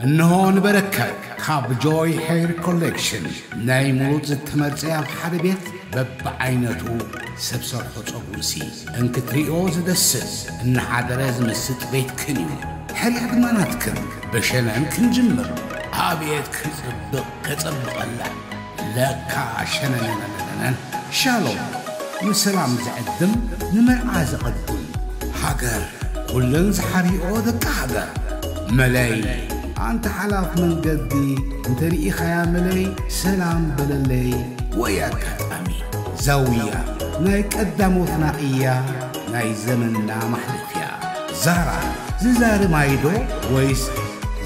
እንሆ ንበረከት ካብ ጆይ ሄር ኮሌክሽን ናይ ሙሉእ ዝተመርጸ ኣብ ሓደ ቤት በብዓይነቱ ሰብ ሰርሖ ጸጉርሲ እንክትሪኦ ዝደስስ እናሓደረ ዝምስጥ ቤትክን እዩ። ሕርያ ድማ ናትክን። ብሸነን ክንጅምር። ኣቤት ክጽብቕ ከጸብቐላ። ለካ ሸነነነነነን። ሻሎም ንሰላም ዝዕድም ንመርዓ ዘቐድም። ሃገር ኩለን ዝሓርኦ ደቂ ሃገር። መለይ ኣንተ ሓላፍ መንገዲ እንተ ርኢኻያ መለይ ሰላም በለለይ። ወይ ኣጋጣሚ ዛውያ ናይ ቀዳሞትና እያ ናይ ዘመንና ማሕለፍያ። ዛራ ዝዛሪ ማይዶ ወይስ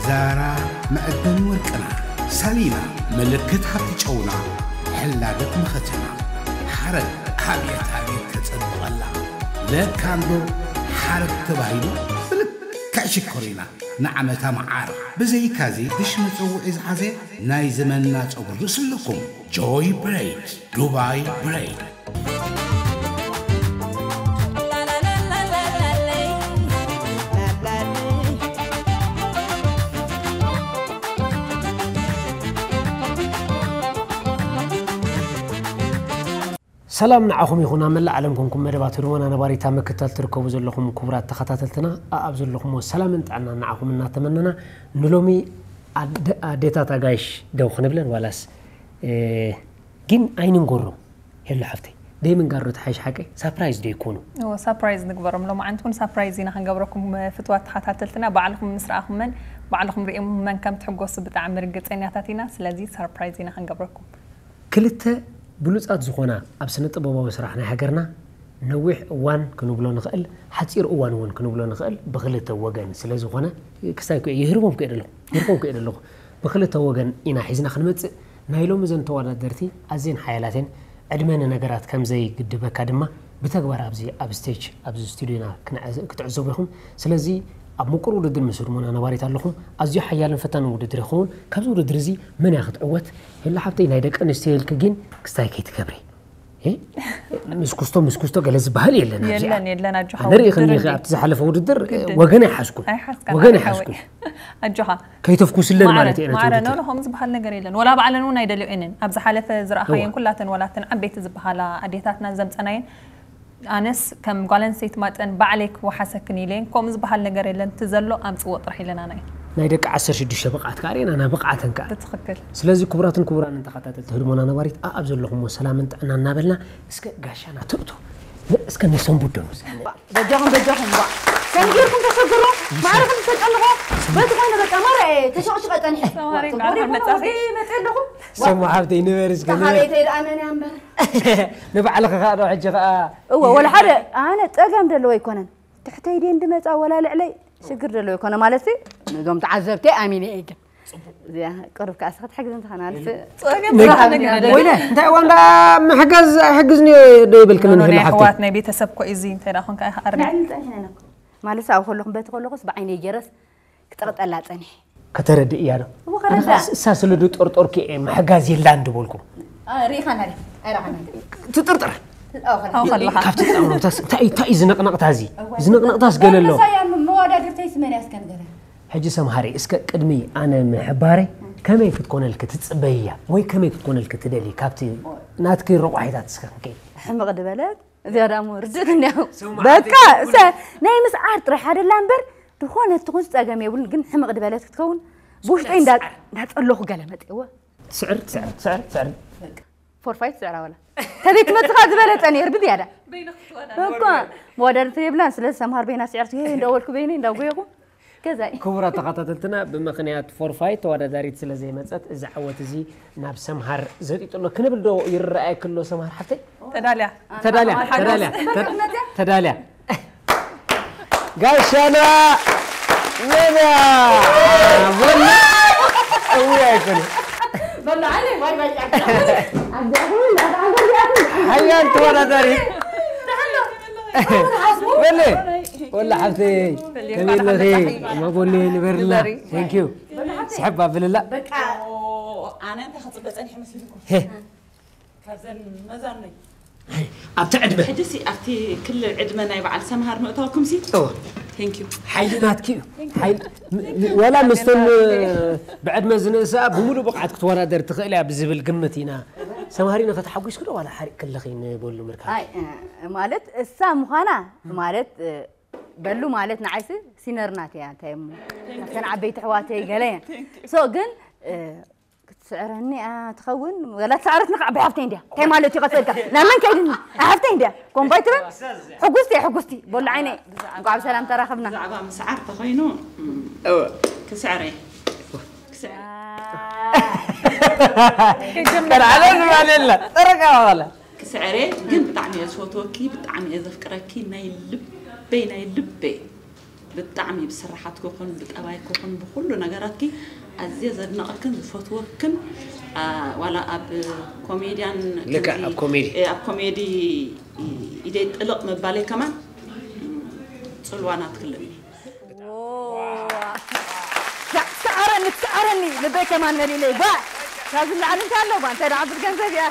ዛራ መዕደኒ ወርቅና? ሳሊና ምልክት ሃብቲ ጨውና ሕላገት መኸተና። ሓረግ ኣብየት ኣብየት ተጸብቐላ። ለካ እንዶ ሓረግ ተባሂሉ ብልክዕ ሽኮሪና ንዓመታ መዓር። ብዘይካዚ ድሽ መጸውዒ ዝሓዘ ናይ ዘመንና ጸጉሪ ርእሲ ኣለኩም። ጆይ ብሬድ፣ ዱባይ ብሬድ። ሰላም ንዓኹም ይኹን ኣብ መላእ ዓለም ኮንኩም መደባት ህድሞና ነባሪታ ምክታል ትርከቡ ዘለኹም ክቡራት ተኸታተልትና ኣኣብ ዘለኹምዎ ሰላምን ጥዕናን ንዓኹም እናተመነና ንሎሚ ኣደ- ኣዴታት ኣጋይሽ ደው ክንብለን ዋላስ እ፣ ግን ኣይንንገሮም። ሄሎ ሓፍተይ ደይ ምንጋር ዶ ተሓይሽ ሓቀይ ሳፕራይዝ ዶ ይኮኑ? እዎ ሳፕራይዝ ንግበሮም። ሎማዓንቲ እውን ሳፕራይዝ ኢና ክንገብረኩም ፍትዋት ተኸታተልትና። ባዕልኹም ምስ ረኣኹመን ባዕልኹም ሪእኹመን ከም ትሕጎሱ ብጣዕሚ ርግፀኛታት ኢና። ስለዚ ሳፕራይዝ ኢና ክንገብረኩም። ክልተ ብሉጻት ዝኾና ኣብ ስነ ጥበባዊ ስራሕ ናይ ሃገርና ነዊሕ እዋን ክንብሎ ንኽእል ሓጺር እዋን እውን ክንብሎ ንኽእል ብኽልተ ወገን ስለ ዝኾነ ክስታይ ኮ ይህርቦም ኮ የደለኹ ይህርቦም ኮ የደለኹ ብኽልተ ወገን ኢና ሒዝና ክንመጽእ ናይ ሎሚ ዘን ተወዳደርቲ ኣዝየን ሓያላት እየን ዕድመ ንነገራት ከም ዘይግድበካ ድማ ብተግባር ኣብዚ ኣብ ስቴጅ ኣብዚ ስቱዲዮና ክትዕዘቡ ኢኹም ስለዚ ኣብ ምቁር ውድድር ምስ ህድሞና ነባሪት ኣለኹም ኣዝዩ ሓያልን ፈታንን ውድድር ይኸውን ካብዚ ውድድር እዚ መን እያ ክትዕወት ሄላ ሓብተይ ናይ ደቂ ኣንስትዮ ኢልኪ ግን ክስታይ ከይትገብሪ እ? ምስ ኩስቶ ምስ ኩስቶ ገለ ዝበሃል የለን ኣብዚ የለን የለን ኣጆኻ ኣነ ሪኢኽኒ ውድድር ኢኺ እንዴ? ኣብቲ ዝሓለፈ ውድድር ግድን። ወገን ኣይሓዝኩን ኣይሓዝካን ወገን ኣጆኻ ኣይሓዝኩን ኣጆኻ ከይተፍኩስለን ማዕረ ማለት እየ ነቲ ማዕረ ውድድር ኖኖ ከምኡ ዝበሃል ነገር የለን ወላ ባዕለን እውን ኣይደልዮ እየንን ኣብ ዝሓለፈ ዝረኣኻየን እዋ። ኩላተን ወላተን ዓበይቲ ዝበሃላ ኣዴታትና ዘምፀናየን ኣነስ ከም ጓል ኣንስተይቲ ማጠን ባዕለይ ክወሓሰክን ኢለየን ከምኡ ዝበሃል ነገር የለን እቲ ዘሎ ኣምፅዎ ጥራሕ ኢለናና እዩ ናይ ደቂ ዓሰርተ ሽዱሽተ ብቕዓት ከዓ ርኢና ና ብቕዓተን ከዓ ብትኽክል ስለዚ ክቡራትን ክቡራንን ተኸታተልቲ ህድሞና ነባሪት ኣኣብ ዘለኹምዎ ሰላምን ጥዕና እናበልና እስከ ጋሻና ትእቶ እስከ ነሰንቡዶ ንውስድ በጃኹም በጃኹም ባ ከም ጌርኩም ተሸግሮ ማዕረኹም ተጨንቆ በቲ ኮይኑ በቃ ማራ ተሸቕሽቐ ጸኒሐ ተማሪ ጽቡቕ ቃል ዲኹም? መጻኺ ወዲ መጽእ ኣለኹ ሰሙ ሓብተይ ንበር እስከ ንበር ተኻበይተይ ደኣ መን እያ እምበር ንባዕልኺ ከዓ ዶ ሕጂ ከዓ እወ ወላ ሓደ ኣነ ጸገም ደለዎ ኣይኮነን ትሕተይ ድየ እንድመጻ ወላ ልዕለይ ሽግር ደለዎ ኣይኮነ ማለት ነዞም ተዓዘብተይ ኣሚነ እየ ግን እዚኣ ቅርብ ከዓ ስኻ ትሕግዝ እንተኸናልስ ጸገም ነገር ወይለ እንታይ እዋ እንዳ ምሕጋዝ ኣይሕግዝን እዮ ዶ ይብልክኒ ኖ፣ ንህሉ ናይ ሓፍተይ ኣሕዋት ናይ ቤተሰብ ኮ እዚ እንታይ ደኣ ኮንካ ኢኻ ኣርኒ ልዕሊ ጸኒሕና ኢና እኮ። ማለት ኣብኡ ከለኹም በቲ ከለኹስ ብዓይነይ ገይረስ ክጠቕጠላ ጸኒሐ ከተረድእ እያ ዶ እሞ ከረዳ እሳ ስለ ድጠርጠርኩ እየ ምሕጋዝ የላን ድበልኩ ሪኢኻና ዲ ኣይረኻና ትጥርጥር ኣው ከለኻ ካብቲ ጣውሮታስ እንታይ እንታይ እዩ ዝነቕነቕታ እዚ ዝነቕነቕታስ ገለ ኣሎ መዋዳድርተይ ስመን ያስከንገረ ሕጂ ሰምሃሪ እስከ ቅድሚ ኣነ ምሕባረይ ከመይ ክትኮነልኪ ትጽበይያ ወይ ከመይ ክትኮነልኪ ትደሊ ካብቲ ናትኪ ረቋሒታት እስከ ክንከይድ ሕምቕ ድበለት እዚኣ ደኣ እሞ ርድእት እንዲያ በቃ እሰ ናይ ምስዓር ጥራሕ ኣደላ እምበር ዝኾነ ትኹን ጸገም የብሉን ግን ሕምቕ ድበለት ክትከውን ብውሽጠይ እንዳ እንዳጸለኹ ገለ መጤዎ ትስዕር ትስዕር ትስዕር ትስዕር ፎርፋይት ትስዕራ ወላ ተዘይ ትመጽኻ ዝበለጸ ነይር ብዝያዳ በቃ መወዳድርቲ የብላን ስለዚ ሰምሃር በይና ስዕርቲ እንዳወልኩ በይነ እንዳጎየኹ ገዛኢ ክቡራት ተኸታተልትና ብምኽንያት ፎርፋይ ተወዳዳሪት ስለ ዘይመፀት እዚ ዓወት እዚ ናብ ሰምሃር ዘጢጡ ኣሎ ክንብል ዶ ይረኣየክ ኣሎ ሰምሃር ሓፍተይ ተዳልያ ተዳልያ ተዳልያ ተዳልያ ጋሻና ነዳ ወላ እውይ ኣይኮነ ሓያል ተወዳዳሪ በለ ወላ ሓብተይ ከመይ ኣለኺ ማጎኒ ንበርልና ንበሪ። Thank you ስሕብ ኣብልላ በቃ ኣነ እንታይ ክፅበ ፀኒሐ መሲልኩም ሄ ካብዘን መዛኖይ ኣብቲ ዕድመ ሕጂ ሲ ኣብቲ ክልል ዕድመ ናይ በዓል ሰምሃር ምእታውኩም ሲ እወ Thank you። ሓይሊ ናትኪ እዩ። ሓይሊ ም- ም- ዋላ ምስተን ብዕድመ ዝንእስኣ ብምሉእ ብቕዓት ክትወዳደር ትኽእል እያ ብዝብል ግምት ኢና። ሰምሃሪኖ ከተሓጒስኪ ዶ ዋላ ሓሪቕ ከለኺ ንበሉ ምርካብ? ኣይ እ፣ ማለት እሳ ምዃና ማለት እ፣ በሉ ማለት ንዓይሲ ሲነር ናት እያ እንታይ እሞ እተን ዓበይቲ ኣሕዋተይ ገለ እየን። ሶ ግን እ፣ ክትስዕረኒ እያ ትኸውን ወላ ትስዕረት ንካዕ ብሓፍተይ እንድያ እንታይ ማለት እዩ ቀሰልካ ናብ መን ከይድኒ ሓፍተይ እንድያ ኮምባይ ትበል። ሕጉስቲ እየ ሕጉስቲ በሉ ዓይነይ እንኳዕ ብሰላም ተራኸብና። ብዛዕባ ምስዓር ተኾይኑ ክስዕረ ክስዕረ ቀልዓለ ዝባል የለ ጠረቃ ዋላ ክስዕሬ ግን ብጣዕሚ እየ ዝፈትወኪ፣ ብጣዕሚ እየ ዘፍቅረኪ፣ ናይ ልበይ ናይ ልበይ ብጣዕሚ ብስራሓትኪ ይኹን ብጠባይኪ ይኹን ብኩሉ ነገራትኪ ኣዝየ ዘድንቐክን ዝፈትወክን አ፣ ዋላ ኣብ ኮሜድያን ልክዕ፣ ከምዚ፣ ኣብ ኮሜዲ። እ፣ ኣብ ኮሜዲ ኢደይ ጥልቕ ምባለይ ከማን ፅልዋ ናትክልኒ ትስዓረኒ ትስዓረኒ ልበይ ከማን መሊለይ ጓ ካብዚ ንላዕሊ እንታይ ኣለዋ እንታይ ደዓብት ገንዘብ እያ።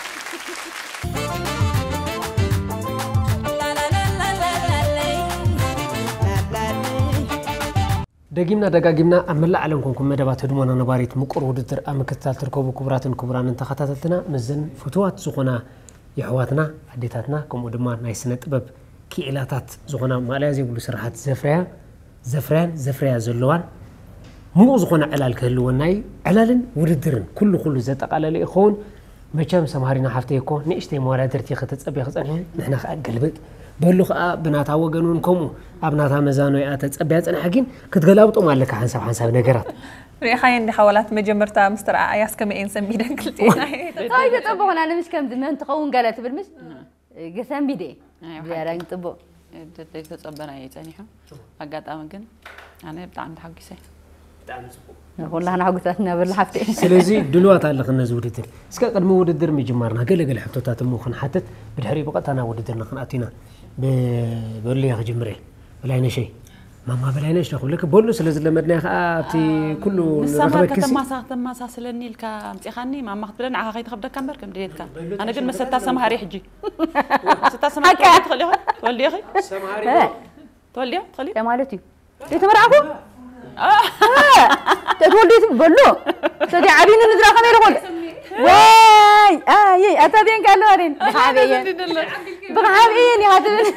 ደጊምና ደጋጊምና ኣብ መላእ ዓለም ኮንኩም መደባት ህድሞና ነባሪት ምቁር ውድድር ኣብ ምክትታል ትርከቡ ክቡራትን ክቡራንን ተኸታተልትና ምስዘን ፍትዋት ዝኾና የሕዋትና ኣዴታትና ከምኡ ድማ ናይ ስነ ጥበብ ክኢላታት ዝኾና ማእለያ ዘይብሉ ስራሓት ዘፍረያ ዘፍረያን ዘፍረያ ዘለዋን ምሉእ ዝኾነ ዕላል ክህልወና እዩ። ዕላልን ውድድርን ኩሉ ኩሉ ዘጠቓለለ ይኸውን። መቸም ሰምሃሪና ሓፍተይ እኮ ንእሽተይ መወዳድርቲ ከተጸብያ ክጸንሐ ንሕና ከኣ ገልብጥ በሉ ከኣ ብናታ ወገን እውን ከምኡ ኣብ ናታ መዛኖ እያ ተጸብያ ጽንሓ ግን ክትገላብጦም ኣለካ ሓንሳብ ሓንሳብ ነገራት ርኢኻዮ እንዲኻ ዋላት መጀመርታ ምስ ተረኣኣያስ ከመይ እየን ሰንቢደን ክልቲኤን ኣየ እንታይ ተጸበኹና ንምሽ ከምዚ መን ትኸውን ገለ ትብል ምሽ ገሰንቢደ ኣይ፣ ብያዳኝ ጽቡቕ ተጸበና እየ ጸኒሑ ኣጋጣሚ ግን ኣነ ብጣዕሚ ተሓጒሰ ኩላህና ሕጉሳት እናበሉ ሓፍቲ ስለዚ ድልዋት ኣለኽን ነዚ ውድድር እስከ ቅድሚ ውድድር ምጅማርና ገለገለ ሕቶታት እሞ ክንሓትት ብድሕሪ ብቐጥታ ናብ ውድድርና ክንኣቱ ኢና በሉያ ክጅምር እየ በላይነሸይ ማማ በላይነሽ ዶ ክብለክ በሉ ስለ ዝለመድናዮ ከዓ ኣብቲ ኩሉ ንሳማ ንረኽበኪ ሲ- ከተማሳ ከተማሳስለኒ ኢልካ ኣምፂኻኒ ማማ ክትብለኒ ንዓኻ ከይትኸብደካ እምበር ከም ድሌትካ ኣነ ግን መሰታ ሰምሃሪ ሕጂ መሰታ ሰምሃሪ ትወልዲ ትኽእል ኢኺ ትወልዲ ኢኺ ትወልዲ ኢኺ ትኽእል እንታይ ማለት እዩ ዘይተመርዓኹ ተትወልዱ ትብል በሉ ተቲ ዓብይኒ ንድራ ከመይ ልኾል ወይ ኣይ ኣታ ቤንካ ኣለዋ ደን ብሓበየን ብሓበየን ኢኻ ትብል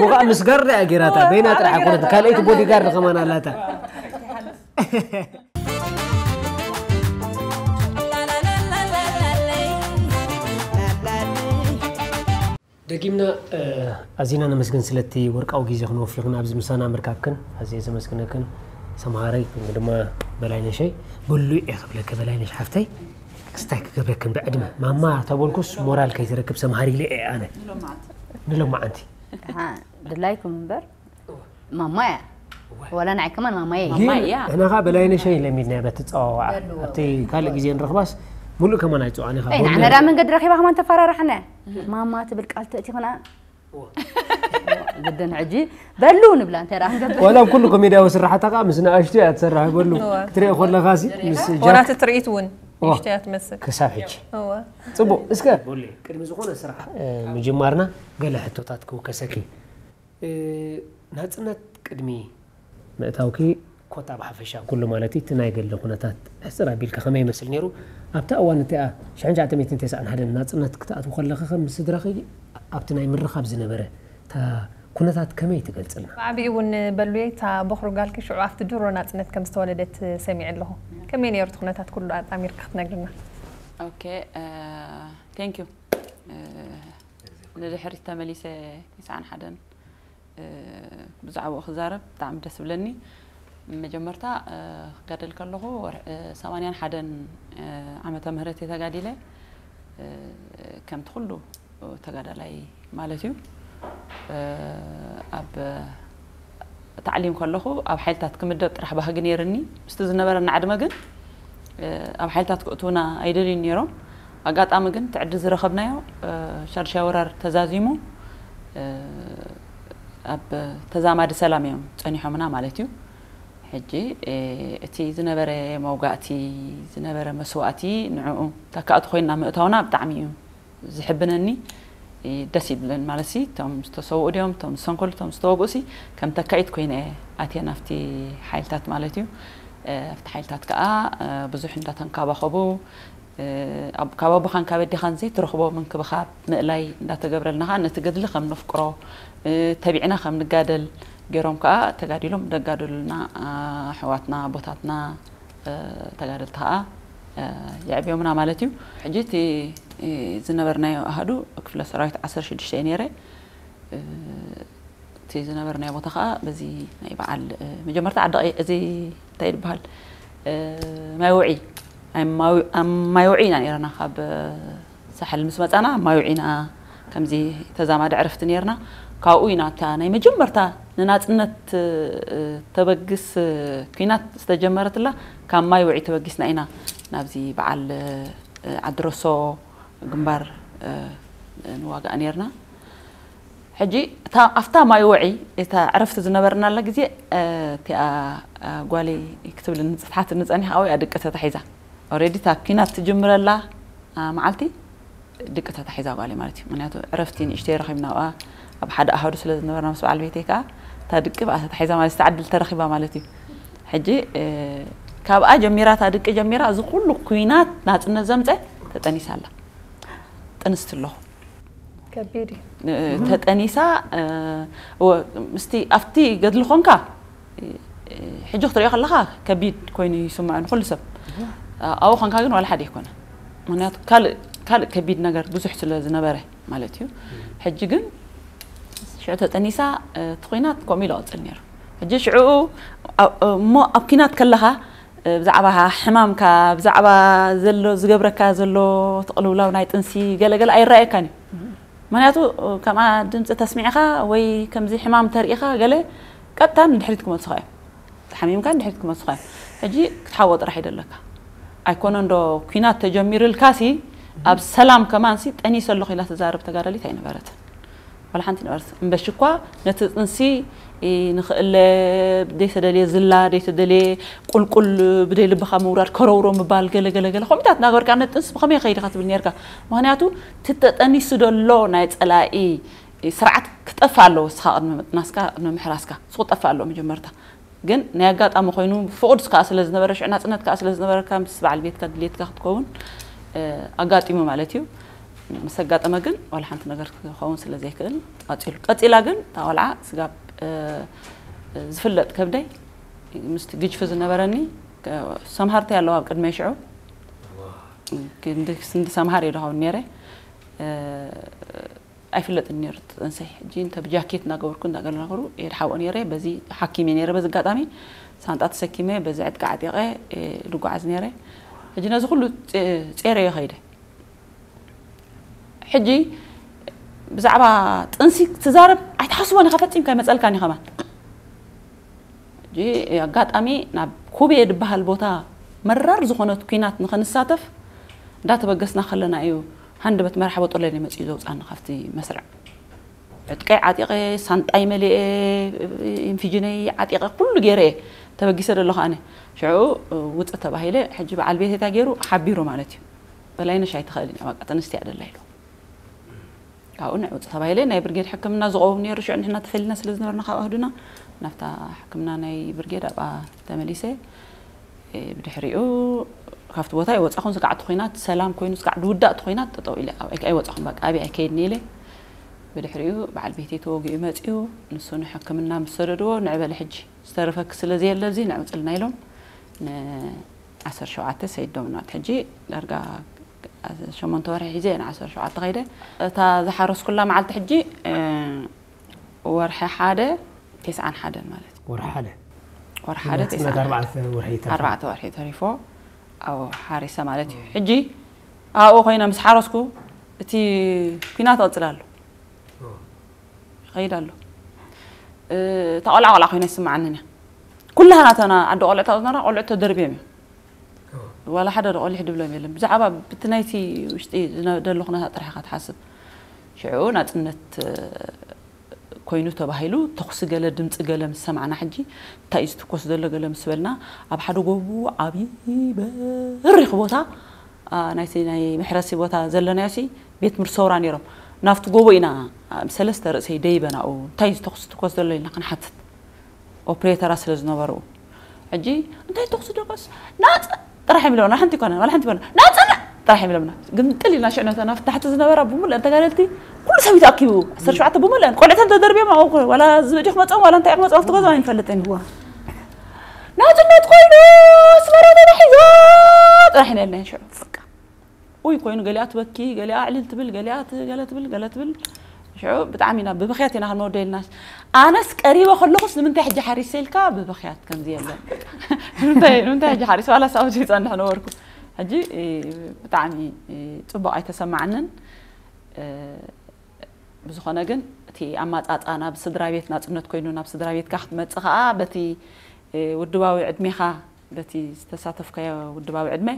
ሙቓ ምስ ጋርዳ እያ ጌራታ በይና ጥራሕ ኮነት ካልኣይቲ ቦዲጋርድ ከማን ኣላታ ደጊምና ኣዚና ነመስግን ስለቲ ወርቃዊ ግዜኽን ወፊኽን ኣብዚ ምሳና ምርካብክን ኣዝየ ዘመስግነክን ሰምሃረይ ከምኡ ድማ በላይነሸይ ብሉይ እየ ክብለኪ በላይነሽ ሓፍተይ ክስታይ ክገብረክን ብዕድመ ማማ ተበልኩስ ሞራል ከይትረክብ ሰምሃር ኢለ እየ ኣነ ንሎማዓንቲ ድላይኩም እምበር ማማ እያ ወላ ንዓይ ከማን ማማየ ግን ንሕና ከዓ በላይነሸይ ለሚድና በትፀዋዋዓ ኣብቲ ካልእ ግዜ ንረኽባስ ሙሉእ ከማን ኣይፅዋዕን ኢኻ ንሕና ዳ መንገዲ ረኺባ ከማን ተፈራርሓና ማማ ትብል ቃል ተእቲኽና ግድን ሕጂ በሉ ንብላ እንታይ ደኣ ክንገብር ዋላ ኣብ ኩሉ ኮሜድያዊ ስራሓታ ከዓ ምስ ንኣሽቱ እያ ትሰርሕ በሉ ክትሪኦ ከለኻ ሲ ምስ ጃክ ዋላ እቲ ትርኢት እውን ንእሽቶ እያ ትመስል ክሳብ ሕጂ እወ ጽቡቕ እስከ በሉ ቅድሚ ዝኾነ ስራሕ ምጅማርና ገለ ሕቶታት ክውከሰኪ ናጽነት ቅድሚ ምእታውኪ ኮታ ብሓፈሻ ኩሉ ማለት እቲ ናይ ገለ ኩነታት ሕጽር ኣቢልካ ከመይ ይመስል ነይሩ ኣብታ እዋን እቲኣ ሽሕን ትሽዓተ ሚእትን ተስዓን ሓደን ናጽነት ክትኣትዊ ከለኺ ከም ስድራኺ ኣብቲ ናይ ምርኻብ ዝነበረ እታ ኩነታት ከመይ ትገልጽልና? ብዓቢኡ እውን በሉየ እታ ቦኽሪ ጓልኪ ሽዑ ኣብቲ ድሮ ናጽነት ከም ዝተወለደት ሰሚዐ ኣለኹ። ከመይ ነይሩ እቲ ኩነታት ኩሉ ኣጣሚርካ ክትነግርና? ኦኬ ቴንክ ዩ ንድሕሪት ተመሊሰ ተስዓን ሓደን ብዛዕባኡ ክዛረብ ብጣዕሚ ደስ ብለኒ መጀመርታ ክጋደል ከለኹ ሰማንያን ሓደን ዓመተ ምህረት እየ ተጋዲለ ከምቲ ኩሉ ተጋዳላይ ማለት እዩ ኣብ ታዕሊም ከለኹ ኣብ ሓይልታት ክምደብ ጥራሕ ባህጊ ነይርኒ ምስቲ ዝነበረና ዕድመ ግን ኣብ ሓይልታት ክእትውና ኣይደልዩን ነይሮም ኣጋጣሚ ግን ትዕዲ ዝረኸብናዮ ሻድሻይ ወራር ተዛዚሙ ኣብ ተዛማዲ ሰላም እዮም ጸኒሖምና ማለት እዩ ሕጂ እቲ ዝነበረ መውጋእቲ ዝነበረ መስዋእቲ ንዕኡ ተካእቲ ኮይንና ምእታውና ብጣዕሚ እዩ ዝሕብነኒ ደስ ይብለን ማለት ሲ፣ እቶም ዝተሰውኡ ድዮም፣ እቶም ዝሰንከሉ፣ እቶም ዝተወግኡ ሲ ከም ተካኢት ኮይነ እየ ኣትየ ናብቲ ሓይልታት ማለት እዩ። ኣብቲ ሓይልታት ከዓ ብዙሕ እንዳተንካባኸቡ፣ ካብ ኣቦኻን ካብ ኣዴኻን ዘይትረኽቦ ምንክብኻብ ምእላይ እንዳተገብረልና ከዓ ነቲ ገድሊ ከም ነፍቅሮ፣ ተቢዕና ከም ንጋደል ገይሮም ከዓ ተጋዲሎም ደጋደሉልና። ኣሕዋትና ኣቦታትና ተጋደልቲ ከዓ የዕብዮምና ማለት እዩ። ሕጂ እቲ ዝነበርናዮ ኣሃዱ ክፍለ ሰራዊት ዓሰርተ ሽዱሽተ እዩ ነይረ። እቲ ዝነበርናዮ ቦታ ከዓ በዚ ናይ በዓል መጀመርታ ዓዲ ቀይ- እዚ እንታይ ይበሃል፣ ማይ ውዒ፣ ኣብ ማይ ውዒ ኢና ነይርና። ካብ ሳሕል ምስ መፃና ኣብ ማይ ውዒ ኢና ከምዚ ተዛማዲ ዕረፍቲ ነይርና። ካብኡ ኢና እታ ናይ መጀመርታ ንናፅነት ተበግስ ኩናት ዝተጀመረትላ ካብ ማይ ውዒ ተበጊስና ኢና ናብዚ በዓል ዓዲ ረሶ ግንባር ንዋጋእ ነይርና። ሕጂ ኣብታ ማይ ውዒ እታ ዕረፍቲ ዝነበርናላ ግዜ እቲኣ ጓለይ ክትብል ንፅፍሓት ንፀኒሕ ኣብኡ እያ ድቂ ተታሒዛ። ኦሬዲ እታ ኪናት ትጅምረላ መዓልቲ ድቂ ተታሒዛ ጓለይ ማለት እዩ። ምክንያቱ ዕረፍቲ ንእሽተይ ረኺብና ኣብኣ ኣብ ሓደ ኣሃዱ ስለ ዝነበርና ምስ በዓል ቤተይ ከዓ እታ ድቂ ብኣ ተታሒዛ ማለት ተዓድል ተረኺባ ማለት እዩ። ሕጂ ካብኣ ጀሚራ እታ ድቂ ጀሚራ እዚ ኩሉ ኩናት ናፅነት ዘምፀ ተጠኒሳ ኣላ። ጥንስቲ ኣለኹ። ከቢድ እዩ። ተጠኒሳ ምስቲ ኣብቲ ገድሊ ኾንካ ሕጂ ክትሪኦ ከለኻ ከቢድ ኮይኑ ይስምዖ ንኩሉ ሰብ። ኣብኡ ኾንካ ግን ዋላ ሓደ ኣይኮነ። ምክንያቱ ካልእ ካልእ ከቢድ ነገር ብዙሕ ስለ ዝነበረ ማለት እዩ። ሕጂ ግን ሽዑ ተጠኒሳ እቲ ኹናት ከምኡ ኢሉ ቀፅል ነይሩ። ሕጂ ሽዑ እሞ ኣብ ኪናት ከለኻ ብዛዕባ ሕማምካ ብዛዕባ ዘሎ ዝገብረካ ዘሎ ትቕልውላው ናይ ጥንሲ ገለገለ ኣይረኣየካን እዩ። ምክንያቱ ከምኣ ድምፂ ተስሚዕኻ ወይ ከምዚ ሕማም ተርኢኻ ገለ ቀጥታ ንድሕሪት ክመልሱኻ እዮም። ተሓሚምካ ንድሕሪት ክመልሱኻ እዮም። ሕጂ ክትሓዎ ጥራሕ ይደለካ። ኣይኮነ እንዶ ኩናት ተጀሚሩልካ ሲ ኣብ ሰላም ከማን ሲ ጠኒሰ ኣለኹ ኢላ ትዛረብ ተጋዳሊት ኣይነበረትን። ዋላ ሓንቲ ነበርስ እምበሽ እኳ ነቲ ጥንሲ ንኽእለ ደይተደልየ ዝላ ደይተደልየ ቁልቁል ብደይ ልብኻ ምውራድ ከረውሮ ምባል ገለ ገለ ገለ ከምታት እናገበርካ ነቲ ጥንሲ ብኸመይ ከይድኻ ትብል ነርካ። ምክንያቱ ትተጠኒሱ ደሎ ናይ ፀላኢ ስርዓት ክጠፍእ ኣለዎ። እስኻ ቅድሚ ምጥናስካ ቅድሚ ምሕራስካ እሱ ክጠፍእ ኣለዎ መጀመርታ። ግን ናይ ኣጋጣሚ ኮይኑ ፍቑድ ከዓ ስለ ዝነበረ ሽዑ ናፅነት ከዓ ስለ ዝነበረካ ምስ በዓል ቤትካ ድሌትካ ክትከውን ኣጋጢሙ ማለት እዩ። ምስ ኣጋጠመ ግን ዋላ ሓንቲ ነገር ክኸውን ስለ ዘይክእል ቀፂሉ። ቀፂላ ግን እታ ቆልዓ ስጋብ ዝፍለጥ ከብደይ ምስቲ ግጅፊ ዝነበረኒ ሰምሃርተይ ኣለዋ ኣብ ቅድመይ ሽዑ ክንዲ ሰምሃር እየ ዝኸውን ነይረ። ኣይፍለጥን ነይሩ ጥንሰይ። ሕጂ እንተ ብጃኬት እናገበርኩ እንዳገለ ነገሩ እየ ድሓብኦ ነይረ። በዚ ሓኪም እየ ነይረ። በዚ ኣጋጣሚ ሳንጣ ተሰኪመ በዚ ዕጥቂ ዓጢቐ እየ ድጓዓዝ ነይረ። ሕጂ ነዚ ኩሉ ጼረዮ ከይደ። ሕጂ ብዛዕባ ጥንሲ ትዛረብ ኣይትሓስቦን ኢኻ፣ ፈጺምካ ኣይመጸልካን እዩ ከማን። ሕጂ ኣጋጣሚ ናብ ኩቤ ድበሃል ቦታ መራር ዝኾነት ኲናት ንኸንሳተፍ እንዳተበገስና ከለና እዩ ሃንደበት መርሓቦ ጥለኒ መጺኡ ዘውጻኒ ካብቲ መስርዕ። ዕጥቀይ ዓጢቐ፣ ሳንጣይ መሊኤ፣ ኢንፊጅነይ ዓጢቐ፣ ኩሉ ገይረ እየ ተበጊሰ ዘለኹ ኣነ። ሽዑ ውጽእ ተባሂለ፣ ሕጂ በዓል ቤተይ እንታይ ገይሩ? ሓቢሩ ማለት እዩ። በላይነሽ ኣይትኽእልን እያ፣ በቃ ጥንስቲ እያ ደላ ኢሉ። ካብኡ ንዕውጽ ተባሂለ ናይ ብርጌድ ሕክምና ዝቐውም ነይሩ። ሽዑ ንሕና ተፈሊና ስለ ዝነበርና ካብ ኣህዱና ናብታ ሕክምና ናይ ብርጌድ ኣብኣ ተመሊሰ። ብድሕሪኡ ካብቲ ቦታ ኣይወጻኹን። ስጋዕ እቲ ኹናት ሰላም ኮይኑ ስጋዕ ድውዳእ እቲ ኹናት ጠጠው ኢለ ኣብኣ ኣይወጻኹን። በቃ ኣብይ ኣይከይድን ኢለ። ብድሕሪኡ በዓል ቤተይ ተወጊኡ መጺኡ ንሱ ንሕክምና ምስ ሰደድዎ ንዕበለ ሕጂ ዝተረፈኪ ስለ ዘየለ ኣብዚ ንዕውጽልና ኢሎም ን ዓሰርተ ሸውዓተ ሰይዶምና። ሕጂ ዳርጋ ሸሞንተ ወርሒ ሒዘ እየ ን ዓሰርተ ሸውዓተ ከይደ። እታ ዝሓረስኩላ መዓልቲ ሕጂ ወርሒ ሓደ ተስዓን ሓደን ማለት እዩ። ወርሒ ሓደ ወርሒ ሓደ ናጽነት ተስዓን ሓደ። ኣርባዕተ ወርሒ ተርፎ። ኣርባዕተ ወርሒ ተሪፎ ኣብኡ ሓሪሰ ማለት እዩ። ሕጂ ኣብኡ ኮይነ ምስ ሓረስኩ እቲ ኲናት ይቕጽል ኣሎ። ይኸይድ ኣሎ። እታ ቆልዓ ቆልዓ ኮይና ይስምዓንን እያ። ኩላህና እተና ዓዲ ቆልዑ ኣብኡ ዝነበራ ቆልዑ ተደርብዮም እዮም። ዋላ ሓደ ዶ ቆሊሕ ድብሎም የለን። ብዛዕባ ብቲ ናይቲ ውሽጢ ዝነ- ዘሎ ኩነታት ጥራሕ ኢኻ ትሓስብ። ሽዑ ናጽነት ኮይኑ ተባሂሉ ተኹሲ ገለ ድምፂ ገለ ምስ ሰማዕና ሕጂ እንታይ እዩ ዝትኮስ ዘሎ ገለ ምስ በልና ኣብ ሓደ ጎቦ ዓብዪ በሪኽ ቦታ ናይቲ ናይ መሕረሲ ቦታ ዘለናዮ ሲ ቤት ምርሰውራ ነይሮም። ናብቲ ጎቦ ኢና፣ ኣብ ሰለስተ ርእሰይ ደይበ ናብኡ፣ እንታይ ተኹሲ ትኮስ ዘሎ ኢልና ክንሓትት፣ ኦፕሬተራት ስለ ዝነበሩ። ሕጂ እንታይ ተኹሲ ደቀስ ናፀ ጥራሕ ይብለውና፣ ሓንቲ ይኮነ ዋላ ሓንቲ ይኮነ ናፀና ጥራሕ ይብለምና። ግን ጥል ኢልና ሽዕነታ ናብቲ ታሕቲ ዝነበራ ብምልአን ተጋደልቲ፣ ኩሉ ሰብ ተኣኪቡ፣ ዓሰርተ ሸውዓተ ብምልአን ቆልዕተን ተደርብዮም ኣብኡ፣ ዋላ ዝብኢ ክመፅኦም ዋላ እንታይ ክመፅኦም ኣብቲ ገዛ ኣይንፈልጥን። ናፅነት ኮይኑ ኣስመራ ተታሒዛ ጥራሕ ኢና ኢልና ሽዑ በቃ። ኡይ ኮይኑ ገሊኣ ትበኪ፣ ገሊኣ ዕልል ትብል፣ ገሊኣ ት- ገለ ትብል፣ ገለ ትብል። ሽዑ ብጣዕሚ ኢና ብብኽያት ኢና ክንመወደ ኢልና። ኣነስ ቀሪበ ከለኹስ ንምንታይ ሕጂ ሓሪሰ ኢልካ ብብኽያት ከምዚ የለን። ንምንታይ ንምንታይ ሕጂ ሓሪሰ ዋላ ሳብዚ ይጸንሕ ነበርኩ። ሕጂ እ፣ ብጣዕሚ እ፣ ጽቡቕ ኣይተሰማዓንን። እ፣ ብዝኾነ ግን እቲ ኣማጻጻ ናብ ስድራ ቤት ናጽነት ኮይኑ ናብ ስድራ ቤትካ ክትመጽእ ከኣ በቲ እ፣ ውድባዊ ዕድሜኻ በቲ ዝተሳተፍካዮ ውድባዊ ዕድመ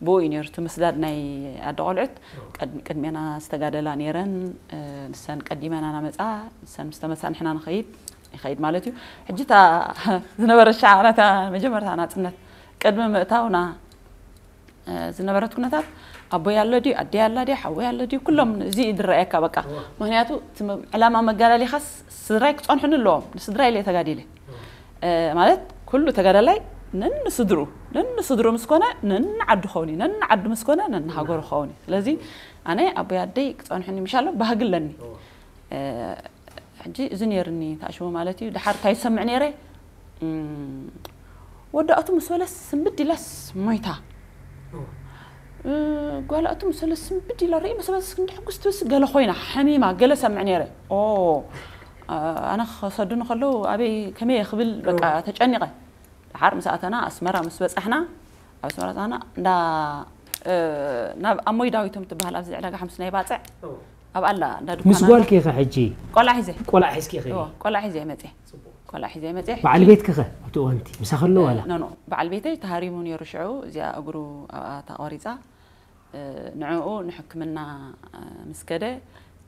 ብኡ እዩ ነይሩ እቲ ምስዳድ ናይ ኣደ ቆልዑት። ቅድ- ቅድሜና ዝተጋደላ ነይረን፣ እ፣ ንሰን ቀዲመና ናመፃ፣ ንሰን ምስ ተመልሳ ንሕና ንኸይድ ይኸይድ ማለት እዩ። ሕጂ እታ ዝነበረ ሻዕራታ መጀመርታ ናፅነት ቅድሚ ምእታውና እ፣ ዝነበረት ኩነታት ኣቦይ ኣሎ ድዩ ኣደይ ኣላ ድዩ ሓወይ ኣሎ ድዩ ኩሎም እዚ እዩ ዝረኣየካ በቃ። ምክንያቱ እቲ መ- ዕላማ መጋዳሊኻስ ስድራይ ክፀንሑኒ ኣለዎም፣ ንስድራይ ኢለ ተጋዲለ። እ፣ ማለት ኩሉ ተጋዳላይ ነንስድሩ ነንስድሩ ምስ ኮነ ነንዓዱ ክኸውን እዩ፣ ነንዓዱ ምስ ኮነ ነንሃገሩ ክኸውን እዩ። ስለዚ ኣነ ኣቦይ ኣደይ ክፀንሑኒ ምሻሎ ባህጊ ኣለኒ። እ፣ ሕጂ እዚ ነይርኒ ተኣሽሙ ማለት እዩ። ድሓር እንታይ ዝሰምዕ ነይረ? እም፣ ወዳእቱ ምስ በለስ ስንብድ ኢላስ ሞይታ። እ፣ ጓላእቱ ምስ በለስ ስንብድ ኢላ ርኢ ምስ በለስ ክንዲ ሕጉስ ትብስ ገለ ኮይና ሓሚማ ገለ ሰምዕ ነይረ። ኦ፣ ኣ- ኣነ ክሰዱኒ ከለዉ ኣበይ ከመይ ክብል በቃ ተጨኒቐ። ድሓር ምስ ኣተና ኣስመራ ምስ በጻሕና ኣብ ኣስመራ ጻና እንዳ እ፣ ናብ ኣሞይ ዳዊቶም ትበሃል ኣብዚ ዕዳጋ ሓሙስ ናይ ባጽዕ ኣብ ኣላ እንዳ ምስ ድኳና ጓልኪ ኢኺ ሕጂ? ቆልዓ ሒዘ። ቆልዓ ሒዝኪ ኢኺ? እዎ፣ ቆልዓ ሒዘ መጽየ። ቆልዓ ሒዘ መጽየ። በዓል ቤትኪ ኸ ኣብቲ እዋንቲ ምሳኺ ኣሎ ዋላ? ኖ፣ ኖ፣ በዓል ቤተይ ተሃሪሙ ነይሩ ሽዑ፣ እዚኣ እግሩ ኣብኣ ተቖሪጻ። እ፣ ንዕኡ ንሕክምና፣ እ፣ ምስ ከደ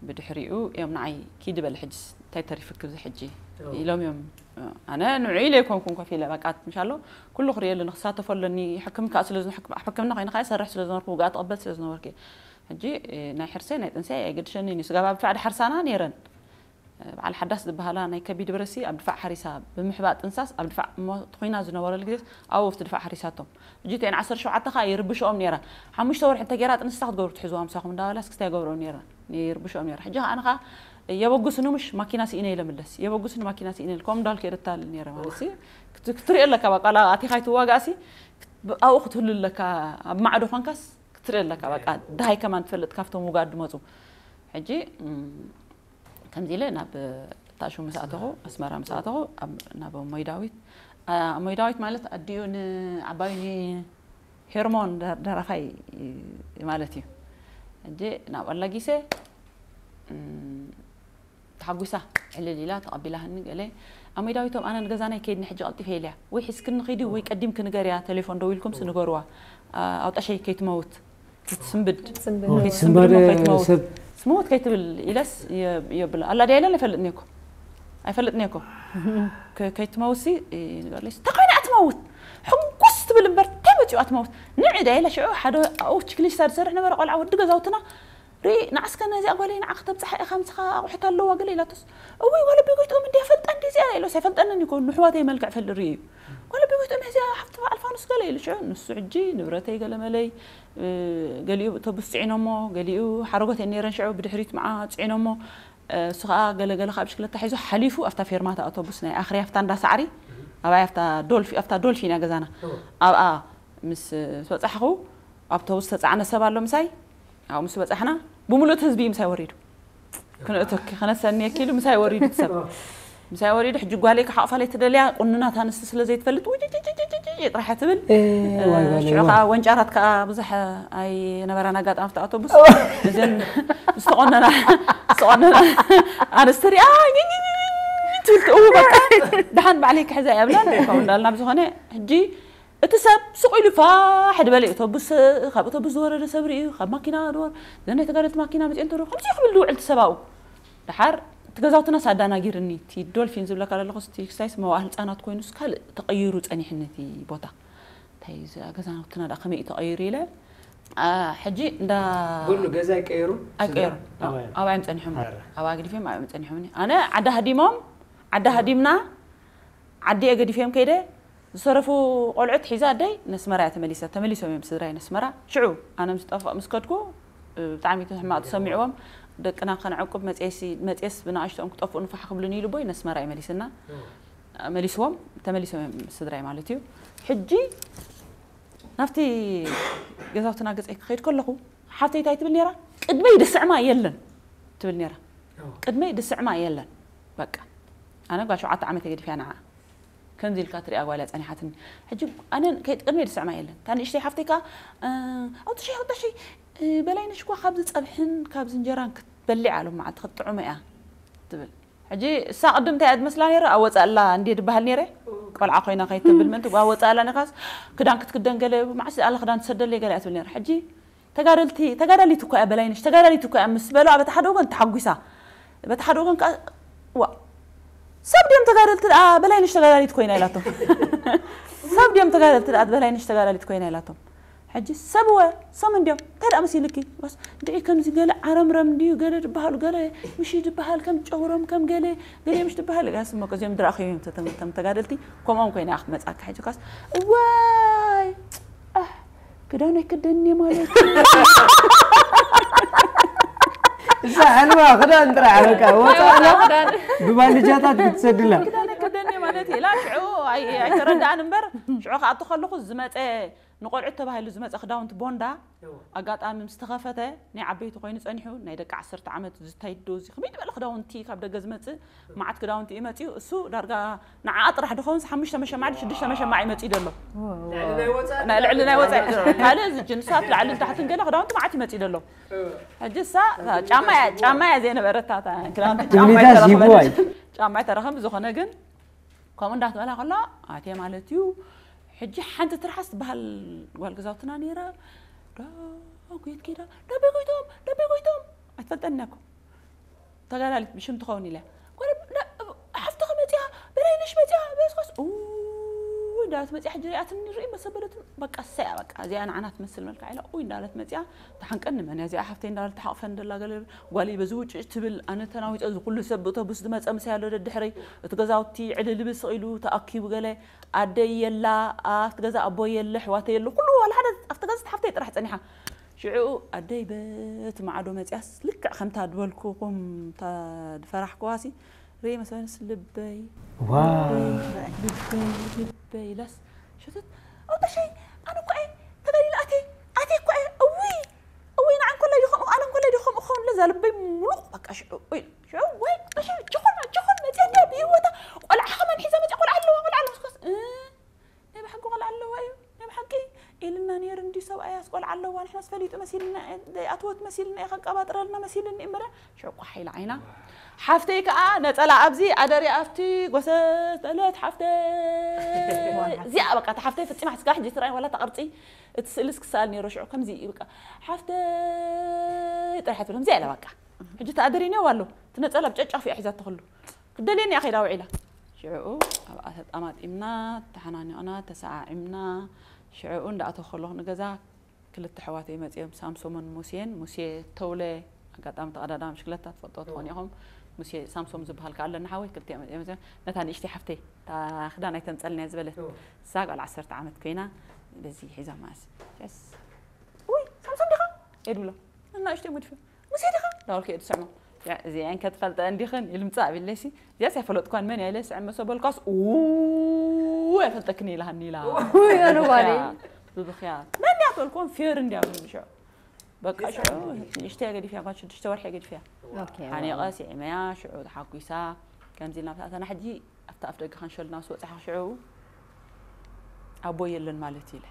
ብድሕሪኡ እዮም ንዓይ ኪዲ በል ሕጅስ እንታይ ተሪፍኪ ኣብዚ ሕጂ ኢሎም እዮም። እ፣ ኣነ ንዑ ኢለ ኣይኮንኩን ኮፍ ኢለ በቃ ምሻሎ ኩሉ ክርእየሉ ንክሳተፎ ኣለኒ። ሕክም ከዓ ስለ ዝነ- ሕክም- ኣብ ሕክምና ኮይነ ከዓ ይሰርሕ ስለ ዝነበርኩ ውግኣት ትቕበል ስለ ዝነበርኩ እየ። ሕጂ እ፣ ናይ ሕርሰይ ናይ ጥንሰይ ኣይገድሸኒ እዩ። ስጋብ ኣብ ድፋዕ ድሓርሳና ነይረን። በዓል ሓዳስ ዝበሃላ ናይ ከቢድ ብረሲ ኣብ ድፋዕ ሓሪሳ ብምሕባእ ጥንሳስ ኣብ ድፋዕ እሞ ትኹይና ዝነበረሉ ግዜ ኣብኡ ኣብቲ ድፋዕ ሓሪሳቶም። ሕጂ እተን ዓሰርተ ሸውዓተ ከዓ ይርብሽኦም ነይራ። ሓሙሽተ ወርሒ እንተገይራ ጥንስታ ክትገብሩ ትሕዝዋ ምሳኹም እንዳበላ እስክስታ ይገብርኦም ነይራ። ይርብሽኦም ነይራ። ሕጂ ከዓ ኣነ ከዓ የበጉስኒ ምሽ ማኪና ስኢነ ኢለ ምለስ። የበጉስኒ ማኪና ስኢነ ኢለ ከምኡ እንዳልኩ የርታል ነይረ ማለት ሲ ክት- ክትሪኦ ኣለካ በቃ ላ ኣቲኻ ይትዋጋእሲ ኣብኡ ክትህሉ ኣለካ ኣብ ማዕዶ ኮንካስ ክትሪኦ ኣለካ በቃ ድሃይ ከማን ትፈልጥ ካብቶም ውጋድ ድመፁ ሕጂ እም፣ ከምዚ ኢለ ናብ ታሹ ምስ ኣተኹ ኣስመራ ምስ ኣተኹ ኣብ- ናብ እሞይ ዳዊት ኣ- እሞይ ዳዊት ማለት ኣዲኡ ንዓባዩ ንሄርሞን ደ- ደራፋይ ማለት እዩ። ሕጂ ናብ ኣላጊሰ እም፣ ተሓጒሳ ዕልል ኢላ ተቐቢላህኒ ገለ ኣሞይ ዳዊቶም ኣነ ንገዛና ይከይድኒ ሕጂ ቀልጢፈ ኢለያ ወይ ሒዝክኒ ኺዲ ወይ ቀዲምኪ ንገርያ ቴሌፎን ደዊልኩምስ ንገርዋ ኣ- ኣውጣሸይ ከይትመውት ክትስንብድ ስንብድ። ከይትስንብድ ስንባደ እሞ ከይትመውት ሰብ ስሞት ከይትብል ኢለስ የ- የብላ ኣላ ድያ ኢለን ኣይፈልጥኒ እኮ ኣይፈልጥኒ እኮ ከ- ከይትመውሲ ንገርለስ እንታይ ኮይና እያ ትመውት ሕጉስ ትብል እምበር እንታይ መፂኡ እያ ትመውት ንዒ ድያ ኢላ ሽዑ ሓደ ኣብኡ ችክሊስታ ዝሰርሕ ነበረ ቆልዓ ወዲ ገዛውትና ርኢ ንዓስከ ነዚኣ ጓለይ ንዓ ከተብፅሓ ኢኻ ምሳኻ ኣቑሑት ኣለዋ ገለ ኢላቶስ እወይ ጓል ኣቢ ጎይትኦም እንድያ ፈልጣ እንዲ እዚኣ ኢሎስ ኣይፈልጠንን ይኮን ንሕዋተይ መልክዕ ፈልጥ ርኢ እዩ ጓል ኣቢ ጎይትኦም እዚኣ ሓፍቲ በዓል ፋኑስ ገለ ኢሉ ሽዑ ንሱ ሕጂ ንብረተይ ገለ መለይ እ፣ ገሊኡ ብእቶቡስ ፅዒኖሞ ገሊኡ ሓረጎት እየን ነይረን ሽዑ ብድሕሪት መዓ ፅዒኖሞ እ፣ እሱ ከዓ ገለገለ ካብ ብሽክለታ ሒዙ ሓሊፉ ኣብታ ፌርማታ ኣውቶቡስ ናይ ኣኽርያ ኣብታ እንዳ ሳዕሪ ኣብኣ ኣብታ ዶልፊ ኣብታ ዶልፊን እያ ገዛና ኣብኣ ምስ ምስ በፃሕኹ ኣውቶቡስ ተፃዕነ ሰብ ኣሎ ምሳይ ኣብኡ ምስ በፃሕና ብምሉእ እቲ ህዝቢ እዩ ምሳይ ወሪዱ ክነእተኪ ከነሰንየኪ ኢሉ ምሳይ ወሪዱ እቲ ሰብ ምሳይ ወሪዱ ሕጂ ጓለይ ክሓቕፋ ለይትደልያ ቁኑናት ኣንስቲ ስለ ዘይትፈልጥ ውጭጭጭጭጭጭ ጥራሕ ትብል እ፣ ዋይ፣ ዋይ፣ ሽዑ ዋይ። ከዓ ወንጫራት ከዓ ብዙሕ ኣይነበራን ኣጋጣሚ ኣብቲ ኣውቶቡስ እዘን ዝተቆነና ዝተቆነና ኣንስቲ ሪኣ ትብል ትእው በቃ ደሓን ባዕለይ ክሕዛ እያ ብላ ከምኡ እንዳልና ብዝኾነ ሕጂ እቲ ሰብ ስቕ ኢሉ ፋሕ ድበለ እዩ። ቶቡስ ካብ ቶቡስ ዝወረደ ሰብ ርእዩ ካብ ማኪና ድወር ዘን ናይ ተጋደልቲ ማኪና መፅኦ እንተሩ ከምዚ ክብል ዝውዕል እቲ ሰብ ኣብኡ ድሓር እቲ ገዛውትናስ ኣዳናጊርኒ እቲ ዶልፊን ዝብለካ ዘለኹ እቲ ክሳይስ መዋእል ህፃናት ኮይኑስ ካልእ ተቐይሩ ፀኒሕኒ እቲ ቦታ እንታይ እዚ ገዛውትና ዳ ከመይ እዩ ተቐይሩ ኢለ ሕጂ እንዳ ኩሉ ገዛ ይቀየሩ። ኣይቀየሩ ኣባይ። ኣባዮም ጸኒሖም ኣረ። ኣባ ገዲፎም ኣባዮም ጸኒሖምኒ ኣነ ዓዲ ሃዲሞም ዓዲ ሃዲምና ዓዲ ገዲፎም ከይደ ዝሰረፉ ቆልዑት ሒዛ ኣደይ ነስመራ እያ ተመሊሳ ተመሊሶም እዮም ስድራይ ነስመራ ሽዑ ኣነ ምስ ጠፋእ ምስ ከድኩ ብጣዕሚ ሕማቕ ተሰሚዕዎም ደቅና ከነዕቁብ መፅየሲ መፅየስ ብናእሽቶኦም ክጠፍኡ ንፋሕ ክብሉኒ ኢሉ ቦይ ነስመራ እዩ መሊስና መሊስዎም ተመሊሶም እዮም ስድራይ ማለት እዩ ሕጂ ናብቲ ገዛውትና ገፀይ ክኸይድ ከለኹ ሓፍተይ እንታይ ትብል ነራ ቅድመይ ድስዕማ የለን ትብል ነራ ቅድመይ ድስዕማ የለን በቃ ኣነ ጓል ሸውዓተ ዓመት ገዲፍያ ንዓ ከምዚ ኢልካ ትሪኣ ጓል እያ ጸኒሓትኒ ሕጂ ኣነ ከይቅድመይ ድስዕማ የለን እታ ንእሽተይ ሓፍተይ ከኣ ኣውጥሸይ ኣውጥሸይ በላይነሽ እኳ ካብዚ ጸብሕን ካብዚ እንጀራን ክትበልዕ ኣሎ መዓልቲ ክትጥዑመ እያ ትብል ሕጂ እሳ ቅድም እንታይ እያ ትመስላ ነይረ ኣብ ወፃእላ እንዴ ድበሃል ነይረ ቆልዓ ኮይና ከይትብል ምእንቲ ጓ ወፃእላ ነካስ ክዳን ክትክደን ገለ መዓስ ኣላ ክዳን ትሰደለይ ገለ እያ ትብል ነይረ ሕጂ ተጋደልቲ ተጋዳሊት እኮ እያ በላይነሽ ተጋዳሊት እኮ እያ ምስ በሉ በቲ ሓደ ወገን ተሓጒሳ በቲ ሓደ ወገን ከዓ ዋ ሰብ ድዮም ተጋደልቲ ደኣ በላይነሽ ተጋዳሊት ኮይና ኢላቶም ሰብ ድዮም ተጋደልቲ ደኣ በላይነሽ ተጋዳሊት ኮይና ኢላቶም ሕጂ ሰብ ወ ሰም እንዲዮም እንታይ ደኣ መሲልኪ ባስ ድዒ ከምዚ ገለ ዓረምረም እንድዩ ገለ ድበሃሉ ገለ ምሽ ድበሃል ከም ጨውሮም ከም ገለ ገለ ምሽ ድበሃል ኢላ ስሞ ከዚኦም ድረኣኽዮም እዮም ተም ተጋደልቲ ከምኦም ኮይና ክትመጻካ ሕጂ ካስ እዋይ ኣህ ክዳን ኣይክደኒ ማለት እዩ። እዛ ሕልማ ክዳን ጥራሕ በቃ ወፃእና ብባልጃታት ክትሰድላ ክዳን ኣይክደኒ ማለት እዩ። ላ ሽዑ ኣይ- ኣይተረድኣን እምበር ሽዑ ክኣቱ ከለኹ ዝመፀ ንቆልዑት ተባሂሉ ዝመፀ ክዳውንቲ ቦንዳ ኣጋጣሚ ምስ ተኸፈተ ናይ ዓበይቲ ኮይኑ ፀኒሑ ናይ ደቂ ዓሰርተ ዓመት ዝታይ ዶ እዚ ከመይ ዝበለ ክዳውንቲ ካብ ደገ ዝመፅእ መዓት ክዳውንቲ እዩ መፅኡ እሱ ዳርጋ ንዓኣ ጥራሕ ድኸውን ሓሙሽተ መሸማዕ ሽዱሽተ መሸማዕ እዩ መፅኡ ደሎ ናይ ልዕሊ ናይ ወፃኢ ካልእ እዚ ጅንሳት ላዕልን ታሕትን ገለ ክዳውንቲ መዓት እዩ መፅኡ ደሎ ሕጂ እሳ ጫማ እያ ጫማ እያ ዘይነበረታ እታ ክዳውንቲ ጫማ ትብሊታ ኣይተረኸበን ሲቡዋይ ጫማ ኣይተረኸም ብዝኾነ ግን ከምኡ እንዳትበላ ከሎ ኣትየ ማለት እዩ ሕጂ ሓንቲ ትርሓስ ትበሃል ጓል ገዛውትና ነይራ ዳጉየት ከይዳ ዳበይ ጎይቶም ዳበይ ጎይቶም ኣይትፈልጠኒ እኮ ተጋዳሊት ብሽም ትኸውን ኢለ ሓፍትኺ መፅያ በላይነሽ መፅያ በስኮስ እንዳለት መፅያ ሕጂ ሪኣትኒ ርኢ መሰበለትን በቃ ሰያ በቃ እዚኣ ንዓና ትመስል መልክዓ ኢላ ኡይ እንዳለት መፅያ ተሓንቀኒ መን እዚኣ ሓፍተይ እንዳለት ተሓቕፈን ደላ ገለ ጓለይ በዚ ውጭ ትብል ኣነ ተናዊፀ እዚ ኩሉ ሰብ ብእቶቡስ ዝመፀ ምሳይ ኣሎ ደድሕረይ እቲ ገዛውቲ ዕልልቢ ስቕ ኢሉ ተኣኪቡ ገለ ኣደይ የላ ኣብቲ ገዛ ኣቦይ የለ ኣሕዋተይ የለ ኩሉ ዋላ ሓደ ኣብቲ ገዛ ሓፍተይ ጥራሕ ፀኒሓ ሽዑ ኣደይ በቲ ማዕዶ መፅያስ ልክዕ ከምታ ዝበልኩኹም እታ ዝፈራሕክዋሲ ርኢ መሰለንስ ልበይ ዋው ልበይ ልበይ ኢላስ ሸተት ኣውጣሸይ ኣነ እኮ እየ ተበሊለ ኣቴ ኣቴ እኮ እየ እውይ እውይ ንዓ እንኮላይ ዶ ከምኡ ኣነ እንኮላይ ዶ ከምኡ ክኸውን ለዛ ልበይ ሙሉቕ በቃ ሽዑ ኢሉ ሽዑ ወይ ቀሺ ችኾን ችኾን መፅያ እንዲያ ብሂወታ ቆልዓ ከማን ሒዛ መፅያ ቆልዓ ኣለዋ ቆልዓ ኣለዋ ስኮስ ናይ ብሓቂ ቆልዓ ኣለዋ እዩ ናይ ብሓቂ ኢልና ነይሩ እንዲ ሰብኣያስ ቆልዓ ኣለዋ ንሕናስ ፈሊጡ መሲልና ኣትወት መሲልና እዩ ከቀባጥረልና መሲልኒ እምበረ ሽዑ ቋሕ ኢላ ዓይና ሓፍተይ ከዓ ነፀላ ኣብዚ ኣደሪ ኣብቲ ጎሰ ተለት ሓፍተይ እዚኣ በቃ እታ ሓፍተይ ፈፂማ ስጋ ሕጂ ትራይ ዋላ ተቐርፂ እቲ ስእልስ ክሰኣል ነይሩ ሽዑ ከምዚ እዩ በቃ ሓፍተይ ጥራሕ ትብሎም እዚኣ ኢላ በቃ ሕጂ ተኣደሪኒ ኣሎ እቲ ነፀላ ብጨጫፍ እያ ሒዛ ተኽሉ ክደልየኒ እያ ከይዳ ውዒላ ሽዑ ኣብኣ ተጣማጢምና ተሓናኒቕና ተሰዓዒምና ሽዑ እንዳኣተው ከለኹ ንገዛ ክልተ ኣሕዋተይ መፂኦም ሳምሶምን ሙሴን ሙሴ ተውለ ኣጋጣሚ ተቐዳዳሚ ብሽክለታ ትፈልጦ ትኾኑ ኢኹም ሙሴ ሳምሶም ዝበሃል ከዓ ኣለና ሓወይ ክልቲኦም መፂኦም ነታ ንእሽተይ ሓፍተይ እታ ክዳን ኣይተምፀልና እያ ዝበለት እሳ ጓል ዓሰርተ ዓመት ኮይና በዚ ሒዛ ማእስ ስ ውይ ሳምሶም ዲኻ እየ ድብሎ ንእሽተይ ሙድፊ ሙሴ ዲኻ ዳበልኩ እየ ድስዕሞ እዚአን ከትፈልጠ እንዲኽን ኢሉ ምፃእ ቢለሲ እዚኣስ ኣይፈለጥኳን መን እያ ኢለ ስዕም መሰ በልኳስ ኣይፈልጠክን ኢላሃኒ ኢላ ኣነ ጓለይ ብብኽያ መን እያ ትበልክዎም ፌር እንድያ ብሉ ሽዑ በቃ ሽዑ ንእሽተያ ገዲፍያ ጓል ሽዱሽተ ወርሒ ገዲፍያ ሓኒቐ ስዒመያ ሽዑ ተሓጒሳ ከምዚ ኢልና ምስ ኣተና ሕጂ ኣብቲ ኣፍ ደገ ከንሸልና ምስ ወፅሓ ሽዑ ኣቦይ የለን ማለት እዩ ኢለ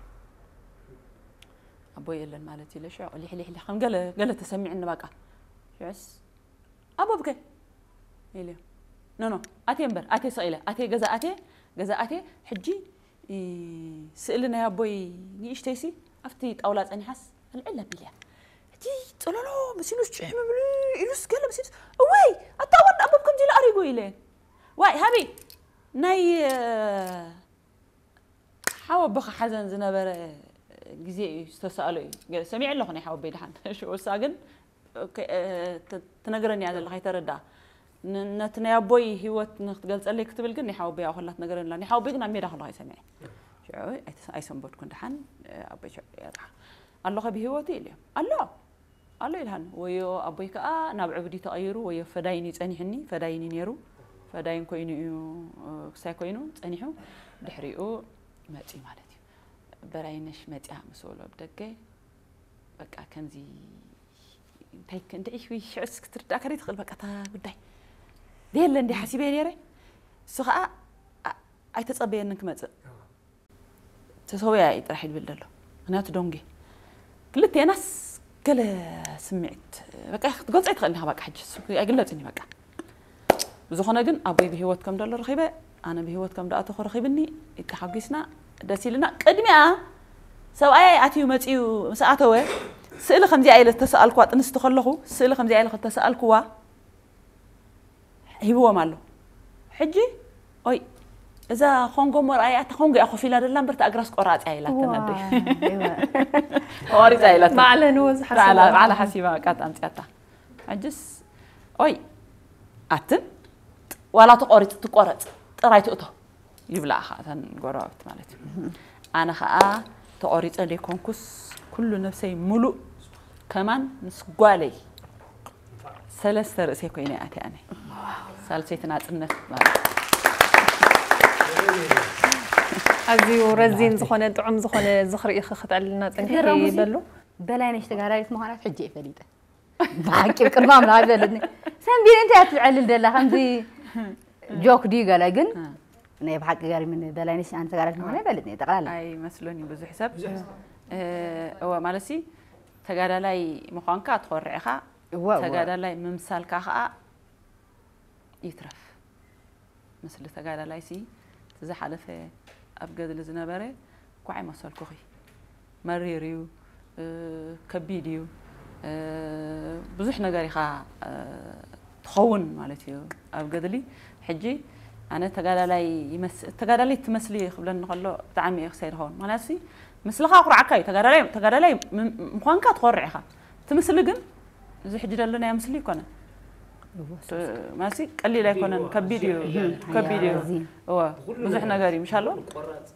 ኣቦይ የለን ማለት እዩ ኢለ ሽዑ ሊሕሊሕሊ ከም ገለ ገለ ተሰሚዕኒ በቃ ሽዑስ ኣቦብከ ኢለ ኖ ኖ ኣቴ እምበር ኣቴ ስቕ ኢለ ኣቴ ገዛ ኣቴ ገዛ ኣቴ ሕጂ ስእሊ ናይ ኣቦይ ንእሽተይሲ ኣብቲ ጣውላ ፀኒሓስ ኣልዕል ኣቢልያ እቲ ፀለሎ መሲሉስ ጭሕ ምብሉ ኢሉስ ገለ መሲሉስ እወይ ኣታ ወድ ኣቦብ ከምዚ ኢሉ ኣሪጎ ኢለ ዋይ ሃቢ ናይ ሓወቦኻ ሓዘን ዝነበረ ግዜ እዩ ዝተሳእሎ እዩ። ገለ ሰሚዐ ኣለኹ ናይ ሓወቦይ ደሓን። ሽዑ እሳ ግን፣ ኦኬ፣ እ፣ ት-፣ ትነግረኒ እያ ዘለኻ፣ ኣይተረድኣ። ን-፣ ነቲ ናይ ኣቦይ ህይወት ንክትገልጸለይ ክትብል ግን ናይ ሓወቦይ ኣብኣ ከላ ትነግረኒ ኣላ። ናይ ሓወቦይ ግን ኣብ ሜዳ ከለኹ እየ ሰሚዐ። ሽዑ ኣይተስ-፣ ኣይሰንበድኩን። ደሓን፣ እ፣ ኣቦይ ሽዑ ይርኣ። "ኣሎኸ ብህይወቱ?" ኢለዮም። "ኣሎ፣ ኣሎ" ኢልሃኒ። ወዮ ኣቦይ ከኣ ናብ ዕብዲ ተቐይሩ፣ ወዮ ፈዳይን እዩ ጸኒሕኒ፣ ፈዳይን እዩ ነይሩ። ፈዳይን ኮይኑ እዩ፣ እ፣ ክሳይ ኮይኑ ጸኒሑ፣ ድሕሪኡ መጺኡ ማለት እዩ። በራይነሽ መጺኣ ምስ በሎ ኣብ ደገ፣ በቃ ከምዚ እንታይ ከ-፣ እንታይ ኢሽ-፣ ሽዑስ ክትርዳእካ ዘይትኽእል፣ በቃ እታ ጉዳይ። "ደየለ እንዲ ሓሲበ ነይረ፣ እሱ ኸኣ ኣ-፣ ኣይተጸበየንን ክመጽእ። ተሰዊኣ እዩ ጥራሕ ይብል ዘሎ። ምኽንያቱ ዶንጌ ክልቴናስ ገለ ስምዒት፣ በቃ ክትገልጾ ኣይትኽእልን ኢኻ፣ በቃ ሕጂ እሱ ኣይግለጽን እዩ በቃ። ብዝኾነ ግን ኣቦይ ብህይወት ከም ዘሎ ረኺበ፣ ኣነ ብህይወት ከም ዝኣተኹ ረኺብኒ፣ ተሓጒስና፣ ደስ ኢልና። ቅድሚኣ ሰብኣየይ ኣትዩ መጺኡ ምስ ኣተወ፣ ስእሊ ከምዚኣ ኢለ ዝተሰኣልኩዋ፣ ጥንስቲ ከለኹ ስእሊ ከምዚኣ ኢለ ዝተሰኣልኩዋ ሂብዎም ኣሎ። ሕጂ፣ ኦይ፣ እዛ ኮንጎ እሞ ረኣያ፣ እታ ኮንጎ እያ ኮፍ ኢላ ደላ እምበር፣ እታ እግራስ ቆራጽ እያ ኢላተን ኣደይ። እዋ፣ እዋ። ቆሪጻ ኢላተን። ባዕለን እዎ ዝሓስባ። ባዕላ፣ ባዕላ ሓሲባ ቃጥ ኣምጺኣታ። ሕጅስ፣ ኦይ፣ ኣትን፣ ዋላ ተቆሪጽ ትቆረጽ፣ ጥራይ ትእቶ ይብላ ኸዓ እተን ጎረባብቲ ማለት እዩ። ኣነ ኸዓ ተቆሪጸ ዘይኮንኩስ፣ ኩሉ ነብሰይ ሙሉእ ከማን ምስ ጓለይ ሰለስተ ርእሰይ ኮይነ ኣትየ ኣነ። ሳልሰይቲ ናጽነት ማለት እዩ። ኣዝዩ ረዚን ዝኾነ፣ ጥዑም ዝኾነ ዝኽሪ ኢኺ ክተዕልልና ጸኒሕኪ። ገረሙሲ በሉ። በላይነሽ ተጋዳሊት ምዃና ሕጂ እየ ፈሊጠ። ብሓቂ ቅድሚ ኣምላኽ ኣይበለትኒ። ሰንቢረ እንታይ እያ ትዕልል ደላ? ከምዚ ጆክ ድዩ ገለ ግን እ። ናይ ብሓቂ ገሪምኒ። በላይነሽ ኣነ ተጋዳሊት ምዃና ኣይበለትኒ ጠቕላላ። ኣይመስሎን እዩ ብዙሕ ሰብ። ብዙሕ ሰብ። እ፣ እወ፣ ማለትሲ ተጋዳላይ ምዃንካ ትኾርዕ ኢኻ። እወ፣ እወ። ተጋዳላይ ምምሳልካ ኸኣ ይትረፍ። ምስሊ ተጋዳላይሲ፣ እቲ ዝሓለፈ ኣብ ገድሊ ዝነበረ እኳ ኣይመሰልኩኺ። መሪር እዩ፣ እ፣ ከቢድ እዩ፣ እ፣ ብዙሕ ነገር ኢኻ፣ እ፣ ትኸውን ማለት እዩ ኣብ ገድሊ። ሕጂ ኣነ ተጋዳላይ ይመስ-፣ ተጋዳሊት ትመስሊ ክብለኒ ከሎ ብጣዕሚ እየ ክሳይ ዝኸውን። ምኽንያቱሲ ምስልኻ ኩርዓካ እዩ። ተጋዳላይ፣ ተጋዳላይ ም-፣ ምዃንካ ትኾርዕ ኢኻ። እቲ ምስሊ ግን እዚ ሕጂ ዘለናዮ ምስሊ ኣይኮነን። እወ፣ እ፣ ማለትሲ ቀሊል ኣይኮነን፣ ከቢድ እዩ፣ እም፣ ከቢድ እዩ። እዚ እወ፣ ብዙሕ ነገር እዩ፣ ምሻሎ?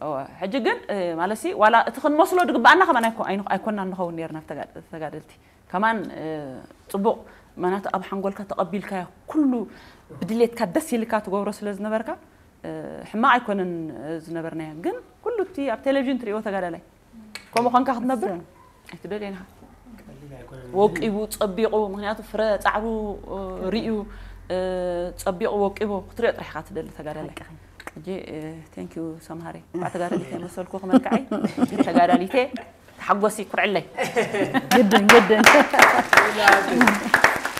እወ፣ ሕጂ ግን፣ እ፣ ማለትሲ ዋላ እቲ ክንመስሎ ዝግብኣና ከማን ኣይኮ-፣ ኣይን-፣ ኣይኮናን ንኸውን ነይርና ተጋ-፣ ተጋደልቲ። ከማን፣ እ፣ ጽቡቕ፣ ምኽንያቱ ኣብ ሓንጎልካ ተቐቢልካዮ፣ ኩሉ ብድሌትካ ደስ ኢልካ ትገብሮ ስለ ዝነበርካ፣ እ፣ ሕማቕ ኣይኮነን፣ እ፣ ዝነበርናዮ። ግን ኩሉ እቲ ኣብ ቴሌቪዥን ትርእይዎ ተጋዳላይ፣ ከምኡ ኾንካ ክትነብር እሱ። ኣይትደልዮን ኢኻ። ቀሊል ኣይኮነን። ወቂቡ፣ ጸቢቑ፣ ምኽንያቱ ፍረ ጻዕሩ፣ እ፣ ርእዩ፣ እ፣ ጸቢቑ ወቂቡ ክትሪኦ ጥራሕ ኢኻ ትደሊ ተጋዳላይ። ሓቅኺ። ሕጂ፣ እ፣ ቴንክ ዩ ሰምሃሪ። እኳ ተጋዳሊት ኣይመሰልኩ ክመልክዐይ። ተጋዳሊቴ ተሓጎሲ ኩርዕለይ። ግድን፣ ግድን።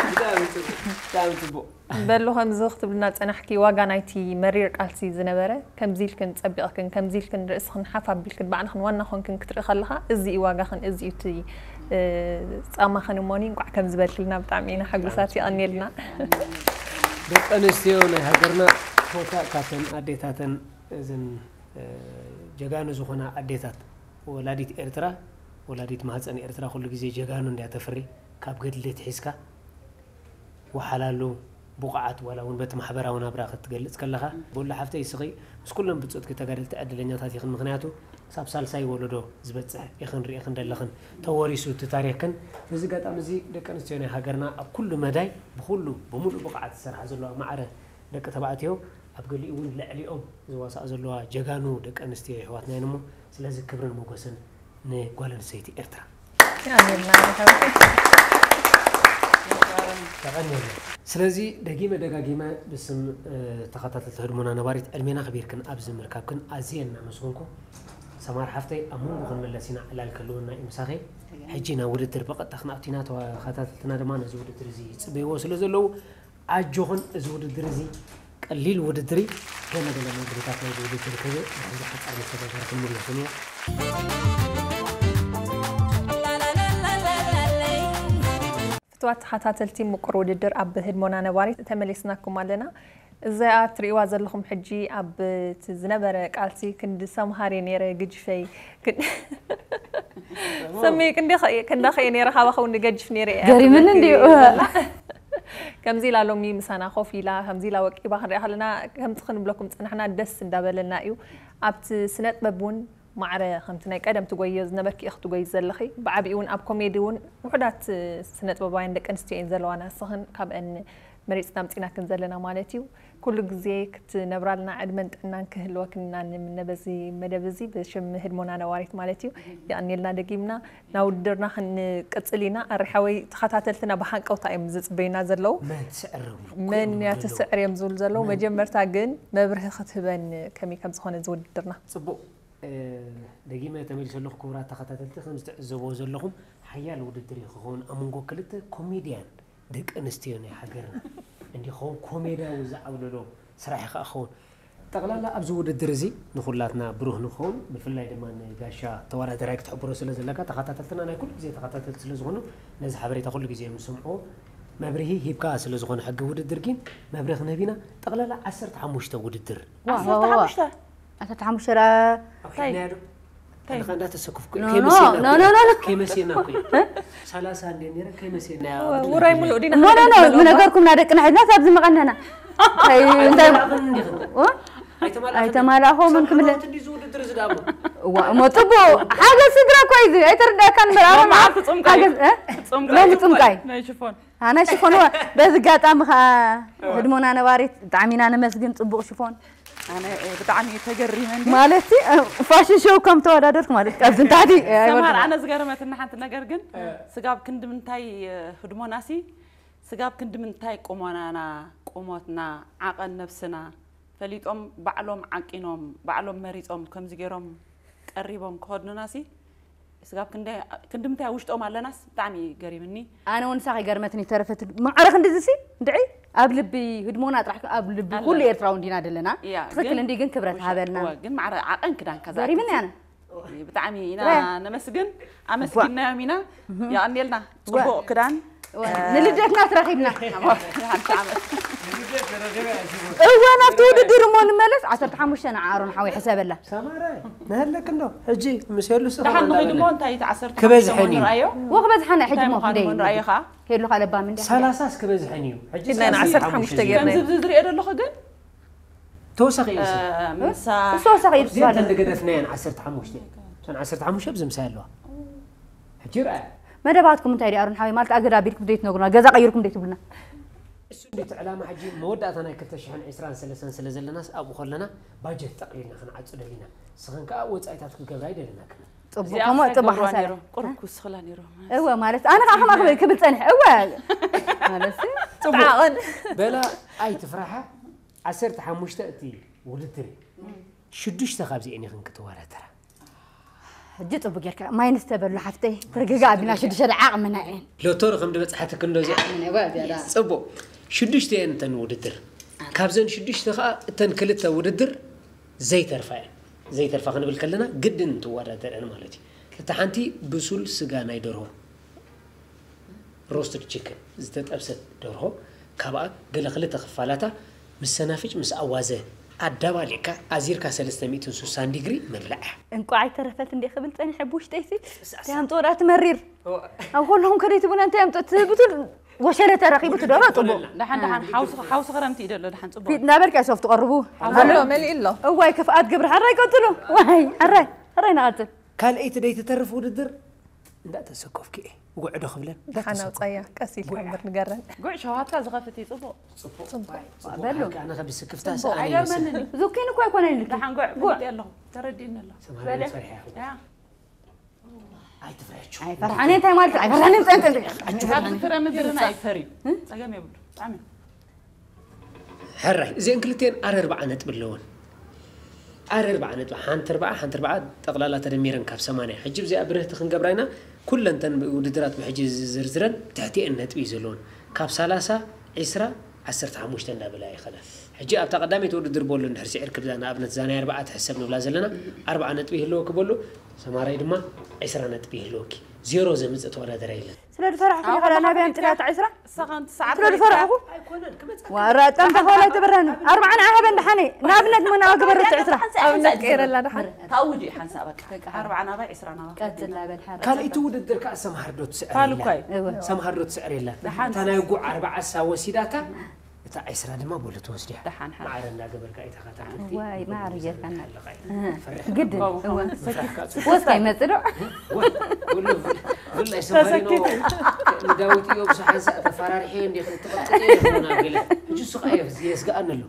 ብጣዕሚ ጽቡቕ፣ ብጣዕሚ ጽቡቕ። በሉ ከምዚ ክትብልና ጸናሕኪ፣ ዋጋ ናይቲ መሪር ቃልሲ ዝነበረ፣ ከምዚ ኢልክን ጸቢቕክን፣ ከምዚ ኢልክን ርእስኽን ሓፍ ኣቢልክን ባዕልኽን ዋና ኾንክን ክትርኢ ከለኻ፣ እዚ እዩ ዋጋኽን፣ እዚ እዩ እቲ፣ እ፣ ጻማኽን እሞኒ፣ እንቋዕ ከምዚ በልክልና ብጣዕሚ ኢና ሕጉሳት፣ የቐንየልና። ደቂ ኣንስትዮ ናይ ሃገርና፣ ኮታ ካብተን ኣዴታተን፣ እዘን፣ እ፣ ጀጋኑ ዝኾና ኣዴታት፣ ወላዲት ኤርትራ፣ ወላዲት ማህጸን ኤርትራ ኩሉ ግዜ ጀጋኑ እንድያ ተፍሪ፣ ካብ ገድሊ ሒዝካ ወሓላሉ ብቑዓት፣ ዋላ እውን በቲ ማሕበራዊ ናብራ ክትገልጽ ከለኻ፣ በሉ ሓፍተይ፣ እስኺ ምስ ኩሎም ብጾትኪ ተጋደልቲ ዕድለኛታት ኢኽን። ምኽንያቱ፣ ክሳብ ሳልሳይ ወለዶ ዝበጽሕ ኢኽን ርኢኽን ዘለኽን፣ ተወሪሱ እቲ ታሪኽክን። በዚ ኣጋጣሚ እዚ፣ ደቂ ኣንስትዮ ናይ ሃገርና ኣብ ኩሉ መዳይ፣ ብኹሉ፣ ብምሉእ ብቕዓት ዝሰርሓ ዘለዋ ማዕረ ደቂ ተባዕትዮ፣ ኣብ ገሊኡ እውን ልዕሊኦም ዝዋሳኣ ዘለዋ ጀጋኑ ደቂ ኣንስትዮ የሕዋትና እየን እሞ፣ ስለዚ ክብርን ሞገስን ንጓል ኣንስተይቲ ኤርትራ። ኣሜን፣ ኣሜን፣ ሓወይ። የቐንየልና። ስለዚ ደጊመ ደጋጊመ ብስም፣ እ፣ ተኸታተልቲ ህድሞና ነባሪት ዕድሜና ኣኽቢርክን ኣብዚ ምርካብክን ኣዝየ እናመስገንኩ፣ ሰማር ሓፍተይ ኣብ መንጎ ክንምለስ ኢና ዕላል ክህልወና እዩ ምሳኺ። ሕጂ ናብ ውድድር ብቐጥታ ክንኣቱ ኢና። ተኸታተልትና ድማ ነዚ ውድድር እዚ ይጽበይዎ ስለ ዘለዉ ኣጆኽን፣ እዚ ውድድር እዚ ቀሊል ውድድር እዩ። ገለ ገለ መግብታት ናይዚ ውድድር ክህብ፣ ንሕዚ ሓጻር መሰጋገሪ ክንምለሰሉ። ፍቱዋት ተኸታተልቲ ምቁር ውድድር ኣብ ህድሞና ነባሪት ተመሊስናኩም ኣለና። እዚኣ ትርእይዋ ዘለኹም ሕጂ ኣብ እቲ ዝነበረ ቃልሲ ክንዲ ሰምሃር እየ ነይረ ግጅፈይ። ክን-፣ ሰመይ ክንዲ ኸ-፣ ክንዳኸ እየ ነይረ ካባኸ እውን ንገጅፍ ነይረ እየ ገሪምኒ እንድዩ። ዘላ። ከምዚ ኢላ ሎሚ ምሳና ኮፍ ኢላ፣ ከምዚ ኢላ ወቂባ ክንሪኣ ከለና፣ ከምዚ ክንብለኩም ጸናሕና ደስ እንዳበለና እዩ። ኣብቲ ስነ ጥበብ እውን ማዕረ ከምቲ ናይ ቀደም ትጎይዮ ዝነበርኪ ኢኺ ትጎይ ዘለኺ። ብዓቢኡ እውን ኣብ ኮሜዲ እውን ውሑዳት ስነ ጥበባውያን ደቂ ኣንስትዮ እየን ዘለዋና። ንስኽን ካብአን መሪጽና ኣምጺናክን ዘለና ማለት እዩ። ኩሉ ግዜ ክትነብራልና ዕድመን ጥዕናን ክህልወክን ኢና ንምነ በዚ መደብ እዚ ብሽም ህድሞና ነዋሪት ማለት እዩ። የቐንየልና ደጊምና። ናብ ውድድርና ክንቅጽል ኢና። ኣሪ ሓወይ፣ ተኸታተልትና ብሃንቀውታ እዮም ዝጽበዩና ዘለዉ። መን ትስዕር እዮም መን እያ ትስዕር እዮም ዝብሉ ዘለዉ። መን? መጀመርታ ግን መብርሂ ክትህበን ከመይ ከም ዝኾነ እዚ ውድድርና። ጽቡቕ። እ፣ ደጊመ ተመሊሰ ኣለኹ። ክቡራት ተኸታተልቲ፣ ከም ዝትዕዘብዎ ዘለኹም ሓያል ውድድር እዩ ክኸውን ኣብ መንጎ ክልተ ኮሜድያን ደቂ ኣንስትዮ ናይ ሃገርና። እንዲኸውን ኮሜድያዊ ዝዓብለሎ ስራሕ እዩ ከኣ ክኸውን። ጠቕላላ ኣብዚ ውድድር እዚ ንኹላትና ብሩህ ንኸውን፣ ብፍላይ ድማ ንጋሻ ተወዳደራይ ክትሕብሮ ስለ ዘለካ፣ ተኸታተልትና ናይ ኩሉ ግዜ ተኸታተልቲ ስለ ዝኾኑ፣ ነዚ ሓበሬታ ኩሉ ግዜ እዮም ዝሰምዕዎ። መብርሂ ሂብካ ስለ ዝኾነ ሕጊ ውድድር ግን መብርሂ ክንህብ ኢና። ጠቕላላ ዓሰርተ ሓሙሽተ ውድድር። ዋ፣ ዓሰርተ ሓሙሽተ? ዋ፣ ዋ። ዓሰርተ ሓሙሽተ ደኣ ኣብ ሒድናዮ ዶ? እንታይ? ኣነ ከኣ እንዳተሰከፍኩ ኖ፣ ኖ፣ ከይመሲና ኖ፣ እኮ ኖ፣ ኖ፣ ኖ። ከይመሲና እኮ። እ? ሰላሳ እንደ ነይረ ከይመሲና እሞ ውራይ ምሉእ ዲና ሞ፣ ኖ፣ ኖ፣ ኖ፣ ክንብል ምነገርኩም ናደቅና ሒድና ኣብዚ መቐነና። እንታይ? ኣይተማልኣኹምን እንዲኽን? እ? ኣይተማልኣኹምን? ኣይተማልኣኹምን ክምለ-? ሰማዕቲ እንዲ ዝውድድር እዚ ደኣ እሞ። እዋ፣ እሞ ጽቡቕ። ሓገዝ ስድራ እኮ እዩ እዚ። ኣይተረዳእካን እምበር፣ ኣነ ሎሚ መዓልቲ ጾም ቃል እዩ። ሓገዝ፣ እ? ጾም ቃል። ሎሚ ጾም ቃል። ናይ ሽፎን። ኣነ ሽፎን እወ፣ በዚ ኣጋጣሚ ኸኣ እወ። ህድሞና ነባሪት ብጣዕሚ ኢና ነመስግን፣ ጽቡቕ ሽፎን። ኣነ፣ እ፣ ብጣዕሚ ተገሪመ እንዲ። ማለት፣ እ፣ ፋሽን ሾው ከም ተወዳደርኩ ማለት፣ ካብዚ ንታሕቲ፣ እ፣ ሰምሃር፣ ኣይበልኩ። ኣነ ዝገረመትኒ ሓንቲ ነገር ግን፣ እ። ስጋብ ክንዲ ምንታይ፣ እ፣ ህድሞናሲ፣ ስጋብ ክንዲ ምንታይ ቁመናና፣ ቁሞትና፣ ዓቐን ነብስና ፈሊጦም፣ ባዕሎም ዓቂኖም፣ ባዕሎም መሪጾም፣ ከምዚ ገይሮም ቀሪቦም ክኸድኑናሲ፣ ስጋብ ክንደ-፣ ክንዲ ምንታይ ኣብ ውሽጦም ኣለናስ ብጣዕሚ ገሪምኒ። ኣነ እውን ንሳ ከይገርመትኒ ተረፈት። ማዕረ ክንድዚ ሲ፣ እንድዒ፣ ኣብ ልቢ ህድሞና ጥራሕ፣ ኣብ ልቢ ኣለ። ኩሉ ኤርትራዊ እንዲና ዘለና። እያ፣ ትኽክል ግን እንዲ፣ ግን ክብረት ውሸ-፣ ሃበልና። እወ፣ ግን ማዕረ ዓቐን ክዳንካ ገሪምኒ ዝኣክል ኣነ። ብጣዕሚ ኢና ጥረ። ነመስግን፣ ኣመስጊናዮም ኢና። እህ። የቐንየልና። እወ። ጽቡቕ ክዳን። እወ፣ እ፣ ንልደትና ተራኺብና። ሓንቲ ዓመት። እወ፣ ናብቲ ውድድር እሞ ንመለስ። ዓሰርተ ሓሙሽተ ንዓሮን ሓወይ ሕሰበላ። ሰማረ፣ ንሃለክ እንዶ፣ ሕጂ ምስ የሉ ስኻ ደሓን ንኸይድ እሞ እንዳበለ። እንታይ እቲ ዓሰርተ ሓሙሽተ ክበዝሐን እዩ። ንርኣዮ? ወ ክበዝሓና ሕጂ እንታይ እሞ ምዃኑ ክንደይ እሞ እዩ? ንርኣዮ ኸኣ? ሄሉ ኻለባ ምን ደሓን? ሰላሳስ ክበዝሐን እዩ። ሕጂ ኢልና ኢና ዓሰርተ ሓሙሽተ ዓሰርተ ሓሙሽተ ጌርና። ገይርና። ከምዚ ብዝዝሪ እየ ደለኹ ግን፣ ተወሳኺ እዩ። እ፣ ምሳ እዚኣን ተን ዝገደፍናየን ዓሰርተ ሓሙሽተ። እተን ዓሰርተ ሓሙሽተ ኣብዚ ምሳይ ኣለዋ። ሕጂ ይርኣያ። መደባትኩም እንታይ ድዩ ኣሮን ሓወይ? ማለት ኣገዳ ኣቢልኩም ዘይትነግሩና፣ ገዛ ቀይርኩም ዘይትብሉና? እሱ እንዴት ዕላማ ሕጂ መወዳእታ ናይ ክልተ ሽሕን ዕስራን ሰለስተን ስለ ዘለናስ ኣብኡ ከለና ባጀት ጠቕሊልና ክንዓጹ ደሊና። ስኽን ከኣ ወጻኢታት ክገብራ ይደለና ክነ። ጽቡቕ፣ እዚኣ ከምኡ ምሳይ ጽቡቕ ገብርዋ ሓሳብ። ነይሩ፣ ቁሩብ ክውስኽላ ነይሩ። እወ፣ ማለት ኣነ ከኣ ከማኹም ክብል ጸኒሐ። እወ። ማለት ጽቡቕ። ዓቕን። በላ ኣይትፍራሓ። ዓሰርተ ሓሙሽተ እቲ ውድድር እዩ። ሽዱሽተ ካብዚኤን ኢኽን ክትወዳደራ። ሕጂ ጽቡቕ ጌርካ። ማይንስ ተበሉ ሓፍተይ። ተርግጋ ኣቢና ሽዱሽተ ደዓ ዓቕምና እየን። ሎቶሪ ከም ዝበጽሓትክ እንዶ እዚኣ። ዓቕምና እወ፣ እዚኣ ደኣ። ጽቡቕ። ሽዱሽተ እየን እተን ውድድር። ካብዘን ሽዱሽተ ከኣ እተን ክልተ ውድድር ዘይተርፋ እየን። ዘይተርፋ ክንብል ከለና ግድን ትወዳደር እየን ማለት እዩ። እታ ሓንቲ ብሱል ስጋ ናይ ደርሆ፣ ሮስትድ ቺክን፣ ዝተጠብሰት ደርሆ፣ ካብኣ ገለ ክልተ ክፋላታ ምስ ሰናፍጭ ምስ ኣዋዘ ኣዳባሊዕካ ኣዚርካ ሰለስተ ሚእትን ስሳን ዲግሪ ምብላዕ እያ። እንቋዕ ኣይተረፈት እንዴ ክብል ጸኒሐ ብውሽጠይሲ። እንታይ ኣምጽኦ ደኣ ትመሪር? እዋ። ኣብ ኩሎም ከደይ ትቡና እንታይ ኣምጽኦ ትብቱል ወሸለ ተረኺቡ ትደሮ ጽቡቕ። ደሓን፣ ደሓን፣ ሓውሲ፣ ሓውሲ ክረምቲ እዩ ደሎ፣ ደሓን ጽቡቕ። ፊት እናበልካ ሶፍት ቀርቡ። ኣሎ፣ መሊኡ ኣሎ። እዋይ ክፍኣት ግብሪ፣ ሕራይ ቀጽሉ። ዋይ፣ ሕራይ፣ ሕራይ ንቐጽል። ካልኣይቲ ደይ ትተርፍ ውድድር እንዳተሰከፍኩ እየ። ጉዕዶ ክብለን ደሓን እንዳተሰከፍኩ። ኣውጻያ፣ ቀስ ኢልካ ጉዕ። እምበር ንገረን። ጉዕ ሸዋትካ ዝኸፍት እዩ፣ ጽቡቕ። ጽቡቕ። ጽቡቕ። ዋይ፣ ጽቡቕ በሉ። ሓቂ፣ ኣነ ከብስክፍታ ጽቡቕ፣ ስኣነ እዩ። ኣይገርመንን እዩ። ዙኪን እኮ ኣይኮነን ኢሉ። ደሓን ጉዕ በለ። ፍልጥ ኣለኹ፣ ተረዲእኒ ኣሎ። ሰማርያ በለ። ፈሪሐ እያ። ያ። ኣይትፍርሕዮ። ኣይፈርሓን፣ እንታይ ማለት እዩ? ኣይፈርሓን፣ እንታይ፣ እንታይ፣ እንታይ? ኣጆ፣ ካብዚ ፍረ ምድርና ኣይፈርዩ። እ? ጸገም የብሉ። ብጣዕሚ። ሕራይ፣ እዚአን ክልቲአን ኣረ ኣርባዓ ነጥቢ ኣለወን። ኣረ ኣርባዓ ነጥቢ፣ ሓንቲ ኣርባዓ፣ ሓንቲ ኣርባዓ፣ ጠቕላላ ተደሚረን ካብ ሰማንያ። ሕጂ ብዚኣ ብርህቲ ክንገብራ ኢና። ኩለን እተን ውድድራት ብሕጂ ዝዝርዝረን ትሕቲአን ነጥቢ እዩ ዘለወን። ካብ ሰላሳ፣ ዒስራ፣ ዓሰርተ ሓሙሽተ እንዳበላ ይኸዳ። ሕጂ ኣብታ ቀዳመይቲ ውድድር ቦሎ እንድሕር ስዒርኪ፣ ብዛ ንኣብነት እዛ ናይ ኣርባዓ ትሕሰብ ንብላ ዘለና፣ ኣርባዓ ነጥቢ ይህልወኪ ቦሎ፣ ሰማራይ ድማ ዒስራ ነጥቢ ይህልወኪ። ዜሮ ዘምፅእ ተወዳደራ የለን። ስለ ዝፈራሕኩ ዲኻ ናበይ ኣምፂኻ እታ ዕስራ? ንስኻ ንትስዓት ስለ ዝፈራሕኩ ኣይኮነን ክመፅእ ዋራ ጠንታ ከዋላ ኣይተበረህን ኣርባዓን ዓሃበን ደሓነ ናብነት መን ኣዋ ግበሩ እቲ ዕስራ ኣብነት ቀይረላ ደሓን ታውጅ ሓንሳእ በቃ ኣርባዓ ናባይ ዕስራ ናባ ቀፅል ናበል ሓራ ካልእቲ ውድድር ከዓ ሰምሃር ዶ ትስዕር ካልእ እኳ የላን። እዩ እወ ሰምሃር ዶ ትስዕር የላን። ደሓን እታ ናይ ጉዕ ኣርባዓ እሳ ወሲዳታ እታ ዕስራ ድማ በሉ ትወስድያ። ደሓን ሓራ ማዕረ እንዳገበርካ ኢታኻ ታሕቲ ዋይ ማዕረ ጌርካና ኣለኻ ግድን ከምኡ እወ ከምኡ ንሰኪ ወስካ ይመፅእ ዶ ብላይ ሰማሪኖ ንዳዊት እዮ ብዙ ሓንሳእ ተፈራርሒ እንዲ ክትቐጥጥ እየ ዝኾና ገለ ሕጂ እሱ ኸዓ የስግኣኒ ኣሎ።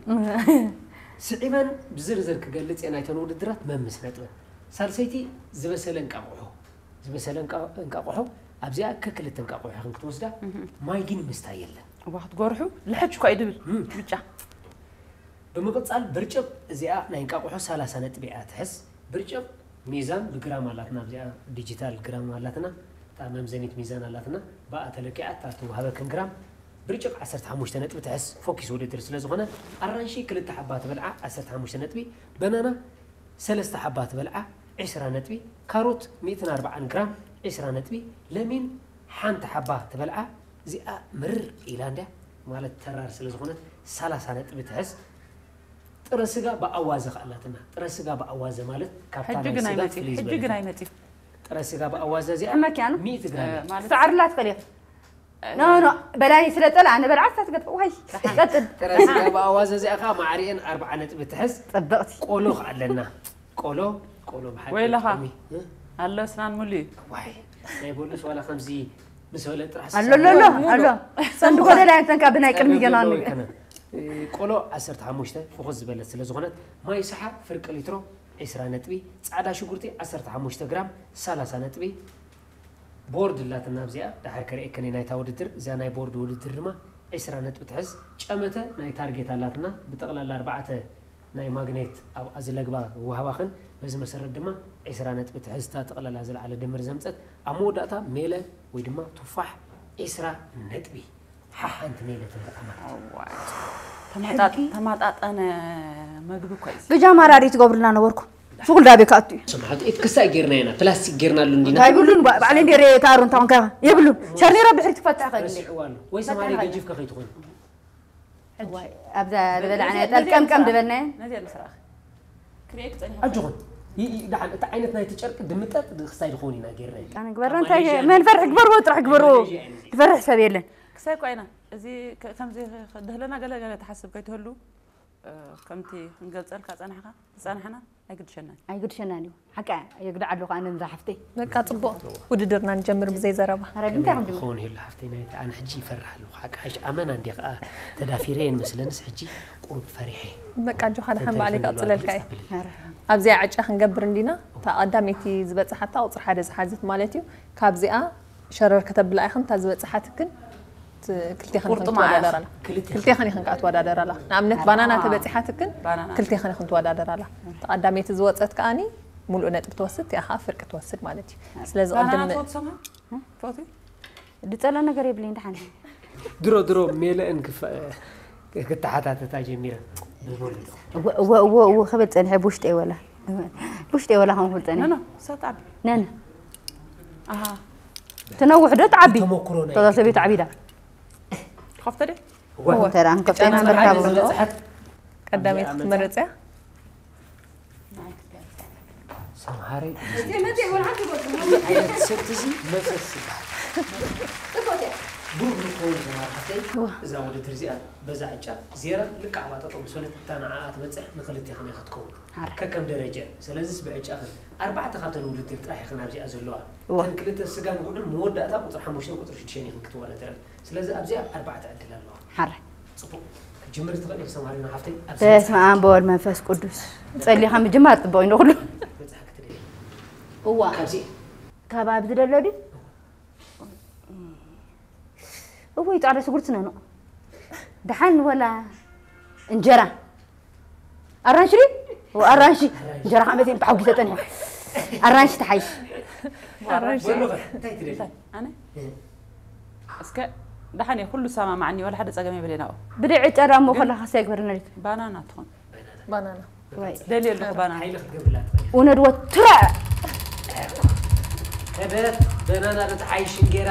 ስዒበን ብዝርዝር ክገልፅ እየ ናይተን ውድድራት መምስ ነጥበን። ሳልሰይቲ ዝበሰለ እንቃቑሖ ዝበሰለ እንቃ- እንቃቑሖ ኣብዚኣ ከክልተ እንቃቑሖ ኢኽን ክትወስዳ። ማይ ግን ምስታይ የለን። እዋ ክትጎርሑ ልሕጅ እኳ እዩ ድብል ብጫ ብምቕፃል ብርጭቕ እዚኣ ናይ እንቃቑሖ ሰላሳ ነጥቢ እያ ትሕዝ። ብርጭቕ ሚዛን ብግራም ኣላትና ኣብዚኣ ዲጂታል ግራም ኣላትና እታ መምዘኒት ሚዛን ኣላትና ብኣ ተለኪዓ እታ ትወሃበክን ግራም ብርጭቕ ዓሰርተ ሓሙሽተ ነጥቢ ትሕዝ። ፎኪስ ውድድር ስለ ዝኾነ ኣራንሺ ክልተ ሓባ ትበልዓ ዓሰርተ ሓሙሽተ ነጥቢ በናና ሰለስተ ሓባ ትበልዓ ዕስራ ነጥቢ ካሮት ሚእትን ኣርባዓን ግራም ዕስራ ነጥቢ ለሚን ሓንቲ ሓባ ትበልዓ እዚኣ ምርር ኢላ እንድያ ማለት ተራር ስለ ዝኾነት ሰላሳ ነጥቢ ትሕዝ። ጥረ ስጋ ብኣዋዘ ከኣላትና ጥረ ስጋ ብኣዋዘ ማለት ካብታ ሕጂ ናይ ግን ስጋ ኣይመፅእ ፍልይ ሕጂ ዝበለት ግን እያ። ኣይመፅእ ጥረ ስጋ ብኣዋዘ እዚኣ ሕመኪያ ነው? ሚእቲ ግራም እያ። ማለት ሰዓር ላት ፈልየ ኖ ኖ በላይ ስለ ጠላ ኣነ በልዓ ስታት ገጥ ዋይ ቀጥል ጥረ ስጋ ብኣዋዘ እዚኣ ከዓ ማዕሪኤን ኣርባዓ ነጥቢ ትሕዝ። ፅብቕቲ ቆሎ ከኣለና ቆሎ ቆሎ ብሓቂ ወይለኻ። ጥዑም እዩ። እ? ኣሎ ስናን ሙሉ እዩ ዋይ ናይ ቦሉስ ዋላ ከምዚ ምስ በለ ጥራሕ ኣሎ ኣሎ ኣሎ ኣሎ ሰንዲ ጎደላ ያንተንካ ብናይ ቅድሚ ገና ንግ ቆሎ ዓሰርተ ሓሙሽተ ፍኹስ ዝበለት ስለ ዝኾነት ማይ ሰሓ ፍርቂ ሊትሮ ዕስራ ነጥቢ ፃዕዳ ሽጉርቲ ዓሰርተ ሓሙሽተ ግራም ሰላሳ ነጥቢ ቦርድ ኣላትና ኣብዚኣ ድሓር ከርእየክን ናይታ ውድድር እዚኣ ናይ ቦርድ ውድድር ድማ ዕስራ ነጥቢ ትሕዝ ጨመተ ናይ ታርጌት ኣላትና ብጠቕላላ ኣርባዕተ ናይ ማግኔት ኣብኣ ዝለግባ ወሃባኽን በዚ መሰረት ድማ ዕስራ ነጥቢ ትሕዝታ ጠቕላላ ዝለዓለ ድምር ዘምፀት ኣብ መወዳእታ ሜለ ወይ ድማ ቱፋሕ ዕስራ ነጥቢ ሓሓንቲ ሜለ ትንበጣ ማለት እዩ። ተማጣጥ- ተማጣጠነ መግቢ እኳ እዩ ብጃማ ራዲ ትገብሩልና ነበርኩ ሽጉል ዳቤ ክኣቱ እዩ ስምሓት ኢት ክሳይ ጌርና ኢና ፕላስቲክ ጌርናሉ እንዲና እንታይ ብሉን ባዕለ እንዴ ሬ ታሩ እንታውን ከ የብሉን ሸርኒራ ብሕሪ ትፈትሕ ከግለ ረሲዕዋ ኣሎ ወይ ሰማሪ ገጅፍካ ከይትኾን ኣብዛ ዝበላዕና ጠልቀምቀም ዝበልናዮ ነዚኣ ንስራሕ ክርእየክ ፀኒሐ ኣጆኹም ይ- ይ- ደሓን እቲ ዓይነት ናይቲ ጨርቂ ድምጠጥ ክሳይ ዝኸውን ኢና ጌርና ኣነ ግበርና እንታይ መንፈርሒ ግበርዎ ጥራሕ ግበርዎ ዝፈርሕ ሰብ የለን ክሳይ እኳ ኢና እዚ ከ- ከምዚ ከ- ደህለና ገለ ገለ ትሓስብ ከይትህሉ እ፣ ከምቲ ክንገልፀልካ ፀናሕካ ዝፀናሕና ኣይግድሸናን ኣይግድሸናን እዩ ሓቂ የግዳ ኣለኹ ኣነ ምዛ ሓፍተይ በቃ ፅቡቅ ውድድርና ንጀምር ብዘይ ዘረባ ኧረ እንታይ ከም ድምር ክኸውን ይህሉ ሓፍተይ ናይ ኣነ ሕጂ ይፈርሕ ኣለኹ ሓቂ ሓሽ ኣመና እንዲ ከዓ ተዳፊረ እየን መስለንስ ሕጂ ቁሩብ ፈሪሐ በቃ ኣጆኻ ደሓን በዓል ይቀፅለልካ እየ ኣብዚኣ ዕጫ ክንገብር እንዲና እታ ቀዳመይቲ ዝበፅሓታ ቁፅሪ ሓደ ዝሓዘት ማለት እዩ ካብዚኣ ሸረር ከተብላ ኢኽን እታ ዝበፅሓትክን ት- ክልቴኽን ኢኽን ቁርጥማት። ትወዳደራላ ክልቴኽን ኢኽን ከዓ ትወዳደራላ ንኣብነት ባናና ተበፂሓትክን ባናና። ክልቴኽን ኢኽን ትወዳደራላ ተቐዳመይቲ ዝወፀት ከዓኒ ሙሉእ ነጥቢ ትወስድ እቲኣ ከዓ ፍርቂ ትወስድ ማለት እዩ ስለዚ ባናና ቅድም ትወቅሶማ ፈትዩ ድፀላ ነገር የብለኝ ድሓን ድሮ ድሮ ሜለእን ክፈ- ክተሓታተታ ጀሚረ ብቦልዶ እወ እወ እወ እወ ክብል ፀኒሐ ብውሽጢ ወላ ብውሽጢ ወላ ከም ክብል ፀኒሐ ኖ ሰጣቢ ነን ኣሃ ትነውሕ ዶ ትዓቢ ተመክሮ ናይ ተዛሰቢ ትዓቢዳ ከፍተ ደ ተራ ንከፍተ ጨና ንብርካ ፀሓይ ብብሎ ዝበፅሐት ቀዳመይቲ ክትመርፅ እያ ሰምሃሪ ዓይነት ሰብቲ እዚ መፍሰስ ይበሃል ብሩክ ንክኸውን ተማርሓተይ እዛ ውድድር እዚኣ በዛ ዕጫ ዜራ ልክዕ ኣባጠጦ ምስ በለት እታ ንዓኣ ትበፅሕ ንክልቴ ከመይ ክትከውን ከከም ደረጃ ስለዚስ ብዕጫ ክን ኣርባዕተ ካብተን ውድድር ጥራሕ ኢኽን ኣብዚኣ ዘለዋ እዋ። ተን ክልተ ስጋን ጉዕን መወዳእታ ቁፅሪ ሓሙሽተን ቁፅሪ ሽዱሽተን ኢኽን ክትወዳደረን ስለዚ ኣብዚኣ ኣርባዕተ ዕድል ኣለዋ ሓራይ ፅቡቅ ክትጅምር ትኽእል ኢኽ ሰማሪና ሓፍተይ ኣብዚ በስመ ኣብ በወልድ መንፈስ ቅዱስ ጸሊኻ ምጅማር ጽቡቕ እዩ ንኹሉ መፅሓ ክትደሊ እዋ ካብዚ ካብ ኣብዚ ደሎ ድዩ እወይ ጻዕዳ ሽጉርቲ ነኖ ደሓን ወላ እንጀራ ኣራንሺ ድዩ እወ ኣራንሺ እንጀራ ከመይ ብሓጉሰ ጸኒሐ ኣራንሺ ተሓይሽ ኣራንሺ በሉ ኸ እንታይ ትደሊ ኣነ እስከ ደሓን እየ ኩሉ ሰማማዕኒ ወላ ሓደ ፀገም የብለይ ናብኡ ብደይ ዕጫ ዳሞ ከለኻ ሳይግበርና ዲት ባናና ትኾን ባናና ወይ ደልየ ኣለኹ ባናና ሓይሊ ክትገብርላ ትኽእል እውነድ ወትራ ከደ በናና ዶ ትሓይሽ እንጌራ፣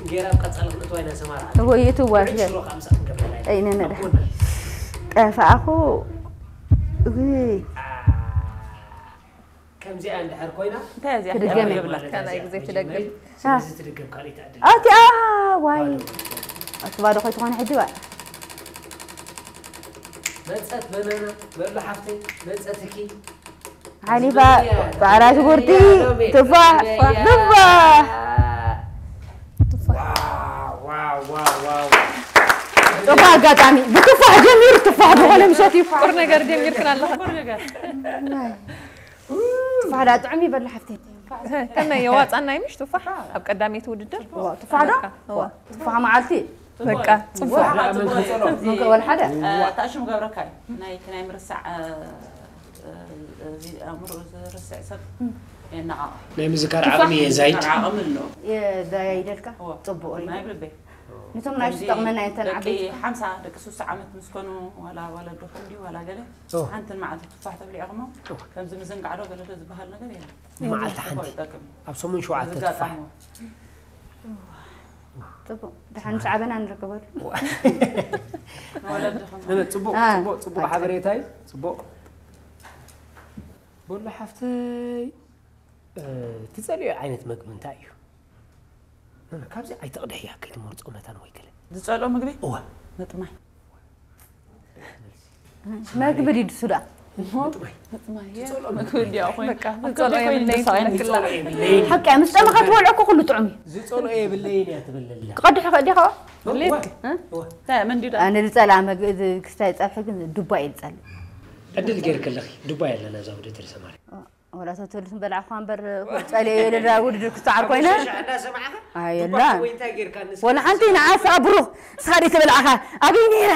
እንጌራ ኣብ ቀጻሊ ክንእትዋ ኢና ሰማራ። ወይ እትዋ ሽሮ ካብ ምሳእ ክንገብረላ ኢና። ኣይነ ነዳ ኣቦና። ጠፋእኹ ውይ ከምዚኣ እንድሕር ኮይና እንታይ እዚኣ ትድገም እያ። ይብላ ማለት ካልኣይ እዚኣ ግዜ መጀመሪ፣ ትደግም። ስለዚ ትድገም ካልኣይቲ ዕድል። ኣቲ ዋይ ኣቲ ባዶ ከይትኾነ ሕጂ ባ መጸት በናና በሎ ሓፍተይ መጸትኪ ሓሊፋ ጻዕዳ ሽጉርቲ ቱፋ ዱባ ዋው ዋው ዋው ጡፋ ኣጋጣሚ ብቱፋሕ ጀሚሩ ቱፋሕ ዝኾነ ምሸት እዩ ቁር ነገር ጀሚርክን ኣለኹ። ቱፋሕ ዳ ጥዑም ይበል ሓፍተይ ከመይ የዋፃና ይምሽ ቱፋሕ ኣብ ቀዳመይቲ ውድድር ዋ፣ ቱፋሕ ዶ እዋ። ቱፋሕ መዓልቲ በቃ ፅቡቅ ዋላ መን ክጸሎ? መንከ ወላ ሓደ ታሽም ገብረካ እዩ ናይ ናይ ምርሳዕ እዚ ኣእምሮ ዝርስዕ ሰብ የነቃቕ ናይ ምዝካር ዓቕሚ የዛይድ። ዓቕሚ ኣሎ የዛይደልካ እዋ። ጽቡቕ እዩ ናይ ብልበይ ንቶም ናይ ዝጠቕመና እንተን ደቂ ዓበይቲ ሓምሳ ደቂ ሱሳ ዓመት ምስ ኮኑ ዋላ ወለድኹም ድዩ ዋላ ገለ ኦ። ሓንቲ መዓልቲ ትፋሕ ተብሊዕኹሞ ከምዚ ምዝንጋዕ ዶ ገለ ዶ ዝበሃል ነገር የለን መዓልቲ ሓንቲ ይጠቅም ኣብ ሰሙን ሸውዓተ ትፋሕ ዝጋጣሙ ጽቡቕ ድሓን ምስ ዓበና ንርከበሉ ንወለድኹም ነነ ጽቡቕ አ፣ ጽቡቕ ጽቡቕ ኦኬ። ሓበሬታ እዩ ጽቡቕ በሎ ሓፍተይ እ፣ ትጸልዮ ዓይነት መግቢ እንታይ እዩ ነነ ካብዚ ኣይትቕድሕያ ከይትመርጾ መታን ወይ ገለ ዝጸልኦ ምግቢ እወ ምጥማይ መግቢ ድዩ ድሱ ደኣ ምጥማይ ምጥማይ ዝጸልኦ ምግቢ እንዲያ ኮይኑ በቃ ዝጸልኦ የብለይን ትብለክላ ሓቂ ምስ ጠመኻ ትበልዖ እኮ ኩሉ ጥዑም እዩ ዝጸልኦ የብለይን እያ ትብል ኣላ ክቐድሖ ከዲኻ እወ እወ መን ድዩ ኣነ ዝጸልኣ መግቢ እዚ ክስታይ ጸብሒ ግን ዱባ እየ ዝጸልእ ዕድል ጌርክለኺ ዱባይ ኣለና እዛ ውድድር ሰማሪ ወላ ሰተሉስ በላዕኳ እምበር ጸልየ የለዳ ውድድር ክስተዓር ኮይነ ኣየላ እንታይ ጌርካ ንስ ወላ ሓንቲ ንዓስ ኣብሩኽ ስኻ ደይ ተበላዕኻ ኣበይ ነይረ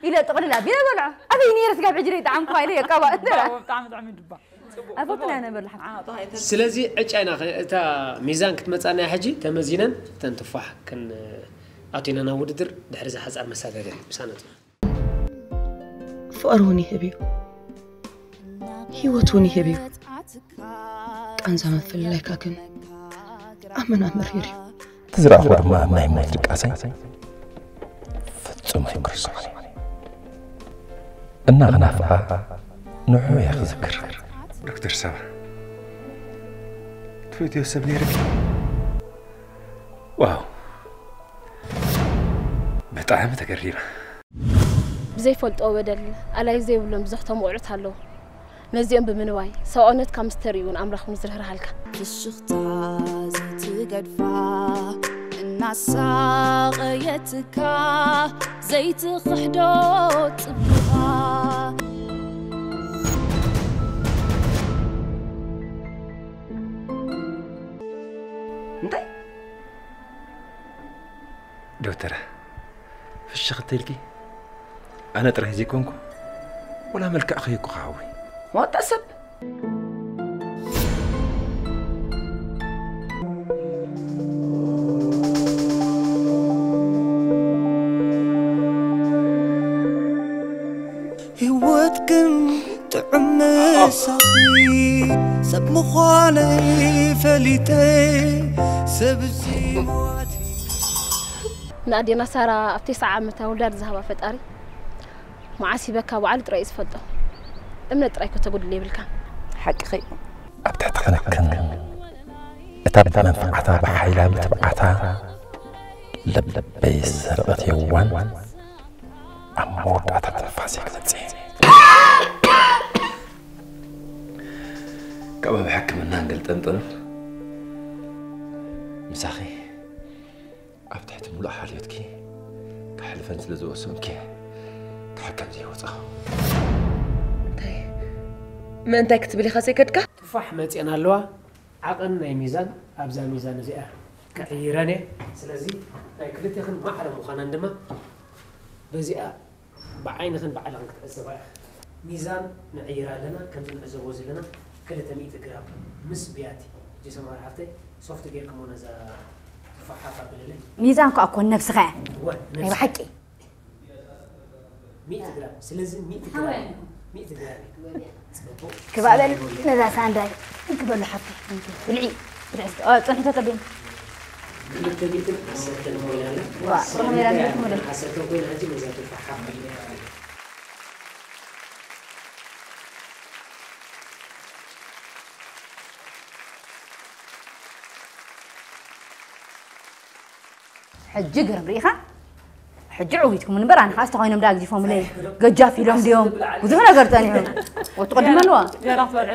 ኢለ ጥቕልል ኣቢለ በልዖ ኣበይ ነይረ ስጋብ ሕጂ ደይ ጠዓምኩ ኢለ የቃባ እንተ ብጣዕሚ ጥዕሚ ድባ ኣፈትና ነበርላ ሓፍቲ ስለዚ ዕጫ ኢና ኸ- እታ ሚዛን ክትመፃና ሕጂ ተመዚነን እተን ትፋሕ ክን ኣቲና ናብ ውድድር ድሕሪ እዚ ሓፃር መሰጋገሪ ምሳና ፅና ፍቕሪ እውን ይህብ እዩ ህይወት እውን ይህብ እዩ ቃንዛ ምፍልላይካ ግን ኣመና መሪር እዩ ትዝረእኹ ድማ ናይ ሞት ድቃሰይ ፍጹም ኣይክርስዖን እዩ። እናኽናፍቓ ንዑ እየ ክዝክር። ዶክተር ሳባ ትፈትዮ ሰብ ነይርኪ? ዋው ብጣዕሚ ተገሪመ። ብዘይፈልጥዎ በደል ኣላይ ዘይብሎም ብዙሕ ተመቑዑት ኣለዉ። ነዚኦም ብምንዋይ ሰብኣውነትካ ምስ ተርእዩ ንኣምላኽ እውን ዝርህርሃልካ። ፍሽኽታ ዘይትገድፋ እናሳቐየትካ ዘይትኽሕዶ ጽቡቓ እንታይ ዶክተር ፍሽኽ እትልኪ ኣነ ጥራይ ዘይኮንኩ ወላ መልክዕ ኸይኩ ሓወይ መወጣ ሰብ ህይወት ግን ጥዑም ምሳኺ ሰብ ምዃነይ ፈሊጠ ሰብ እዚ ሞት ንኣዴና ሳራ ኣብ ተስዓ ዓመታ ውላድ ዝሃባ ፈጣሪ መዓስ ሂበካ ባዕሉ ጥራይ እዩ ዝፈልጦ። እምነት ጥራይ ከተጉድል የብልካን። ሓቅኺ እዩ። ኣብ ትሕቲ ክንክን እታ ብመንፍዓታ ብሓይላ ብትብዓታ ልበይ ዝሰርቐት የዋን ኣብ መወዳእታ ትንፋስ ክትመጽእ ካብ ኣብ ሕክምና እንገልጠንጥን ምሳኺ ኣብ ትሕቲ ሙሉእ ሓልዮትኪ ክሕልፈን ስለ ዝወሰንኪ ክሕከም ዘይወፃኹ እንታይ ምእንታይ ክትብል ኢኻ ዘይከድካ ትፋሕ መፅአን ኣለዋ ዓቐን ናይ ሚዛን ኣብዛ ሚዛን እዚኣ ክዕይረን እየ ስለዚ ናይ ክልቴኽን ማዕረ ምዃነን ድማ በዚኣ ብዓይንኽን ባዕልኽን ክትዕዘባ ኢኽን። ሚዛን ንዕይር ኣለና፣ ከምዚ ንዕዘቦ ዘለና ክልተ ሚእቲ ግራም ምስ ብያቲ። ሕጂ ሰማሪ ሓፍተይ ሶፍት ጌርክሞ ነዛ ትፋሕ ሓፍ ኣብለለይ። ሚዛን ከኣ ኮን ነብስኻ እያ። እወ፣ ናይ ነብስኻ። ብሓቂ። ሚእቲ ግራም። ስለዚ ሚእቲ ግራም። ሚእቲ ግራም እዩ። ጽቡቕ። ክባበል ነዛ ሳንዳይ እንክበሉ ሓፍተይ ብልዒ። ጽንሕቶ ተቢን ክልተ ሚእትን ዓሰርተን ኮይና ኣላ። ዋ፣ ቁሩብ ሜዳ እንዲኹም ወደ ዓሰርተ ኮይና ሕጂ ነዛ ቱፋሕ ሓፍ ኢላ። ሕጂ ግርም ርኢኻ? ሕጂ ዕዊትኩም እምበር ኣነ ኸዓ ዝተኾይኖም ደኣ ኣግዲፎምለይ ገጃፍ ኢሎም ድዮም ብዙሕ ነገር ጸኒሑ ወትቆ ድመልዋ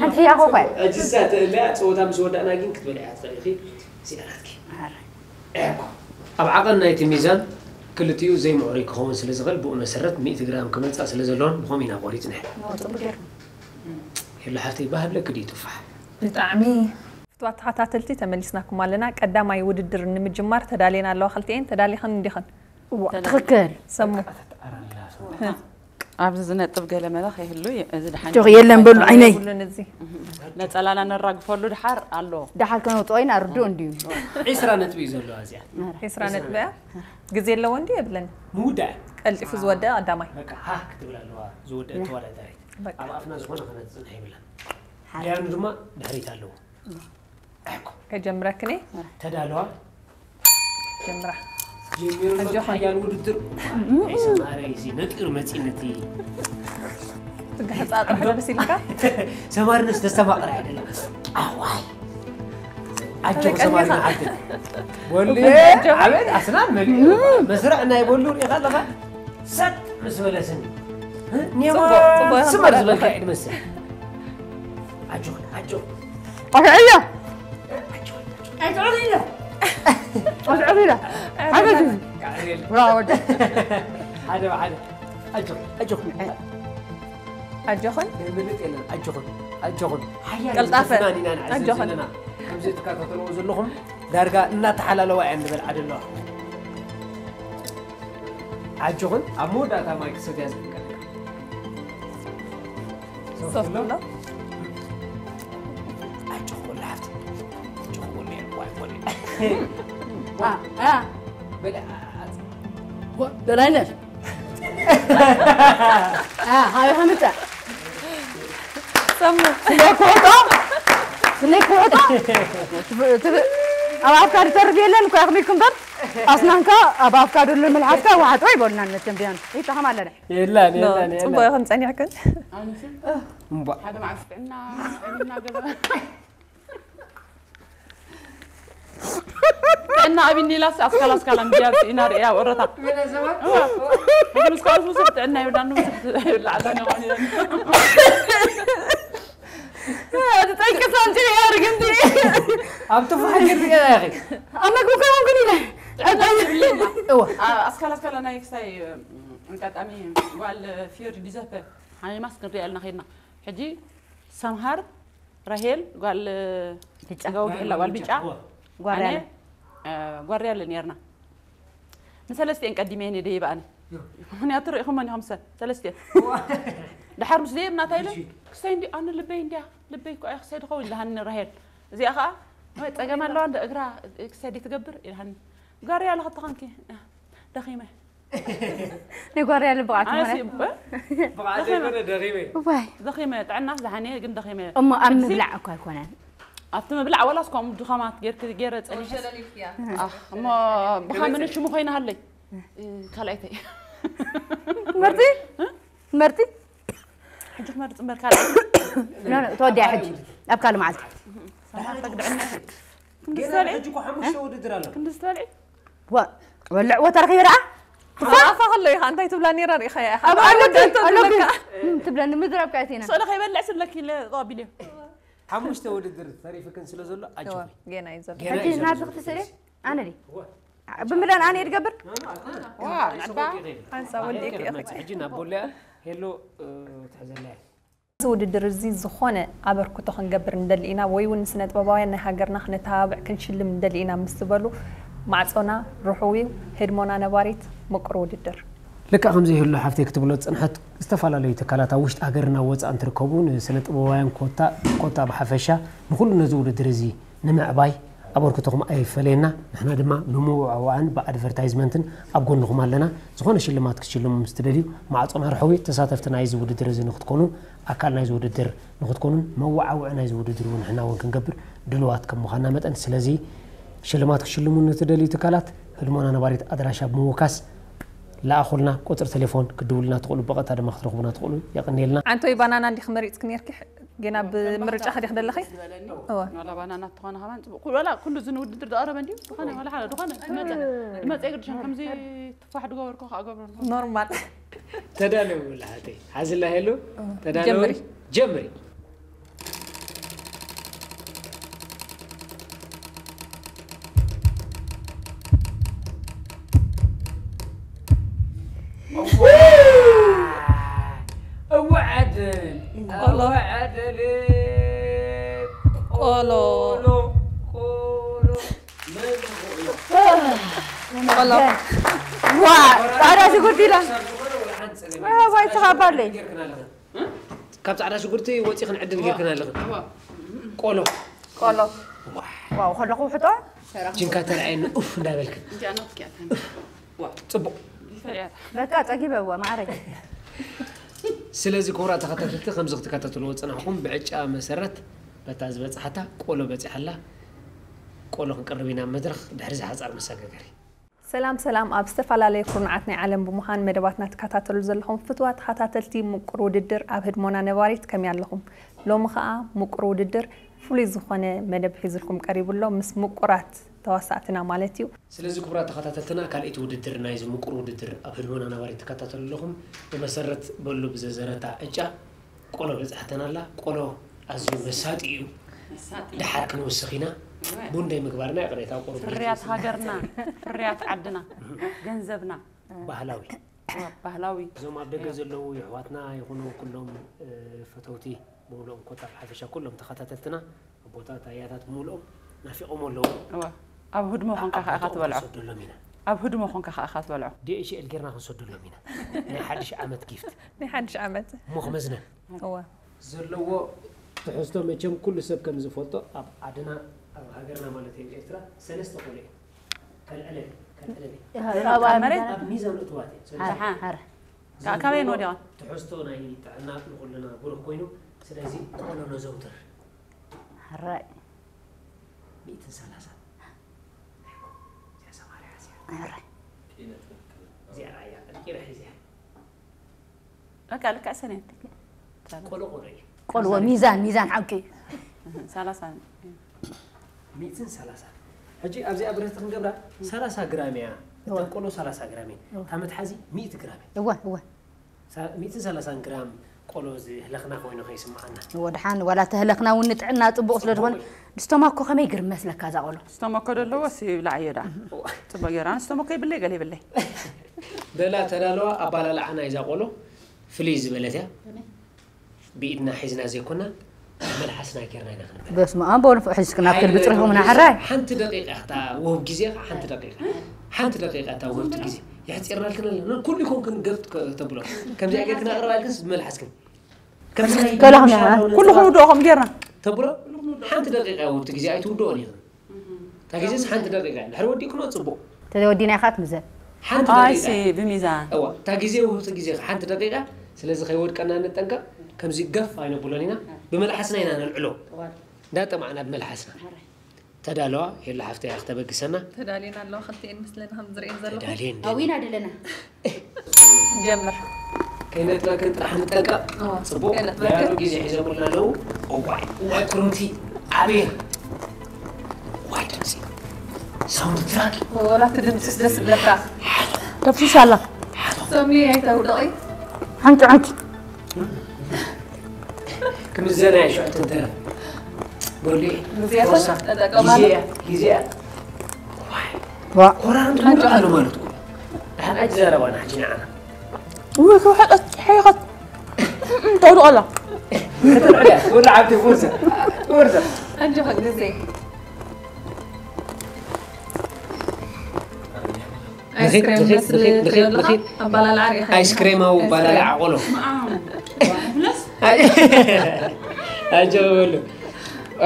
ሓንቲ ሕያኾ ኾያ ሕጂ እሳ ተእለያ ፀወታ ምስ ወዳእና ግን ክትበልዕያ ትኽእል ኢኺ። እዚኣ ናትኪ። እኮ ኣብ ዓቐን ናይቲ ሚዛን ክልቲኡ ዘይምዕሩይ ክኸውን ስለ ዝኽእል ብኡ መሰረት ሚእቲ ግራም ክመጻ ስለ ዘለዎን ብኸምኡ ኢና ቆሪጽና። የሎ ሓፍተይ ባህብለኪ ድዩ ቱፋሕ? ብጣዕሚ ፍትዋት ተኸታተልቲ ተመሊስናኩም ኣለና። ቀዳማይ ውድድር ንምጅማር ተዳልየን ኣለዋ ክልቲኤን። ተዳሊኽን እንዲኽን? እዋ ትኽክል። ሰሙ። ኣብዚ ዝነጥብ ገለ መለ ከይህሉ እዚ ድሓን ጆኽ የለን በሉ ዓይነይ። ብሉን እዚ ነጸላና ነራግፈሉ ድሓር ኣሎ። ድሓር ከነውፅኦ ኢና ርድኡ እንድዩ። ዒስራ ነጥቢ እዩ ዘለዋ እዚኣ። ዒስራ ነጥቢ እያ። ግዜ ኣለዎ እንዲ የብለን። ምውዳእ። ቀልጢፉ ዝወደ ቀዳማይ። በቃ ሃ ክትብል ኣለዋ ዝወደአት ተወዳዳሪት። በቃ። ኣብ ኣፍና ዝኾነ ክነጽንሕ የብላን። ሓያኑ ድማ ድሕሪት ኣለዎ። ኣሕኮ። ከጀምረክኒ። ተዳለዋ። ጀምራ። ጀሚሩ ኣሎ ሓያል ውድድር። ናይ ሰማረ እዚ ነጢሩ መጺእ ነቲ ትጋሕጻ ጥራሕ ደስ ኢልካ። ሰማርነስ ተስተማቕር ኣይደለም። ኣዋይ። ኣጆኹ ሰማሪ ንዓልቲ። ወልየ ዓቤት ኣስናን መሊኡ መስርዕ ናይ በሉ ሪኢኻ ኣለኻ። ሰጥ ምስ በለስኒ ኔማ ጽቡቕ፣ ጽቡቕ ስመር ዝበልካ እዩ ድመስል። ኣጆኹ ኣጆኹ። ኣውዕዮ ኣጆኹ ኣይትዕሉ ኢለ ኣይትዕሉ ኢለ ሓገዝ ብራወ ሓደ ብሓደ ኣጆኹ ኣጆኹ ኣጆኹን የምልጥ የለን ኣጆኹን ኣጆኹን ሓያል ቀልጣፈ። ፍናን ኢና ንዕዘብ ኣጆኹን። ዘለና ከምዚ ትከታተልዎ ዘለኹም ዳርጋ እናተሓላለዋ እየን ዝበልዓ ዘለዋ ኣጆኹን ኣብ መወዳእታ ማይ ክሰትያ ዝፍቀድ ሶፍት ኣሎ። ኣጆኹ ወላ ሓፍቲ ኣጆኹ ወላ ዋይ ወላ አ አ በላ ደላይነት ሃበይ ከምፅእ ሰሙ ስነይ ክውጦ ስነይ ክውጦ ኣብ ኣፍካ ዝተርፍ የለን እኮ ያኽሚልኩም በር ኣስናንካ ኣብ ኣፍካ ደሎ መልሓፍካ ዋሓጦ ይበሉና መቸም ቢያን ይጠኸም ኣለና የላን የላን ፅቡቅ የላን ይኹን ፀኒዕክን እምቧ ሓደ መዓልቲ ጥዕና ጥዕና ገለ ጥዕና ኣቢኒ ኢላስ ኣስካላ ኣስካላ ሚድያ ኢና ርእያ ወረታ ግን እስካሁን ብዙሕ ጥዕና ይብላኒ ብዙሕ ይብላዓለኒ ኾን ትጠንቅስ ኣንቲ ያርግ እንዲ ኣብ ትፋሕ ግን ርያ ያኺ ኣብ መግቢ ከይሆን ግን ኢለ ኣስካላ ኣስካላ ናይ ክሳይ ኣጋጣሚ ጓል ፊዮሪ ዲዘፐ ሓሚማስ ክንሪኣ ኣለና ከይድና ሕጂ ሰምሃር ራሄል ጓል ብጫ ጸጋዊ ብሕላ ጓል ብጫ ጓርያ ኣነ ጓርያ ኣለ ነርና ንሰለስቲኤን ቀዲመ እየ ደይበ ኣነ ምክንያቱ ርኢኹመን ኢኹም ሰ ሰለስቲኤን ድሓር ምስ ደየብ ናታ ኢለ ክሳይ እንዲ ኣነ ልበይ እንዲያ ልበይ እኮ እያ ክሳይ ድኸውን ኢልሃኒ ራሄል እዚኣ ከዓ ወይ ጸገም ኣለዋ እንደ እግራ ክሳይ ደይ ትገብር ኢልሃኒ ጓርያ ኣለኸ ተኸንኪ ደኺመ ናይ ጓርያ ልብቓት ኣነ ማለት ሲ- ብዓደ ይኮነ ደኺመ ዋይ ደኺመ ጥዕና ዝሓነ ግን ደኺመ እሞ ኣብ ምብላዕ እኮ ኣይኮነን ኣብቲ ምብላዕ ወላስ ከምኡ ድኻማት ጌርክ ገይረ ጸኒሐ ኣህ፣ እሞ ብኻ ምን ሽሙ ኮይና ሃለይ ካልኣይተይ መርቲ መርቲ ሕጂ ክመርጽ እምበር ካልኣይ ኖ፣ ኖ፣ ተወዲኣ ሕጂ ኣብ ካልእ መዓልቲ ሰማዕታ ግድዕና ክንዲ ገና ዝተልዒ ሕጂ እኮ ሓሙሽተ ውድድር ኣሎ ክንዲ ዝተልዒ ወ- ወልዕ ወ ተረኺበ ደኣ ኣፋ ከሎ ኢኻ እንታይ ትብላ ነራ ርኢኻ ኢኻ ኣብ ኣለብን ኣለብን ትብለኒ ምዝራብ ካይቴና ስእለ ከይበልዕ ስለኪ ኢለ ተቐቢለ ሓሙሽተ ውድድር ተሪፍክን ስለ ዘሎ ኣጆኺ ገና እዩ ዘሎ ገና ሕጂ እዩ ዘሎ ናብዚ ክትስእሊ ኣነ ድዩ ብምብላን ኣነ ድገብር ዋ ንዕባ ሓንሳ ወዲእክ ኢኺ ሕጂ ናብ ቦለያ ሄሎ ትሕዘለያ እዚ ውድድር እዚ ዝኾነ ኣበርክቶ ክንገብር ንደሊ ኢና ወይ እውን ንስነ ጥበባውያን ናይ ሃገርና ክነተባብዕ ክንሽልም ንደሊ ኢና ምስ ዝበሉ ማዕጾና ርሑው እዩ ህድሞና ነባሪት ምቁር ውድድር ልክዕ ከምዚ ይህሉ ሓፍተይ ክትብሎ ዝፅንሐት ዝተፈላለዩ ትካላት ኣብ ውሽጢ ሃገርና ወፃእ እንትርከቡ ንስነ ጥበባውያን ኮታ ኮታ ብሓፈሻ ንኩሉ ነዚ ውድድር እዚ ንምዕባይ ኣበርክቶኹም ኣይፈለየና። ንሕና ድማ ብምውዕዋዕን ብኣድቨርታይዝመንትን ኣብ ጎንኹም ኣለና። ዝኾነ ሽልማት ክትሽልሙ ምስ ትደልዩ፣ ማዕጾና ርሑው እዩ። ተሳተፍቲ ናይዚ ውድድር እዚ ንክትኮኑ፣ ኣካል ናይዚ ውድድር ንክትኮኑን መወዓውዒ ናይዚ ውድድር እውን ንሕና እውን ክንገብር ድሉዋት ከም ምዃንና መጠን፣ ስለዚ ሽልማት ክትሽልሙ ንትደልዩ ትካላት፣ ህድሞና ነባሪት ኣድራሻ ብምውካስ ለኣኹልና። ቁጽሪ ቴሌፎን ክትድውሉልና ትኽእሉ፣ ብቐጥታ ድማ ክትረኽቡና ትኽእሉ። የቐንየልና። ዓንቶይ ባናና እንዲኺ መሪጽኪ ነይርኪ? ጌና ብምርጫ ከዲኺ ደለኺ? እወ። ዋላ ባናና እትኾነ ከማን ጽቡቕ። ኩሉ፣ ዋላ ኩሉ እዚ ንውድድር ዝቐረበ እንድዩ። ዝኾነ፣ ዋላ ሓደ፣ ዝኾነ፣ ዝመጸ፣ ዝመጸ ግድሽን ከምዚ ትፋሕ ድገበርኩ ከኣ ገብረልኩ። ኖርማል። ተዳለዉ፣ ላሓተይ። ሓዝላ ሄሉ፣ ተዳለዉ። ጀምሪ። ጀምሪ። እወ ዕድል፣ ቆሎ። እወ ዕድል። ቆሎ። ቆሎ፣ ቆሎ። መን እዩ? ቆሎ። ዋ፣ ጻዕዳ ሽጉርቲ ኢላ። ሰብ ዝኾነ ወላ ሓንቲ ጸገም ዋ፣ የለን። ዋይ፣ ተኻባለይ። ጌርክና ኣለኽን። ካብ ጻዕዳ ሽጉርቲ ወጺኽን ዕድል ጌርክን ኣለኽን። እዋ። ቆሎ። ቆሎ። ዋው። ዋው፣ ከለኹ ውሕጦ። ጅንካ ተረኣየኒ ኡፍ እንዳበልክን። እንጃ ናትኪ እያ። ዋ። ጽቡቕ። ይፈርያ። በቃ ጸጊበ፣ እዋ፣ ማዕረይ። ስለዚ ክቡራት ተኸታተልቲ፣ ከምዚ ክትከታተልዎ ዝጸናሕኩም ብዕጫ መሰረት በታ ዝበጽሓታ ቆሎ በጺሓ ኣላ። ቆሎ ክንቅርብ ኢና ኣብ መድረኽ ድሕሪ እዚ ሓጻር መሰጋገሪ። ሰላም ሰላም፣ ኣብ ዝተፈላለየ ኩርናዓት ናይ ዓለም ብምዃን መደባትና ትከታተሉ ዘለኹም ፍትዋት ተኸታተልቲ ምቁር ውድድር ኣብ ህድሞና ነባሪት ከመይ ኣለኹም? ሎሚ ኸኣ ምቁር ውድድር ፍሉይ ዝኾነ መደብ ሒዙልኩም ቀሪቡ ኣሎ፣ ምስ ምቁራት ተዋሳእትና ማለት እዩ። ስለዚ ክቡራት ተኸታተልትና፣ ካልኣይቲ ውድድር ናይዚ ምቁር ውድድር ኣብ ህድሞና ነባሪት ትከታተሉ ኣለኹም። ብመሰረት በሉ ብዘዘረታ ዕጫ ቆሎ በጻሕተና ኣላ። ቆሎ ኣዝዩ መሳጢ እዩ። መሳጢ። ደሓር ክንውስኽ ኢና። እወ። ቡን ደይ ምግባርና ይቕሬታ፣ ቁሩብ ፍርያት ሃገርና፣ ፍርያት ዓድና፣ ገንዘብና። ባህላዊ። እወ፣ ባህላዊ። እዞም ኣብ ደገ ዘለዉ የሕዋትና ይኹኑ ኩሎም፣ እ፣ ፈተውቲ ብምሉኦም ኮታ ብሓፈሻ ኩሎም ተኸታተልትና ኣቦታት ኣያታት ብምሉኦም ናፊቖም ኣለዉ። እወ። ኣብ ህድሞ ኮንካ ኣብ ከኣ ኢኻ ቦታኦም ትበልዖ። ክንሰደሎም ኢና። ኣብ ህድሞ ኮንካ ከኣ ኢኻ ትበልዖ። ዲ ኤች ኤል ጌርና ክንሰደሎም ኢና። ናይ ሓድሽ ዓመት ጊፍት። ናይ ሓድሽ ዓመት። እሞ ክመዝነን። እወ። ዘለዎ ትሕዝቶ መቸም ኩሉ ሰብ ከም ዝፈልጦ ኣብ ዓድና፣ ኣብ ሃገርና ማለት እዩ፣ ኤርትራ ሰለስተ ቆሎ እዩ። ከልዕለል፣ ከልዕለል እዩ። እህ፣ ኣብ ኣብ መሬት? ኣብ ሚዛን እትዋት እዩ። ሰለስተ ኣሓ። ቆሎ። ኣረ። ካብ ካበየን ዘለዎ ወዲቖም? ትሕዝቶ ናይ ጥዕና ንኹልና ብሩኽ ኮይኑ፣ ስለዚ ቆሎ ነዘውትር። ሕራይ። ሚእትን ሰላሳን። እዚኣ ሰማርያ እዚኣ። ሕራይ። እዚኣ ራያ፣ ቀልቂረ ሒዘያ። በቃ ልክዕ ሰኔን። ቆሎ ቆሎ እዩ። ቆልዎ ሚዛን፣ ሚዛን ሓቂ። ሰላሳ። ሚእትን ሰላሳን። ሕጂ ኣብዚኣ ብረት ክንገብራ ሰላሳ ግራም እያ። እወ። እተን ቆሎ ሰላሳ ግራም እየን። እወ። እታ መትሓዚ ሚእቲ ግራም እያ። እወ፣ እወ። ሳ-፣ ሚእትን ሰላሳን ግራም ቆሎ ዝህለኽና ኮይኑ ከይስምዓና። እወ፣ ደሓን ዋላ ተህለኽና እውን ንጥዕና ጽቡቕ ስለ ዝኾነ፣ ጽቡቕ እዩ። ስቶማኮ ከመይ ግርም መስለካ እዛ ቆሎ? ስቶማኮ ዶ ኣለዎ? ሲ ይብላዕ እዮ ደኣ። እወ። ጽቡቕ ገይራ። ኣነ ስቶማኮ ይብለይ፣ ገለ ይብለይ። በላ ተዳለዋ፣ ኣባላልዓ ናይዛ ቆሎ ፍልይ ዝበለት እያ። ከመይ? ብኢድና ሒዝና ዘይኮና፣ መልሓስና ጌርና ኢና ክንበላ። በስመ ኣብ ወወልድ ወመንፈስ ቅዱስ፣ ናብ ከልቢ ሓይሊ ጽሪኹምና፣ ዘለዎም ሕራይ። ሓንቲ ደቂቃ እታ ውህብ ግዜ፣ ሓንቲ ደቂቃ። ሓንቲ ደቂቃ እታ ውህብቲ ግዜ። የሕጺርናልክን ኣለና። ኩሉ ይኮንክን ገፍ ተ-፣ ተብሎ። ከምዚኣ ጌርክን ኣቕርባልክንስ ብመልሓስክን። ከምዚ ናይ ተላኽና። ኩሉ ክንውድኦ ከም ጌርና። ተብሎ። ሓንቲ ደቂቃ ውህብቲ ግዜ ኣይትውድኦን ኢኽን። እታ ግዜስ ሓንቲ ደቂቃ እያ። ድሕሪ ወዲእክኖ ጽቡቕ። ተወዲና ኢኻ ትምዘን። ሓንቲ ኣይ ደቂቃ። ሲ ብሚዛን። እዋ፣ እታ ግዜ ውህብቲ ግዜ ሓንቲ ደቂቃ። ስለዚ ከይወድቀና ንጠንቀቕ። ከምዚ ገፍ ኣይነብሎን ኢና። ብመልሓስና ኢና ነልዕሎ። እዋ። እንዳጠማዕና ብመልሓስና። ሕራይ። ተዳለዋ፣ ሄሉ ሓፍተይ፣ ኣኽተበግሰና። ተዳልየን ኣለዋ፣ ክልቲኤን ምስለና ከም ዝርእየን ዘለኹ። ተዳልየን ኣለዋ። ኣዊና ደለና። ጀምር። ከይነጥረክን ጥራሕ ንጠንቀቕ። እዎ፣ ጽቡቕ። ከይነጥረክን። ደያኑ ግዜ ሒዞምልና ኣለዉ። እዋይ፣ እዋይ፣ ክርምቲ፣ ኣቤት። እዋይ፣ ድምጺ። ሳውንድ ትራክ። ወላ እቲ ድምጺስ ደስ ዝብለካ። ተፍስስ ኣላ። ሰሚ ኣይተውድቒ። ሓንጭ፣ ሓንጭ። ክምዘና ይሽዑ ትንተረ። ቦሌ፣ ግዜ ቦርሳ፣ ተጠቀማሉ። ግዜ፣ ግዜ። ዋይ። ዋ። ኮራን ሓንጭ። ትምልቃሉ ማለት እኮ። ደሓን ኣይትዛረባና ሕጂ ንዓና። ውይ፣ ክውሕጠት፣ ሕይኸት። እም፣ ተውድቕ ኣላ። ከተልዕልያ፣ ወላ ዓብዲ ቦርሳ፣ ቦርሳ። ኣጆኻ ግዜ። ንኺድ፣ ኣይስክሬም ንኺድ፣ መስል ንኺድ፣ ንኺድ፣ ትሪኦ ኣለኻ? ንኺድ። ኣባላልዓ ርኢኻ? ኣይስክሬማዊ ኣባላልዓ ቆሎ። መዓም። ኣይ-፣ ኣጀበ በሉ።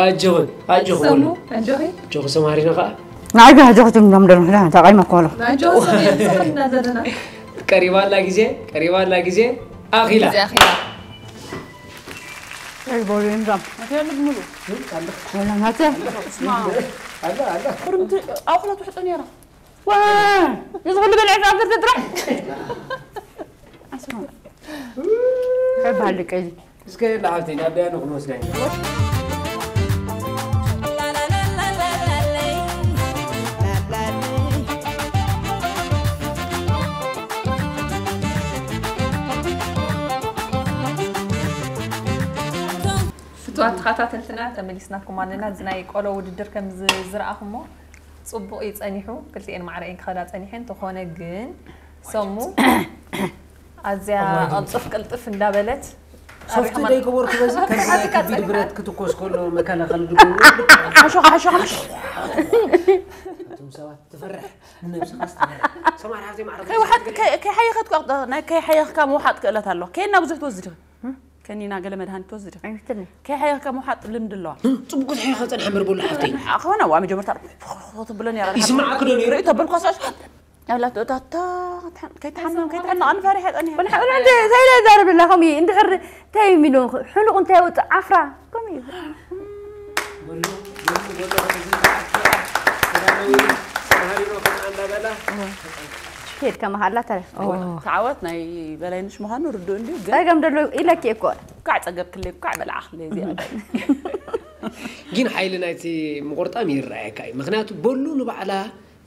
ኣጆኹን ኣጆኹን ሰሙ ወሉ ኣጆኺ ጆኹ ሰማሪና ከዓ ናይጋ ጆኽቲ ምዶም ደርምሕዳ እንታይ ቀይመ ኮሎ ኣጆ ሰሙ ሰምና ዘለና ቀሪባ ኣላ ግዜ ቀሪባ ኣላ ግዜ ኣኺላ እዚ ኣኺላ ኣይቦሉ እንዛም መትያ ልግምሉ ወላ ናተ ስማ ኣላ ኣላ ክርምቲ ኣውክላ ትሕጦ ነይራ ዋ እዚ ኩሉ በልዐ ዛብር ትጥራሕ ሓባል ቀይ እስከ የላ ሓብተይ ናብ ዳያኑ ክንወስዳ ኢና ፍትዋት ተኸታተልትና ተመሊስናኩም ኣለና። እዚ ናይ ቆሎ ውድድር ከም ዝ- ዝረኣኹሞ ጽቡቕ እዩ ጸኒሑ። ክልቲኤን ማዕረ እየን ክኸዳ ጸኒሐን። እንተኾነ ግን ሰሙ ኣዝያ ቀልጥፍ ቅልጥፍ እንዳበለት ሶፍት ደይ ገበርኩ በዚ ከምዚ ናይ ከቢድ ብረት ክትኮስ ከሎ መከላኸሊ ድኮ ሓሾ ሓሾ ሓሾ ኣቱም ሰባት ትፈርሕ ንነብስኻ ስትፈርሕ ሰማር ሓብተይ ማዕረ ከይሓየኸትካ ናይ ከይሓየኽካ ምውሓጥ ክእለት ኣሎ ከይና ብዙሕ ትወስድ ከኒና ገለ መድሃኒት ትወስድ ኣይምትልኒ ከይሓየኽካ ምውሓጥ ልምዲ ኣለዋ ጽቡቅ ክትሕያ ከጸንሐ ምርበሉ ሓብተይ ኣኾነ ዋ መጀመርታ ትብሎ ነራ ይስማዓክ ዶ ነይሩ ሪኦ ተበልኳ ሳሽ ኣላቶ እታታ ከይትሓመም ከይትሕነቕ ንፈሪሐ ጸኒሐ ዘይለ ዛረብ ለላ ከምኡ እዩ እንድሕር እንታይ ሚሉ ሕሉቕ እንታይ ወፅእ ዓፍራ ከምኡ እዩ በሉ በሉ በሉ እዚ ዝዓፈራ ተዳለዊ ሰማሃሪኖ ከኣ እንዳበላ ከይድ ከመሃላ ተረ ተዓወት ናይ በላይነሽ ምዃኑ ርዱእ እንድዩ ግን ፀገም ደሎ ኢለኪ እኮ ኳዕ ጸገብክለይ ኳዕ በልዓኽለይ እዚኣ ግን ሓይሊ ናይቲ ምቑርጣም ይረኣየካ እዩ ምክንያቱ በሉ ንባዕላ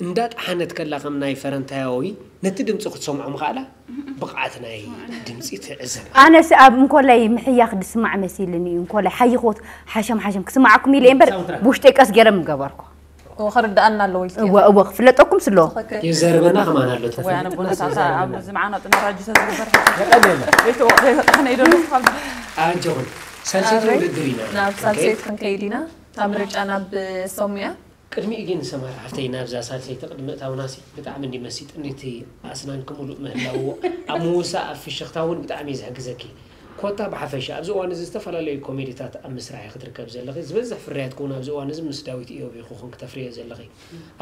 እንዳጠሓነት ከላ ከም ናይ ፈረንታያዊ ነቲ ድምፂ ክትሰምዖ ምኽኣላ ብቕዓት ናይ ድምፂ ትዕዘብ ኣነስ ኣብ እንኮላይ ምሕያኽ ድስማዕ መሲልኒ እዩ እንኮላይ ሓይኽዎት ሓሸም ሓሸም ክስማዓኩም ኢለ እየ እምበር ሳውንድትራክ። ብውሽጠይ ቀስ ገይረ ምገበርኩ ክርድኣና ኣለዎ ኢልኪ እወ እወ ክፍለጠኩም ስለ ወይ ኣነ ቦነታታ ኣብ ዝምዓና ጥመራጅ ተዝግበር ዘይተወቕደ ተጣሕነ ኢዶ ካብ ኣጆኹም ሳልሰይቲ ውድድር ኢና ናብ ሳልሰይቲ ክንከይድ ኢና እታ ምርጫ ናብ ሰሙያ ቅድሚኡ ግን ሰማር ሓፍተይ ናብዛ ሳልሰይቲ ቅድሚ እታውናሲ ብጣዕሚ እንዲ መሲጥኒ እቲ ኣስናንኪ ሙሉእ ምህላውዎ ኣብ ምውሳእ ኣብ ፍሽኽታ እውን ብጣዕሚ እዩ ዝሕግዘኪ ኮታ ብሓፈሻ ኣብዚ እዋን እዚ ዝተፈላለዩ ኮሜዲታት ኣብ ምስራሕ ክትርከብ ዘለኺ ዝበዝሕ ፍርያትኪ እውን ኣብዚ እዋን እዚ ምስ ዳዊት ኢዮብ ኢኹ ኹን ክተፍርዮ ዘለኺ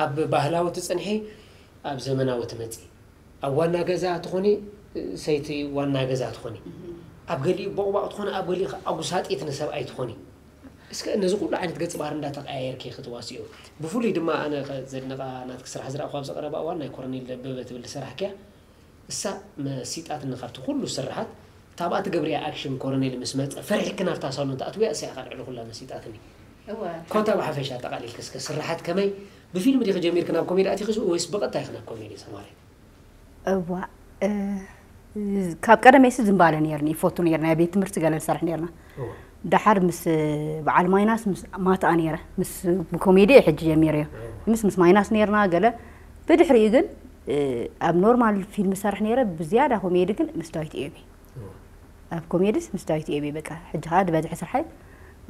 ኣብ ባህላዊ ትፅንሒ ኣብ ዘመናዊ ትመፂ ኣብ ዋና ገዛ ትኾኒ ሰይቲ ዋና ገዛ ትኾኒ ኣብ ገሊኡ ቦቕባቕ ትኾኒ ኣብ ገሊኡ ኣጉሳጢት ንሰብኣይ ትኾኒ እስከ ነዚ ኩሉ ዓይነት ገጽ ባህሪ እንዳተቀያየርኪ ክትዋስዮ ብፍሉይ ድማ ኣነ ዘድንቃ ናትኪ ስራሕ ዝረኣኹ ኣብ ዝቀረባ እዋን ናይ ኮረኔል ደበበ ትብል ዝሰራሕክያ እሳ መሲጣትኒ ካብቲ ኩሉ ስርሓት ታብኣ ትገብርያ ኣክሽን ኮረኔል ምስ መጸ ፈሪሕኪ ናብታ ሳሎን ትኣትውያ እሳ ኢኻ ልዕሊ ኩላ መሲጣትኒ ኮታ ብሓፈሻ ኣጠቃሊልኪ እስከ ስርሓት ከመይ ብፊልም ዲኺ ጀሚርኪ ናብ ኮሜዲ ኣቲኺ ወይስ ብቐጥታ ኢኺ ናብ ኮሜዲ ሰማሪ እዋ ካብ ቀደመ ሲ ዝንባለ ነርኒ ይፈቱ ነርና ቤት ትምህርቲ ገለ ንሰርሕ ነርና ዳሓር ምስ በዓል ማይናስ ምስ ማትኣ ነረ ምስ ብኮሜዲ ሕጂ ጀሚረዮ ምስ ምስ ማይናስ ነርና ገለ ብድሕሪኡ ግን ኣብ ኖርማል ፊልም ሰርሕ ነረ ብዝያዳ ኮሜዲ ግን ምስ ዳዊት ኤቢ ኣብ ኮሜዲስ ምስ ዳዊት ኤቢ በቃ ሕጂ ከዓ ዝበዝሐ ስርሓይ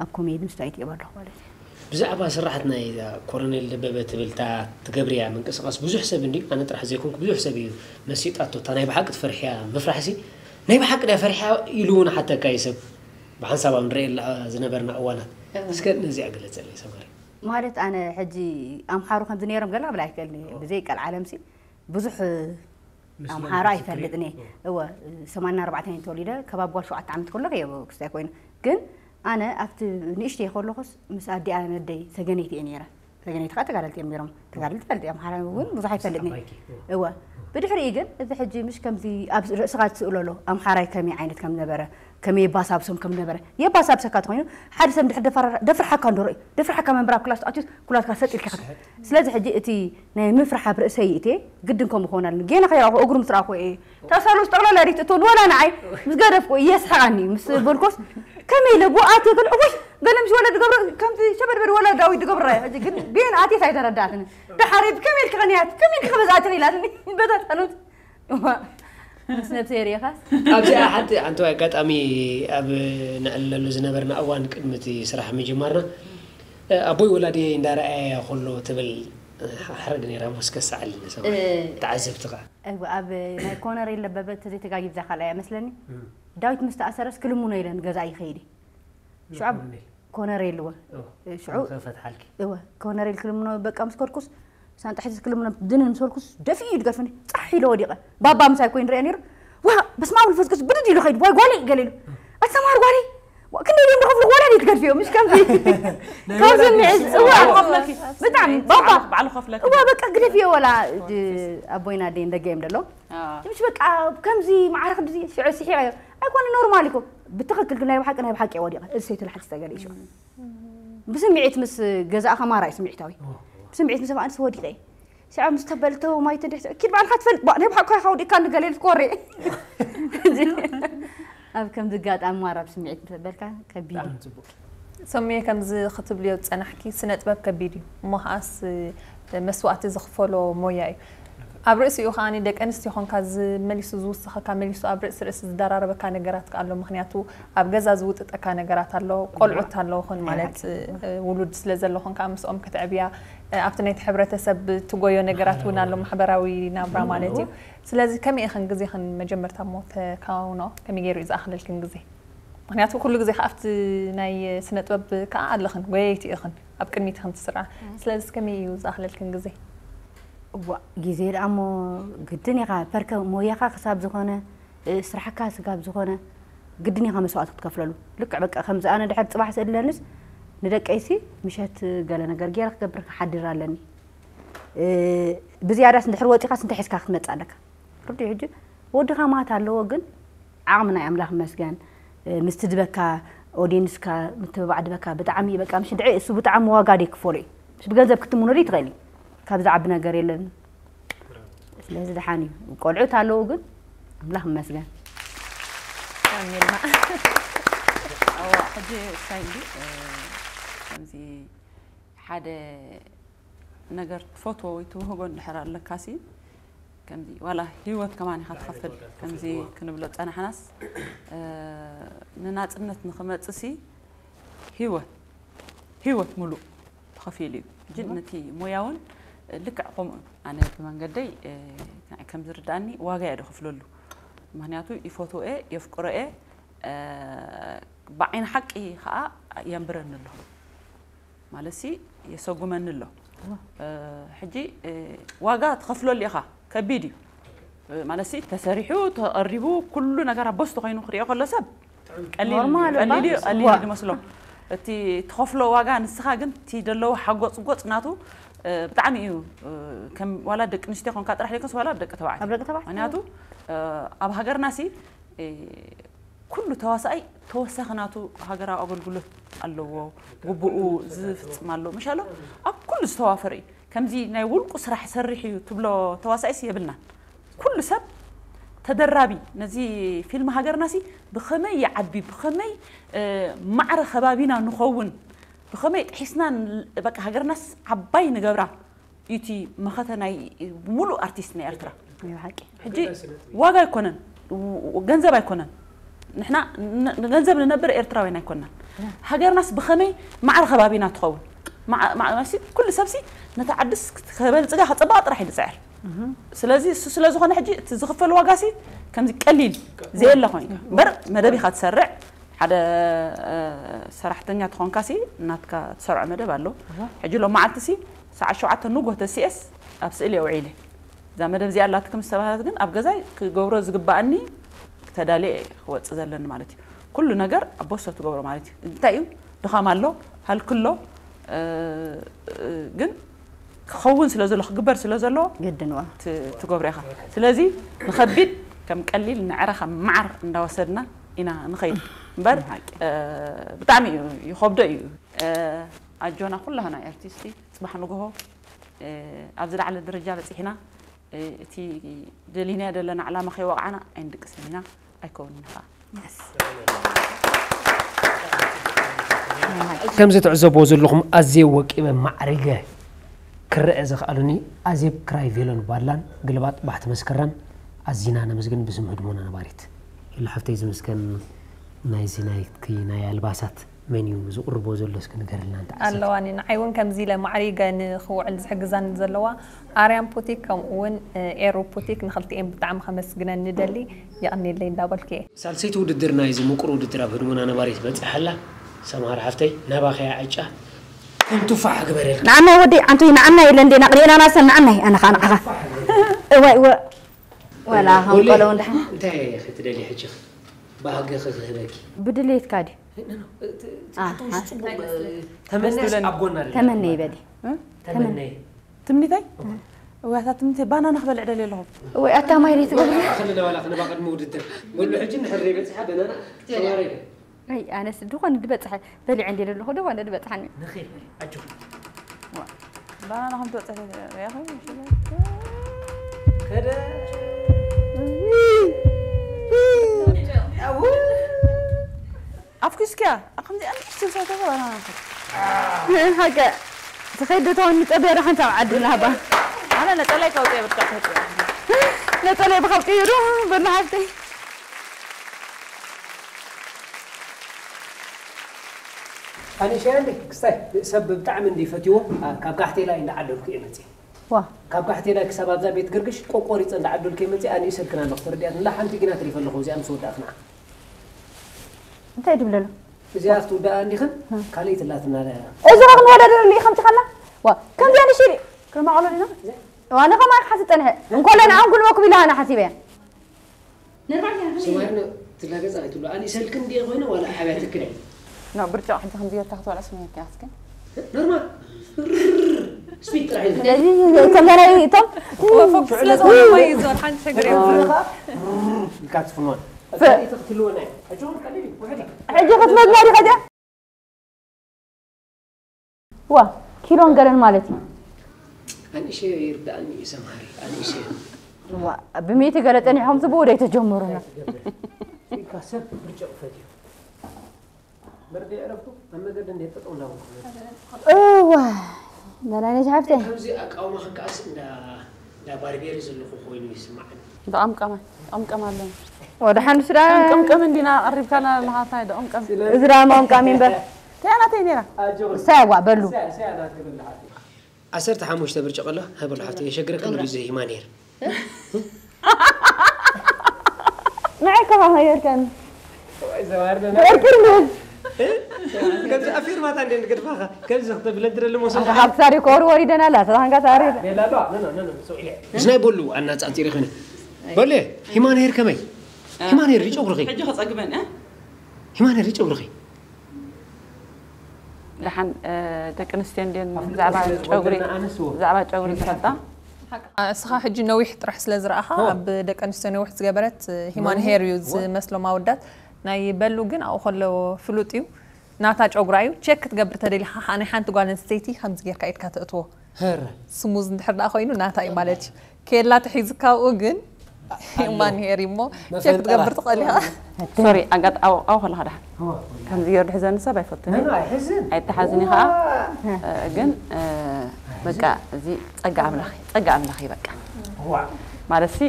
ኣብ ኮሜዲ ምስ ዳዊት ኤቢ ኣለኹ ማለት እዩ ብዛዕባ ስራሓት ናይ ኮረኔል ደበበ ትብል እታ ትገብርያ ምንቅስቃስ ብዙሕ ሰብ እንዲ ኣነ ጥራሕ ዘይኮንኩ ብዙሕ ሰብ እዩ መሲጣቶ እታ ናይ ብሓቂ ትፈርሕያ ምፍራሕ ሲ ናይ ብሓቂ ድያ ፈሪሕያ ኢሉ እውን ሓተካ እዩ ሰብ ብሓንሳብ ኣብ ንረእየላ ዝነበርና እዋናት እስከ ነዚኣ ግለፀለይ ሰማሪ ማለት ኣነ ሕጂ ኣምሓሩ ከምዚ ነይሮም ገላ ክብል ኣይክእልን እየ ብዘይ ቀልዓለም ሲ ብዙሕ ኣምሓራ ኣይፈልጥን እየ እወ ሰማንያ ኣርባዕተ እየ ተወሊደ ከባቢ ጓል ሸውዓተ ዓመት ከሎ እየ ክስታይ ኮይኑ ግን ኣነ ኣብቲ ንእሽተይ ከለኹስ ምስ ኣዲኣ ነደይ ሰገነይቲ እየ ነይረ ሰገነይቲ ከዓ ተጋደልቲ እዮም ነይሮም ተጋደልቲ ፈልጥ እዮም ሓራ እውን ብዙሕ ኣይፈልጥን እየ እወ ብድሕሪኡ ግን እዚ ሕጂ ምሽ ከምዚ ኣብ ርእስኻ ትስእሎ ኣሎ ኣምሓራይ ከመይ ዓይነት ከም ነበረ ከመይ የባሳብሶም ከም ነበረ የባሳብሰካ ተኮይኑ ሓደ ሰብ ድሕር ደፍርሓካ እንዶ ርእዩ ደፍርሓካ መንበር ኣብ ክላስ ኣትዩስ ኩላትካ ሰጥ ኢልካ ስለዚ ሕጂ እቲ ናይ ምፍራሕ ኣብ ርእሰይ ይእትየ ግድን ከምኡ ክኾን ኣለኒ ጌና ከይረኣኹ እግሩ ምስ ረኣኹ እየ ተሳሉ ጠቕላላ ሪት እቶ ንወላ ንዓይ ምስ ገደፍኩ እየስሕቓኒ ምስ በልኮስ ከመይ ኢለ ብኣትየ ገለ እወይ ገለ ምስ ወለድ ገብረ ከምቲ ሸበድበድ ወላ ዳዊት ዝገብረ ሕጂ ግን ጌና ኣትየስ ኣይተረዳእትኒ ደሓር ከመይ ኢልካ ከንያት ከመይ ኢልካ ከበዛእቲ ኢላትኒ በታታኑት ምስ ነብሰይ ሪኢኻስ ኣብዚኣ ሓንቲ ሓንቲ ኣጋጣሚ ኣብ ንዕለሉ ዝነበርና እዋን ቅድሚ እቲ ስራሕ ምጅማርና ኣቦይ ወላዲ እንዳረኣያ ከሎ ትብል ሓረግ ነይራ ሞስከስ ዓሊ ንሰማ ተዓዘብቲ ከዓ ኣብ ናይ ኮነር የለበበት ዘይተጋጊብዛ ካልኣያ መስለኒ ዳዊት ምስ ተኣሰረስ ክልምኖ ኢለን ገዛ ይኸይድ ሽዑ ኮነሬል እወ። ሽዑ ከፈትሓልኪ እወ ኮነሬል ክልምኖ በቃ ምስ ከድኩስ ሳንጣ ሒዘ ክልምኖ ድንን ምስ በልኩስ ደፊኡ እዩ ዝገድፈኒ። ጻሕ ኢለ ወዲቐ። ባባ ምሳይ ኮይኑ ሪኣ ነይሩ። ዋ በስመ ኣብ መንፈስ ቅዱስ ብድድ ኢሉ ከይዱ። ዋይ ጓለይ ገለ ኢሉ። ኣትሰማር ጓለይ ዋ- ክንደይ ድዮም ዝኸፍሉ ወላ ድዩ ትገድፍዮ ምሽ ከምዚ ከምዚ ንዕዝ እዋ ባዕሉ ከፍለኪ ብጣዕሚ ባባ ባዕሉ ከፍለኪ እዋ በቃ ግደፍዮ ወላ ኣቦይና ደይ እንደገ እዮም ደሎ ምሽ በቃ ከምዚ ማዕረ ክንድዚ ሽዑ ስሒቐዮ ኣይኮነ ኖርማል ኢኮ ብትኽክል ግን ናይ ብሓቂ ናይ ብሓቂ ወዲቐ እዚ ሰይተላ ሓንቲ ተገለ ይሽዑ ብስምዒት ምስ ገዛእኻ ማራ እዩ ስምዒታዊ ብስምዒት ምስ ኣንስ ወዲቐ ሽዓ ምስ ተበልተው ማይ ተንድሕ ኪድ ባዕልካ ትፈልጥ ባ- ናይ ብሓቂ ኢኻ ወዲቕካ ንገለ ኢልኩ ወሬ ኣብ ከምዚ ኣጋጣሚ ማራ ብስምዒት ምስ ተበልካ ከቢድ እዩ ብጣዕሚ ፅቡቅ ሰሙየ ከምዚ ክትብልዮ ዝፀናሕኪ ስነ ጥበብ ከቢድ እዩ እሞ ከዓስ መስዋእቲ ዝኽፈሎ ሞያ እዩ ኣብ ርእሲኡ ከዓ ደቂ ኣንስትዮ ኾንካ ዝመሊሱ ዝውስኸካ መሊሱ ኣብ ርእሲ ርእሲ ዝደራረበካ ነገራት ከዓ ኣሎ ምክንያቱ ኣብ ገዛ ዝውጥጠካ ነገራት ኣሎ ቆልዑት ኣለውኹን ማለት ውሉድ ስለ ዘለኹን ከዓ ምስኦም ክትዕብያ ኣብቲ ናይቲ ሕብረተሰብ ትጎዮ ነገራት እውን ኣሎ ማሕበራዊ ናብራ ማለት እዩ ስለዚ ከመይ ኢኽን ግዜኽን መጀመርታ እሞ ተካውኖ ከመይ ገይሩ እዩ ዝኣኽለልክን ግዜ ምክንያቱ ኩሉ ግዜ ከኣ ኣብቲ ናይ ስነ ጥበብ ከኣ ኣለኽን ጎየይቲ ኢኽን ኣብ ቅድሚት ኢኽን ትስርዓ ስለዚ ከመይ እዩ ዝኣኽለልክን ግዜ እዋ ግዜ ደኣ እሞ ግድን ኢኻ ፐርከ ሞያኻ ክሳብ ዝኾነ ስራሕካ ስጋብ ዝኾነ ግድን ኢኻ መስዋእቲ ክትከፍለሉ ልክዕ በቃ ከምዚ ኣነ ድሕር ፅባሕ ስእለንስ ንደቀይሲ ምሸት ገለ ነገር ገይረ ክገብር ክሓድር ኣለኒ ብዝያዳስ እንድሕር ወፂኻስ እንታይ ሒዝካ ክትመፅእ ኣለካ ርድኡ ሕጂ ወድኻ ማት ኣለዎ ግን ዓቕሚ ናይ ኣምላኽ መስገን ምስቲ ዝበካ ኦዲንስካ ምትብባዕ ድበካ ብጣዕሚ በቃ ምሽ ድዒ እሱ ብጣዕሚ ዋጋ ደይ ክፈሎ እዩ ምሽ ብገንዘብ ክትምኖ ደይ ትኽእል እዩ ካብዚ ዓቢ ነገር የለን ስለዚ ድሓን እዩ ቆልዑት ኣለዉ ግን ኣምላኽ መስገን ኣዋ ሕጂ ሳይ እንዲ ከምዚ ሓደ ነገር ትፈትዎ ወይ ትውህቦ እንድሕር ኣለካሲ ከምዚ ዋላ ህይወት ከማን ኢኻ ትኸፍል ከምዚ ክንብሎ ዝፀናሕናስ ንናፅነት ንክመፅሲ ህይወት ህይወት ሙሉእ ተኸፊሉ እዩ ሕጂ ነቲ ሞያ እውን ልክዕ ከምኡ ኣነ ብመንገደይ ከም ዝርዳእኒ ዋጋ እየ ዝኸፍለሉ ምክንያቱ ይፈትዎ እየ የፍቅሮ እየ ብዓይኒ ሓቂ ከዓ የንብረኒ ኣለኹ ማለት ሲ የሰጉመኒ ኣሎ ሕጂ ዋጋ ትኸፍለሉ ኢኻ ከቢድ እዩ ማለት ሲ ተሰሪሑ ተቐሪቡ ኩሉ ነገር ኣቦስ ተኮይኑ ክሪኦ ከሎ ሰብ ቀሊል እዩ ዝመስሎ እቲ ትኸፍሎ ዋጋ ንስኻ ግን እቲ ደለዎ ሓጎፅጎፅ ናቱ ብጣዕሚ እዩ ዋላ ደቂ ኣንስትዮ ኮንካ ጥራሕ ዘይኮንስ ዋላ ደቂ ተባዕትዮ ምክንያቱ ኣብ ሃገርና ሲ ኩሉ ተዋሳኣይ ተወሳኺ ናቱ ሃገራዊ ኣገልግሎት ኣለዎ፣ ግቡኡ ዝፍፅም ኣሎ። ምሻሎ ኣብ ኩሉ ዝተዋፈረ እዩ። ከምዚ ናይ ውልቁ ስራሕ ይሰርሕ እዩ ትብሎ ተዋሳኢስ የብልናን። ኩሉ ሰብ ተደራቢ ነዚ ፊልም ሃገርናሲ ብኸመይ ይዓቢ ብኸመይ ማዕረ ከባቢና ንኸውን ብኸመይ ጥሒስና በቃ ሃገርናስ ዓባይ ንገብራ ዩቲ መኸተ ናይ ሙሉእ ኣርቲስት ናይ ኤርትራ ናይ ብሓቂ ሕጂ ዋጋ ኣይኮነን፣ ገንዘብ ኣይኮነን። ንሕና ንገንዘብ ንነብር ኤርትራውያን ኣይኮናን። ሃገርናስ ብኸመይ ማዕረ ከባቢና ትኸውን? ኩሉ ሰብሲ ነቲ ዓድስ ከበልፅጋ ከፀባቕ ጥራሕ እዩ ዝፅዕር። ስለዚ እሱ ስለ ዝኾነ ሕጂ እቲ ዝኽፈል ዋጋሲ ከምዚ ቀሊል ዘየለ ኮይኑ እምበር መደብ ኢኻ ትሰርዕ ሓደ ሰራሕተኛ ተኾንካሲ ናትካ ትሰርዖ መደብ ኣሎ። ሕጂ ሎም መዓልትሲ ሰዓት ሸውዓተ ንጎ ተሲኤስ ኣብ ስእሊ እየ ውዒለ። እዛ መደብ እዚኣ ኣላትኪ ምስ ተባህለት ግን ኣብ ገዛይ ክገብሮ ዝግበኣኒ ተዳልየ እየ ክወፅእ ዘለኒ ማለት እዩ። ኩሉ ነገር ኣብ ቦሶ ትገብሮ ማለት እዩ። እንታይ እዩ ድኻም ኣሎ፣ ሃልኪ ኣሎ፣ ግን ክኸውን ስለ ዘሎ ክግበር ስለ ዘለዎ ግድን ዋ ትገብሮ ኢኻ። ስለዚ ንኸቢድ ከም ቀሊል ንዕረ ካብ መዓር እንዳወሰድና ኢና ንኸይድ እምበር ብጣዕሚ እዩ ይኸብዶ እዩ። ኣጆና ኩላህና ኣርቲስቲ ፅባሕ ንግሆ ኣብዚ ላዕለ ደረጃ በፂሕና እቲ ደሊናዮ ዘለና ዕላማ ከይወቕዓና ኣይንድቅስን ኢና ኣይከውንን ከዓ። ከምዚ ትዕዘብዎ ዘለኹም ኣዝየ ወቂበ ማዕሪገ ክረአ ዘኽኣሉኒ ኣዜብ ክራይ ቬሎን ባድላን ግልባጥ ባሕቲ መስከረም ኣዚና ነመስግን ብስም ህድሞና ነባሪት። ኢሉ ሓፍተይ ዝምስገን ናይዚ ናይኪ ናይ ኣልባሳት መን እዩ ዝቕርቦ ዘሎ እስኪ ንገርልና እንተ ዓሰብቲ። ኣለዋኒ ንዓይ እውን ከምዚ ኢለ ማዕሪገ ንኽውዕል ዝሕግዛኒ ዘለዋ ኣርያም ፑቲክ ከምኡ እውን ኤሩ ፑቲክ ንኽልቲኤን ብጣዕሚ ከመስግነን ንደሊ የቐንየለይ እንዳበልኩ እየ። ሳልሰይቲ ውድድር ናይዚ ምቁር ውድድር ኣብ ህድሞና ነባሪት በጺሓ ኣላ። ሰምሃር ሓፍተይ ናባኸያ ዕጫ ከም ቱፋሕ ግበረልካ። ንዓናይ ወደይ ዓንቶይ ንዓናይ የለ እንዴ ናቕሪእና ናሰን ንዓናይ ኣነ ኸዓ ንዓኻ እዋይ እወ ወላ ኸንቆለዉ እንድሓ እንታይ ክትደሊ ሕጂ? ባህጊ ክህበኪ ብድሌትካ ድዩ ተመነስ ኣብ ጎና ተመነ ይበሊ ተመነይ ትምኒተይ እዋታ ትምኒተይ ባናና ክበልዕ ደልየ ኣለኹ ወይ ኣታ ማይ ደይ ትገብሪ ከለና ዋላ ክንባ ቅድሚ ውድድር ወሉ ሕጂ ንሕሪ በፅሓ በናና ተማሪ ኣይ ኣነስ ድኾን ዝበፅሐ በሊዐ እንዲ ዘለኹ ድኾን ዝበፅሓኒ ንኺድ በሊ ኣጆ ባናና ከም ትበፅሕ ሪኣኺ ከደ ኣፍኩስኪያ ከምዚኣ ንእሽቶ ዝሰተፈ ባናና ሃገ ትኸይድ ዶ ተወኒ ፀበያ ዶ ሓንቲ ኣብ ዓዲ ናባ ኣነ ነፀላይ ከውፅየ ብርጫ ክውፅየ ነፀለይ ብኸብጥዩ ዶ በሉ ሓፍተይ ኣንእሽተይ ክስታይ ሰብ ብጣዕሚ እንዲ ፈትዎ ካብ ጋሕቴላይ እንዳዓደልኩ እየ መፅእ ዋ ካብ ጋሕቴላይ ክሳብ ኣብዛ ቤት ግርግሽ ቆቆሪፀ እንዳዓደልኩ እየ መፅእ ኣንእዩ ሰልክና ኣለኹ ተረዲኣት ንላ ሓንቲ ግና ትሪፈ ኣለኹ እዚኣ ምስ ወዳእኽና እንታይ ድብለሉ እዚኣ ክትውዳኣ እንዲኽን ካልእ ትላትና እዚ ኸ ክንወዳደረሉ እዩ ከምፅኻና ዋ ከምዚኣ ንሽሪ ክነማቐሎ ዲና ዋነ ከማይ ክሓስብ ፀንሐ እንኮለ ንዓን ጉልበኩም ኢላ ኣነ ሓሲበያ ሰማርና ትላገፅ ኣይትብሉ ኣንእዩ ሰልክን እንዲ ኮይነ ዋላ ሓብያ ትክል ኖ ብርጫ ሕጂ ከምዚ ጌርካ ክትበልዖ ስምዒት ከያስክን ኖርማል ስፒድ ጥራሕ ኢልካ ስለዚ ከምዛ ናይ እቶም ወፈፍ ስለ ዝኾነ ማይ ይዞን ሓንቲ ሸግር የብሉ ኢልካ ትፍኖን ፈሊጥ ክትልወና እዩ ሕጂ እውን ቀሊል እዩ ውሕድ እዩ ሕጂ ክትመዝና ዲኻ እዚኣ ዋ ኪሎን ገለን ማለት እዩ ኣንእሸ ይርዳእኒ እዩ ሰምሃሪ ኣንእሸ ዋ ብሚእቲ ገለ ጸኒሕኩም ዝብኡ ደይ ተጀምሩና ኢልካ ሰብ ብርጭቕ ፈትዩ በርደ የዕረፍኩ ኣብ መገዲ እንደ ጠጠው እንዳበልኩ እዋ መናነሽ ሓፍተይ ከምዚ ኣቃውማ ከከኣስ እንዳ እንዳ ባርቤሪ ዘለኹ ኮይኑ ይስማዓኒ ተቐምቀመ ተቐምቀም ኣለና ወደ ሓንዱ ስዳ ቀምቀም እንዲና ቀሪብካና ኣለኻ እንታይ ደቐምቀም እዚ ደኣ መቐምቃሚ እምበር እንታይ ናተይ ነይራ ኣጆ ሳያዋ በሉ ሰያ ናትብል ሓፍተይ ዓሰርተ ሓሙሽተ ብርጭቕ ኣሎ ሃበሉ ሓፍተይ የሸግረክን ድዩ እዚ ሂማኔር ንዓይ ከኻ ከየርከኒ ዘዋርደ ብዕርቅር ንብል ከምዚ ኣፊርማታ እንደ ንገድፋኻ ከምዚ ክተብለ ድረሊ ሞሶ ካብ ክሳሪ ክወርወር ይደና ኣላ ተታንካ ታሪ ሌላ ዶ ኖ ኖ ኖ ሶ ኢለ እዚ ናይ ቦሉ ኣናጻጺሪ ኾነ ቦሌ ሂማን ሄር ከመይ ሂማን ሄር ጨጉርኺ ሕጂ ከጸግበን እ ሂማን ሄር ጨጉርኺ ደሓን ደቂ ኣንስትዮ እንድየን ብዛዕባ ጨጉሪ ብዛዕባ ጨጉሪ ዝፈልጣ እስኻ ሕጂ ነዊሕ ጥራሕ ስለ ዝረኣኻ ኣብ ደቂ ኣንስትዮ ነዊሕ ዝገበረት ሂማን ሄር እዩ ዝመስሎም ኣወዳት ናይ በሉ ግን ኣብኡ ከሎ ፍሉጥ እዩ ናታ ጨጉራ እዩ ቸክ ክትገብር ተደሊኻ ከዓ ናይ ሓንቲ ጓል ኣንስተይቲ ከምዚ ጌርካ ኢድካ ተእትዎ ሄር ስሙዝ እንድሕር ደኣ ኮይኑ ናታ እዩ ማለት እዩ ኬላ ተሒዝካ ኣብኡ ግን ሂማን ሄር እሞ ቸክ ክትገብር ትኽእል ኢኻ ሶሪ ኣጋጥ ኣብኡ ከለኻ ደሓን ከምዚ ገይሩ ድሕዘኒ ሰብ ኣይፈቱን ኣይሕዝን ኣይተሓዝኒ ከዓ ግን በቃ እዚ ፀጋ ኣምላኽ እዩ ፀጋ ኣምላኽ እዩ በቃ ማለት ሲ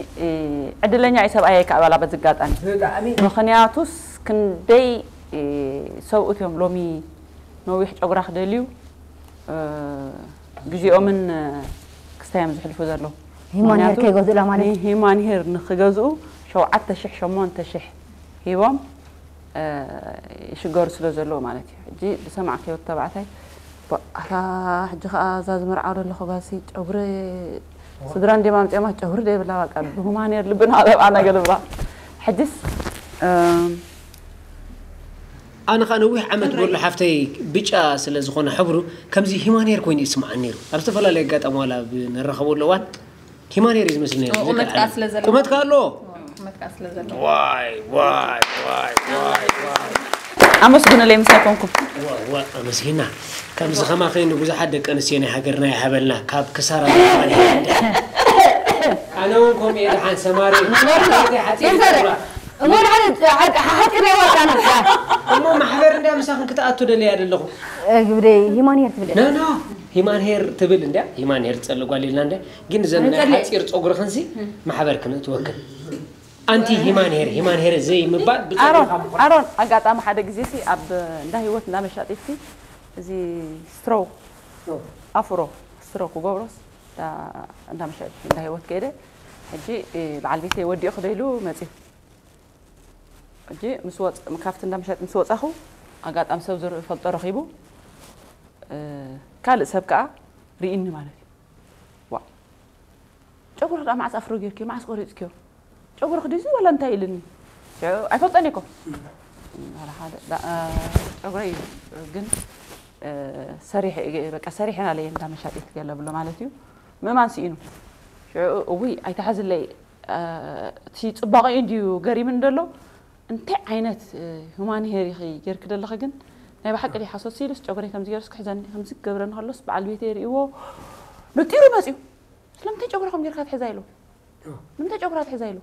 ዕድለኛ እዩ ሰብኣይ ኣይከኣባላ በዚ ኣጋጣሚ ብጣዕሚ ምኽንያቱስ ክንደይ ሰብኡት እዮም ሎሚ ነዊሕ ጨጉራ ክደልዩ ግዜኦምን ክስታዮም ዝሕልፉ ዘለዉ ሂማን ሄር ከይገዝኡላ ማለት እዩ ሂማን ሄር ንክገዝኡ ሸውዓተ ሽሕ ሸሞንተ ሽሕ ሂቦም ይሽገሩ ስለ ዘለዉ ማለት እዩ ሕጂ ዝሰማዕክዮ ተባዕታይ ኣታ ሕጂ ከዓ እዛ ዝመርዓው ዘለኹ ጓሲ ጨጉሪ ስድራ እንዲማ ኣምፅኦማ ጨጉሪ ደይብላ በቃ ብሁማን ሄር ልብና ኣጠብኣ ነገር ብላ ሕጅስ ኣነ ከዓ ነዊሕ ዓመት በሎ ሓፍተይ ብጫ ስለ ዝኾነ ሕብሩ ከምዚ ሂማን ሄር ኮይኑ ይስምዓኒ ነይሩ ኣብ ዝተፈላለዩ ኣጋጣሚ ዋላ ኣብ ንራኸበሉ እዋን ሂማን ሄር እዩ ዝመስል ነይሩ ቁመት ከዓ ስለ ዘለዎ ቁመት ከዓ ኣለዎ ቁመት ከዓ ስለ ዘለዎ ዋይ ዋይ ዋይ ዋይ ዋይ ኣመስግኑለይ ምሳይ ኮንኩም ዋ ዋ ኣመስጊና ከምዚ ከማኸይ ንብዙሓት ደቂ ኣንስትዮ ናይ ሃገርና ይሃበልና ካብ ክሳራ ኣነ እውን ከምኡ እየ ደሓን ሰማሪ ሓፂር እሞ ንሓደ ሓቂ ናይ ወርቃ ነብሳ እሞ ማሕበር እንዳ ምሳኽን ክትኣቱ ደለያ ደለኹ ግብደይ ሂማን ሄር ትብል ኖ ኖ ሂማን ሄር ትብል እንድያ ሂማን ሄር ትፀሊ ጓል ኢልና እንድያ ግን ዘን ናይ ሓፂር ፀጉርኽንሲ ማሕበር ክንእትወክን ኣንቲ ሂማን ሄር ሂማን ሄር ዘይ ምባል ኣሮን ብፀጉርኻ ኣሮን ኣጋጣሚ ሓደ ግዜ ሲ ኣብ እንዳ ህይወት እንዳ መሻጢት ሲ እዚ ስትሮው ኣፍሮ ስትሮው ክገብሮስ እንዳ መሻጢት እንዳ ህይወት ከይደ ሕጂ በዓል ቤተይ ወዲኡ ክደይሉ መፅዩ ሕጂ ምስ ወፅ ካብቲ እንዳ መሻጢ ምስ ወፃኹ ኣጋጣሚ ሰብ ዝፈልጦ ረኺቡ፣ እ፣ ካልእ ሰብ ከኣ ርኢኒ ማለት እዩ። ዋ፣ ጨጉርኺ ደኣ መዓስ ኣፍሮ ጌርክዮ? መዓስ ቆሪጽክዮ? ጨጉርኺ ድዩ ዋላ እንታይ ኢልኒ? ሽዑ ኣይፈልጦን እኮ። ዋላ ሓደ፣ ዳ-፣ እ፣ ጨጉረይ ግን፣ እ፣ ሰሪሐ፣ በቃ ሰሪሐን ኣለየን፣ እንዳ መሻጢት ገለ ብሎ ማለት እዩ። ምእማን ስኢኑ። ሽዑ፣ እውይ፣ ኣይትሓዝለይ፣ እ፣ እቲ ጽባቐኡ እንድዩ ገሪምኒ ዘሎ። እንታይ ዓይነት፣ እ፣ ሁማን ሄር ኢኺ ጌርኪ ዘለኺ ግን? ናይ ብሓቂ ድዩ ሓሶት ኢሉስ ጨጉረይ ከምዚ ገይሩስ ክሕዘኒ፣ ከምዚ ክገብረኒ ከሎስ በዓል ቤተይ ርእይዎ ነጢሩ መጺኡ። ስለምንታይ ጨጉራ ከም ጌርካ ትሕዛ ኢሉ? ንምንታይ ጨጉራ ትሕዛ ኢሉ?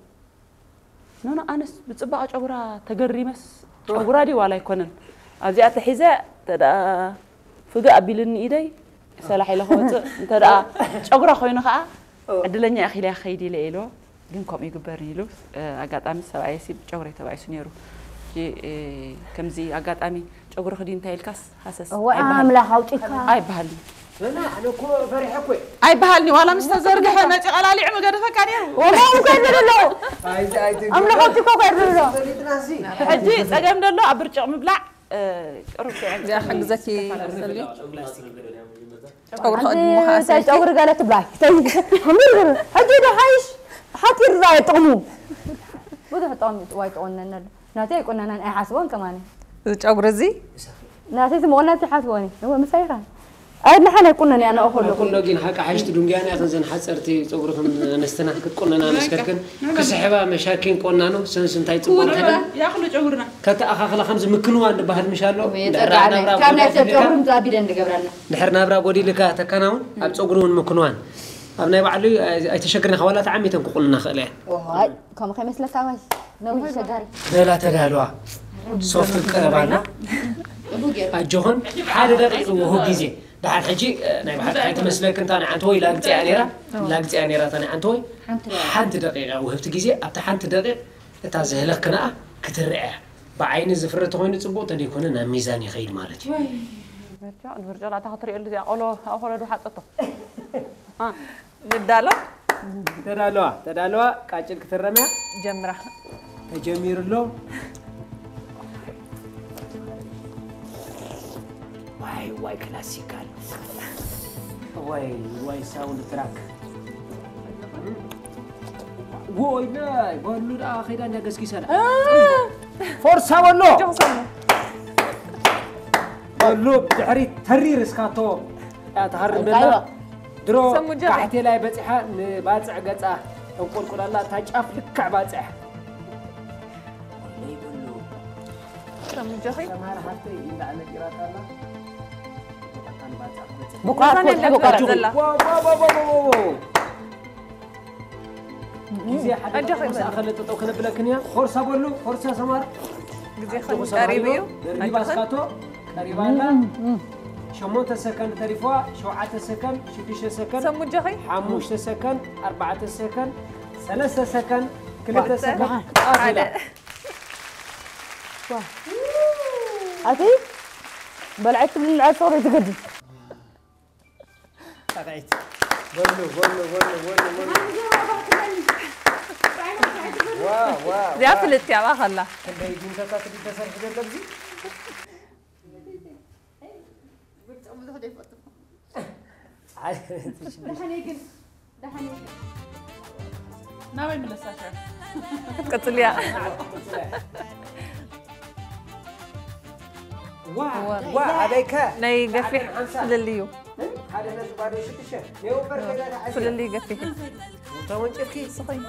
ኖ፣ ኖ፣ ኣነስ ብጽባቐ ጨጉራ ተገሪመስ ጨጉራ ድዩ ዋላ ኣይኮነን። ኣብዚኣ ተሒዘ፣ እንተ ደኣ ፍግእ ኣቢልኒ ኢደይ፣ ሰላሕ ኢለ ክወጽእ፣ እንተ ደኣ ጨጉራ ኮይኑ ከኣ፣ ዕድለኛ ኢኺ ኢለያ ክኸይድ ኢለ ኢልዎ። ግን ከምኡ ይግበር ኢሉ፣ እ፣ ኣጋጣሚ ሰብኣየሲ ጨጉረይ ተባኢሱ ነይሩ። ሕጂ፣ እ፣ ከምዚ ኣጋጣሚ ጨጉርኺ ድዩ እንታይ ኢልካስ ሃሰስ እወ፣ ኣይበሃል-፣ ኣምላኽ ኣውጺእካ። ኣይበሃልን። ገና ኣነ እኮ ፈሪሐ እኮ እየ። ኣይበሃልኒ፣ ዋላ ምስ ተዘርግሐ መጺኡ ቀላሊዑ ምገደፈካ ነይሩ። ወላ እኮ ይብል ኣሎ። ኣይ፣ ኣይ፣ ኣምላኽ ኣውጺእካ እኮ ይብል ኣሎ። ፈሊጥናሲ። ሕጂ ጸገም ደሎ ኣብ ብርጭቕ ምብላዕ፣ እ፣ ቅሩብ ሸይዐን እዚኣ ክሕግዘኪ ይኽእል እዩ። ጨጉሪ ሓንቲ ከቕድሞ ከኣ ሰይቲ። ጨጉሪ ገለ ትብላይ። ሕጂ ዶ ሓይሽ ሓፂር ዝኣየ ጥቕሙ። ብዙሕ ጥቕሚ ዋይ ትቑነነሉ። ናተይ ኣይቁነናን ኣይሓስቦን ከማን። እዚ ጨጉሪ እዚ? ናተይ ዝምቑነን ኣይሓስቦን እየ። እወ፣ ምሳይ ኢኻ። ኣይ፣ ንሓን ኣይቁነን እያ፣ ንኣኹሉ። ኩሎ ግን ሓቂ ሓይሽ ትድንጉያና ኢኽን ዘን ሓፀርቲ ጸጉርኽን ኣነስትና ክትቁነና መስከርክን ክስሕባ መሻኪን ቆናኖ ሰንስ እንታይ ጽቡቕ ክውድባ ይኸውን? ያኽሉ ጨጉርና። ከተኣኻኽላ ከምዚ ምክንዋን ዝበሃል ምሽ ኣሎ? ወይ ድሕሪ የጸግዓና። ናብራ ካብ ናይ ሰብ ጎዲልካ፣ ጨጉሪ ምጽእ ኣቢለን ዝገብራልና። ድሕሪ ናብራ ጎዲልካ ተከናውን ኣብ ጸጉሪ እውን ምክንዋን። ኣብ ናይ ባዕሉ ኣይ-፣ ኣይተሸግርና፣ ዋላ ተዓሚተን ክቁንና ክእላ እየን። ዋይ፣ ከምኡ ከይመስለካ ዋይ። ነዊሕ ሸጋሪ። በላ ተዳልዋ። ሶፍት ቀረባና። ኣጆኹን ሓደ ደቂቕ ውሁብ ግዜ። ደሓር ሕጂ፣ እ፣ ናይ ብሓቂ ኣይትመስለክን፣ እታ ንዓንቲ ወይ ላግጺ እያ ነይራ፣ ላግጺ እያ ነይራ እታ ንዓንቲ ወይ። ሓንቲ ደቂቕ። ሓንቲ ደቂቕ ውህብቲ ግዜ፣ ኣብታ ሓንቲ ደቂቕ እታ ዘህለክናኣ ክትርአ እያ። ብዓይኒ ዝፍረ ተኾይኑ ጽቡቕ፣ ተደይኮነ ናብ ሚዛን ይኸይድ ማለት እዩ። ወይ። ምርጫ፣ ምርጫ ላታ ክትርእየሉ እዚኣ ቆሎ፣ ኣብ ቆሎ ዶ ሓጸቶ? ኣ። ንዳሎ? ተዳለዋ፣ ተዳለዋ፣ ቃጭል ክትረምያ? ጀምራ። ተጀሚሩ ኣሎ። ዋይ፣ ዋይ፣ ክላሲካል። ዋይ፣ ዋይ፣ ሳውንድ ትራክ። ወይለይ፣ በሉ ደኣ ኸይዳ እንዳገስጊሰላ። ፎርሳ በሎ። ጆንሰን። በሉ ብድሕሪት ተሪር እስካቶ እያ ትሃርም ደላ። ድሮ ሰሙ ጀኺ። ካሕቴ ላይ በጺሓ ንባጽዕ ገጻ ተንቆልቁላላ፣ እታ ጫፍ ልክዕ ባጽዕ። ወይለይ በሉ። ሰሙ ጀኺ። ሰምሃር ሃፍተይ እንዳዕለ ቂራታ ኣላ። ብቋት እዛ ቆጽሒ ናይ ብቋት። ዘላ። ዋ፣ ዋ፣ ዋ። ግዜ ሓደ ኣጆኺ ምስ ኣኸለ ጠጠው ከነብለክን እያ። ፎርሳ በሉ፣ ፎርሳ ሰማር። ግዜኽን ኣጆኺ ሰማር ቀሪቡ እዩ። ደርቢባ ኣጆኽን። እስካቶ ቀሪባ ኣላ። ሸሞንተ ሰከንድ ተሪፍዋ፣ ሸውዓተ ሰከንድ፣ ሽዱሽተ ሰከንድ፣ ሰሙ ኣጆኺ። ሓሙሽተ ሰከንድ፣ ኣርባዕተ ሰከንድ፣ ሰለስተ ሰከንድ፣ ክልተ ክልተ፣ ሰከንድ፣ ኣትላ። ሓደ። ኣቲ በልዐት ትብል ንዕሶ ትገድል። ጣቕዒት። በሉ፣ በሉ፣ በሉ፣ በሉ፣ በሉ። ዋው፣ ዋው፣ እዚኣ ዋው። ፍልጥቲ ኣብኣ ከላ። ክንደይ ዲንተታት ድዩ ተሰሪሑ ዘሎ ኣብዚ? ደሓነይ ግን፣ ደሓነይ ግን። ናበይ ምለሳ ሸፍ? ክትቅጽል እያ። ዋ፣ ዋ። ዋ፣ ኣበይከ? ናይ ገፊሕ ፍልልዩ። ሓደ ነጥቢ ባዶ ሽዱሽተ። ናይ ወንበር ገዛ ተዓዝያ። ፍልልዩ ገፊሕ። ተወንጭፍኪ? ስኹይ።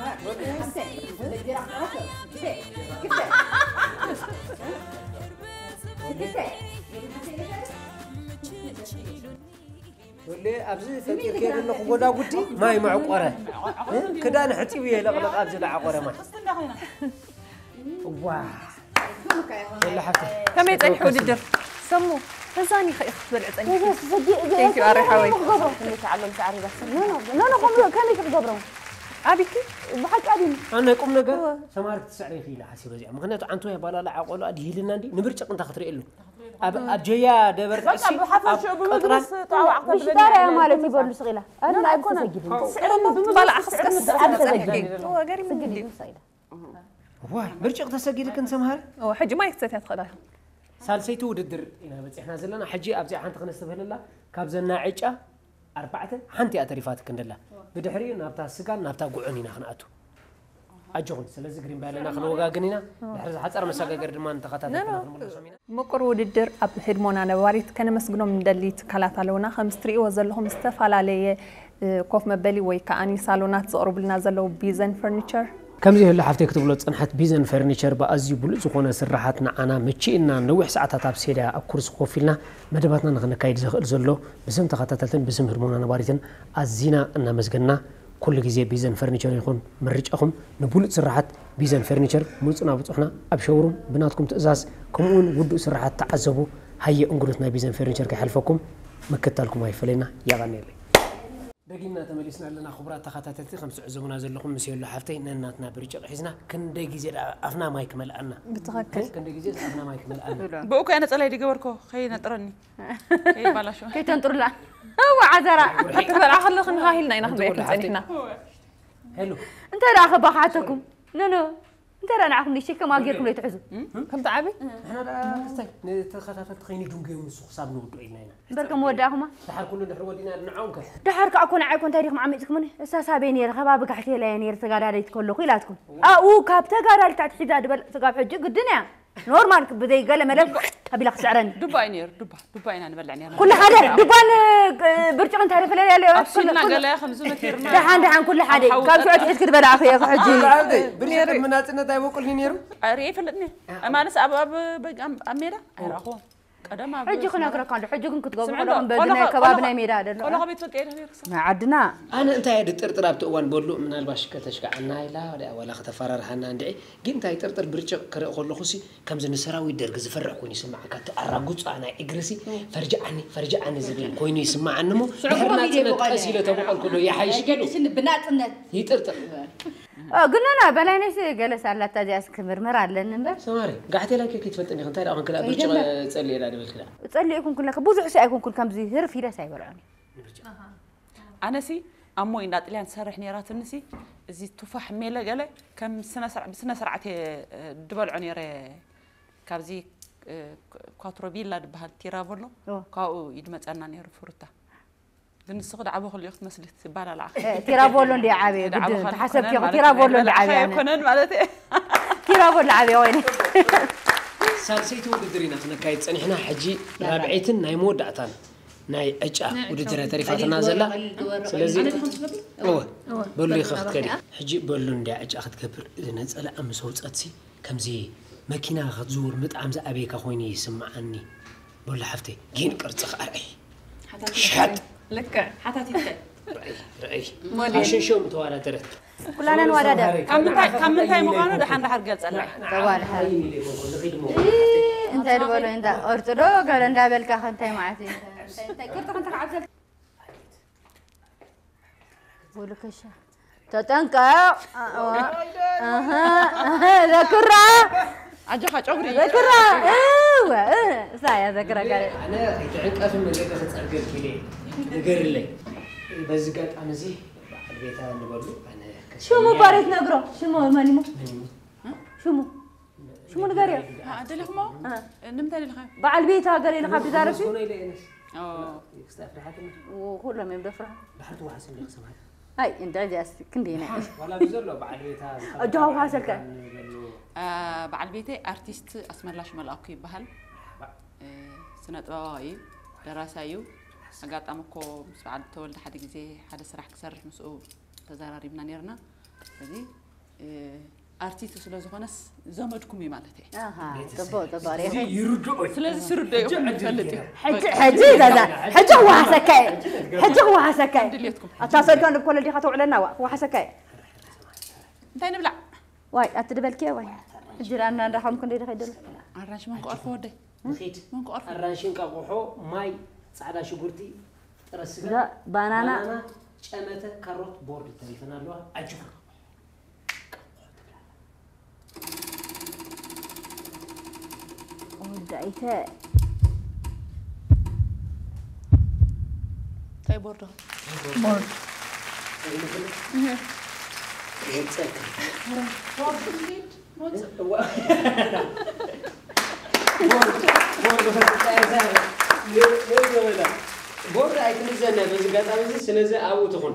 ወደ ኣብዚ ፈጢርክዮ ዘለኹ ጎዳጉዲ ማይ መዕቆረ። እ? ክዳን ሕጺቡ የለቕልቕ ኣብዚ ዝዓቆረ ማይ። እዋ። ወላ ሓፍቲ። ከመይ ጸኒሑ ውድድር? ሰሙ፣ ተዛኒኸ ኢኺ ክትበልዕ ጸኒሕኪ። ተዘ-፣ ተዘጊ-፣ እገ-፣ Thank you፣ ኣረ ሓወይ። ክገብሮ። ከመይ ተዓሎም ሰዓሪ ዛሰ? ኖ፣ ኖ፣ ኖ፣ ኖ፣ ከምኡ፣ ከመይ ክትገብሮ? ኣቢኪ? ብሓቂ ኣቢኒ። ኣነ ቁም ነገር እወ። ሰማሪ ክትስዕሪ ኢኺ ኢለ ሓሲበ እዚኣ። ምኽንያቱ ዓንቶ ኣባላልዓ ቆልዓ ድሂልና እንዲ ንብርጭቕ እንታ ክትርእየሉ። ኣብ፣ ኣብ ጀያ ደበር በቃ ጥዕሲ፣ ብሓፈሽኡ ኣብ ብምግብስ ቀጥራን ጠዋዕ ብሽጋራ እያ ማለት ይበሉ ስቕ ኢላ። ኣነ ኖ፣ ኣይኮነን። ተሰጊድን። ስዕሪ እሞ ብምግብስ ባልዓ ስዕሪ ክስከስ ምስ ኣነ ተሰጊድን። ተሰጊድን። እወ፣ ገሪሙኒ ስግዲ እንድዩ። ይውሳ ኢላ። ዋይ፣ ብርጭቕ ተሰጊድክን ሰምሃር? እወ፣ ሕጂ ማይ ክትሰትያ ትኽእላ። ሳልሰይቲ ውድድር ኢና በፂሕና ዘለና። ሕጂ ኣብዚኣ ሓንቲ ክነስተብህለላ፣ ካብዘን ናይ ዕጫ ኣርባዕተ ሓንቲ እያ ተሪፋትክን ደላ። ብድሕሪኡ ናብታ ስጋን ናብታ ጉዕን ኢና ክንኣቱ። ኣጆኹም። ስለዚ ግሪን ባይ ኣለና፣ ክንወጋግን ኢና። ድሕሪ ዝሓፀረ መሰጋገሪ ድማ ንተኸታተልትና ክንምለሶም ኢና። ምቁር ውድድር ኣብ ህድሞና ነባሪት ከነመስግኖም እንደሊ ትካላት ኣለውና። ከም እትርእይዎ ዘለኹም ዝተፈላለየ፣ እ፣ ኮፍ መበሊ ወይ ከኣኒ ሳሎናት ዘቕርቡልና ዘለዉ ቢዘን ፈርኒቸር። ከምዚ ህሉ ሓፍተይ ክትብሎ ዝጸንሐት ቢዘን ፈርኒቸር ብኣዝዩ ብሉጽ ዝኾነ ስርሓት ንዓና ምችእና ነዊሕ ሰዓታት ኣብ ሴዳ ኣብ ኩርሲ ኮፍ ኢልና መደባትና ንኽነካይድ ዘኽእል ዘሎ ብስም ተኸታተልትን ብስም ህድሞና ነባሪትን ኣዚና እናመስገንና ኩሉ ግዜ ቢዘን ፈርኒቸር ይኹን ምርጫኹም ንብሉጽ ስርሓት ቢዘን ፈርኒቸር ምጹና ብጹሕና ኣብ ሸውሩም ብናትኩም ትእዛዝ ከምኡውን ውዱእ ስርሓት ተዓዘቡ። ሃየ እንግዶት ናይ ቢዘን ፈርኒቸር ከይሓልፈኩም ምክታልኩም ኣይፈለየና። የቐንየለይ። ደጊምና ተመሊስና ኣለና። ክቡራት ተኸታተልቲ፣ ከም ትዕዘቡና ዘለኹም ምስ የሉ ሓፍተይ ነናትና ብርጭቕ ሒዝና ክንደይ ግዜ ደኣ ኣፍና ማይ ክመልኣና። ብትኽክል። ክንደይ ግዜ ኣፍና ማይ ክመልኣና። ብኡ እኮ እያ ነጸላይ ድገበርኮ፣ ከይነጥረኒ። ከይባላሾ። ከይተንጥሩላ። እዋ ዓዘራ። ክትበልዓ ከለኽን ሃሂልና ኢና ክንበልዓ ሓፍተይ። ክንጸኒሕና። ሄሎ። እንታይ ደኣ ከባኻ ሓተኩም? ኖ፣ ኖ። እንታይ ደኣ ንዓኹም ንሸከማ ጌርኩም ለይትሕዙ? ከምቲ ዓቢ? ንሕና ደኣ ክስታይ ንተኸታተልቲ ከይንድንጉዮም ንሱ ክሳብ ንውድኦ ኢልና ኢና። እምበር ከም ወዳእኹማ? ደሓር ኩሉ ድሕሪ ወዲና ንዕኦም ከ? ደሓር ከኣ እኮ ንዓይ እኮ እንታይ ዲኹም ዓሚጽኩምኒ? እሳ ሳበይ ነይረ፣ ከባቢ ጋሕቴላ እየ ነይረ ተጋዳሊት ከለኹ ኢላትኩም። ኣብኡ ካብ ተጋዳሊት ኣትሒዛ ድበል ስጋብ ሕጂ ግድን እያ። ኖርማል ብዘይ ገለ መለ ተቢላ ክስዕረኒ። ዱባ እዩ ነይሩ፣ ዱባ። ዱባ ኢና ንበልዕ ነርና። ኩሉ ሓደ ዱባን፣ እ፣ ብርጭቕ እንታይ ፍለልያ ኣለዮ? ኣብ ስዊድና ኩሉ ገለ ከም ዝመቲርና። ደሓን፣ ደሓን፣ ኩሉ ሓደ። ኣብ ሓዊ ካብ ሽዑ ቀጠ- ትሒዝኪ ዝበላዕኺ እየ ሕጂ። ኣብቲ ብርጭቕ ቅድሚ ናጽነት ኣይበቁልኒ ነይሩ? ሪኤ ይፈልጥኒ። ማለስ ኣብ፣ ኣብ፣ በግ-፣ ኣብ፣ ኣብ ሜዳ ኣይረኣኹዎ። ቀደም ኣብ ሕጂ ስማራ ክነግረካ እንዶ፣ ሕጂ ግን ክትገብሩ ስምዒ ከለኹም እንዶ፣ በዚ ናይ ቆሎ ከባቢ ከ-፣ ናይ ሜዳ ደሎ። ቆሎ ከቤት ፈልጥ እየ ነይሩ ክሳ-፣ ናይ ዓድና። ኣነ እንታይ እየ ድጥርጥር ኣብቲ እዋን በሉ፣ ምናልባሽ ከተሽግዓና ኢላ፣ ወላ፣ ወላ ከተፈራርሓና እንድዒ፣ ግን እንታይ ጥርጥር ብርጭቕ ክርኢ ከለኹሲ፣ ከምዚ ንሰራዊት ደርግ ዝፈርሕ ኮይኑ ይስምዓካ። እቲ ኣራጉጻ ናይ እግርሲ፣ "ፈርጅዓኒ፣ ፈርጅዓኒ" ዝብል ኮይኑ ይስምዓኒ እሞ፣ ሽዑ ድሕሪ ኮሚቴ ናጽነት ብቐለ። ቀስ ኢለ ተበቐልኩ ዶ ይሓይሽ ገይሩ? ኣይገድስን ብናጽነት። ይጥርጥር። እ፣ ግኖና፣ በላይነይሲ ገለስ ኣላታ እዚኣስ ክምርምር ኣለኒ እምበር። ሰማሪ፣ ጋሕቴላ ኬክ ይትፈልጥኒ ኢኺ፣ እንታይ ደኣ ኮንክላ ብርጭቕ የለን። ጸሊኤላ ድበልክላ? ጸሊኤ ኣይኮንኩን ለካ፣ ብዙሕ ሲ ኣይኮንኩን ከምዚ ህርፍ ኢለስ ኣይበልዖን። ኣነሲ ኣሞይ እንዳ ጥልያን ትሰርሕ ነይራትንሲ፣ እዚ ቱፋሕ ሜለ ገለ ከም ስነ ስርዓ-፣ ብስነ ስርዓት እየ፣ እ፣ ድበልዖ ነይረ። ካብዚ፣ እ፣ ኳትሮ ቢላ ድበሃል ቲራቮሎ፣ ኦ። ካብኡ እዩ ድመጸና ነይሩ ፍሩታ። ግን ንስኺ ዳዕቦ ክልዮ ክትመስሊ ትባላልዓ። እ፣ ቲራቮሎ እንዲ ዓብየ፣ ዳዕቦ ግድን፣ ካልእ ተሓሰብኪ ክነን ኢኹ፣ ማለት ቲራቮሎ እንዲ ናይበላዕኻ ዓብየ ኣነ። ኣይኮነን ማለት እየ። ቲራቮሎ ዓብየ ወይኒ። ሳልሰይቲ ውድድር ኢና ክነካይድ ጸኒሕና። ሕጂ ራብዐይትን ናይ መወዳእታን ናይ ዕጫ ናይ ዕጫ ውድድር ውድድር። ተሪፋትና ቀሊል ዘላ። ዝበሎ፣ ቀሊል ዝበሎ። ስለዚ፣ ማለት እኮ ትገብሪ? እወ፣ እወ። በሉ ኢኻ በቃ ክትከዲ። በቃ። ሕጂ በሉ እንድያ ዕጫ ክትገብር፣ እዚ ነጸላኣ ምስ ኣውጸትሲ፣ ከምዚ መኪና ክትዝውር ምጥዓም ዝኣበየካ ኮይኑ ይስምዓኒ። በሉ ሓፍተይ፣ ግን ቅርጽኺ ኣርኣይ። ሓታቲት ሸጥ። ልክዕ። ሓታቲት። ርኣይ፣ ርኣይ። ሞዴል። ፋሽን ሾው ምተወዳደረት። ኩላና ንወዳደር። ካብ ምንታይ፣ ካብ ምንታይ ምዃኑ ደሓን ደሓር ገልጸልና። ተዋል ሓሪ። እንታይ ድበሎ እንዳ ቅርጺ ዶ ገለ እንዳበልካ ከ እንታይ ማለት እዩ? እንታይ፣ እንታይ ቅርጺ ከ እንታይ ክዓብሰል? ወሉ ከሻ። ተጠንቀቕ። ኣዋ። ኣሃ፣ ኣሃ፣ ዘክራ። ኣጆኻ ጨጉሪ። ዘክራ። እወ፣ እ፣ እሳ እያ ዘክራ ጋር። ኣነ ከይትዕንቀፍኒ ደገ ክጸርገልኪ ኢለ ንገርለይ። በዚ ኣጋጣሚ እዚ በዓል ቤታ ንበሉ፣ ኣነ ከሰኛ ሽሙ እባ ዘይትነግሮ፣ ሽሙ መን እሞ? መን እሞ? ሽሙ? ሽሙ ንገርዮ። ኣ፣ ደሊኽሞ? ኣ። ንምንታይ ደሊኻ? በዓል ቤታ ገለ ኢልካ ብዛረብሲ? ዝኾነ ኢለ እየነስ። ኦ። ክስታይ ፍርሓትኒ። ው-፣ ኩሎም እዮም ደፍራ። ድሓር ትወሓስ እንዲኻ ሰማዕካ። ኣይ፣ እንደ እዚኣስ ክንደይ ናይ። ዋላ ብዘሎ በዓል ቤታ ኣጆኻ ውሓሰልካ። ንበሉ። ኣ፣ በዓል ቤተይ ኣርቲስት ኣስመላሽ መልኣኩ ይበሃል። መርሓባ። እ፣ ስነ ጥበባዊ እዩ፣ ደራሳይ እዩ። ኣጋጣሚ እኮ ምስ በዓል ተወልደ ሓደ ግዜ ሓደ ስራሕ ክሰርሕ ምስኡ ተዘራሪብና ነይርና። ስለዚ፣ እ፣ ኣርቲስት ስለ ዝኾነስ ዘመድኩም እዩ ማለት እየ። ኣሃ፣ ጽቡቕ፣ ጽቡቕ፣ ርኢኺ። ይርድኦ እዩ። ስለዚ ስርዶ ሕጂ ኢኹም ዕድል ትፈልጥ እዩ። ገይረ። ሕጂ፣ ሕጂ ዛዛ፣ ሕጂ ክወሓሰካ እየ። ሕጂ ክወሓሰካ እየ። ድሌትኩም። ኣታ ሰልካ ንኮለል ዲኻ ተውዕለና፣ ዋ፣ ክወሓሰካ እየ። እንታይ ንብላዕ? ዋይ፣ ኣቲ ድበልክዮ፣ ዋይ። ሕጂ ዳና እንዳኸምኩ እንደ ድኸይድ ደሎ። ኣራንሽ መንቆርፎ ወደይ። ንኺድ። መንቆርፎ። ኣራንሽን እንቃቑሖ፣ ማይ፣ ጻዕዳ ሽጉርቲ፣ ጥረ ስጋ፣ እዛ ባናና። ባናና፣ ጨመተ፣ ካሮት፣ ቦርድ ተሪፈን ኣለዋ። ኣጆኻ። ወዳኢተ። እንታይ ቦርድ? ቦርድ። ይህን ጽሕፍ። ቦርድ እንዴት? እዋ። ቦርድ፣ ቦርድ ከትጣየሳ፣ ለ-፣ ለዘበላ። ቦርድ ኣይትምዘን በዚ ኣጋጣሚ እዚ፣ ስለዚ ኣብኡ ትኹን።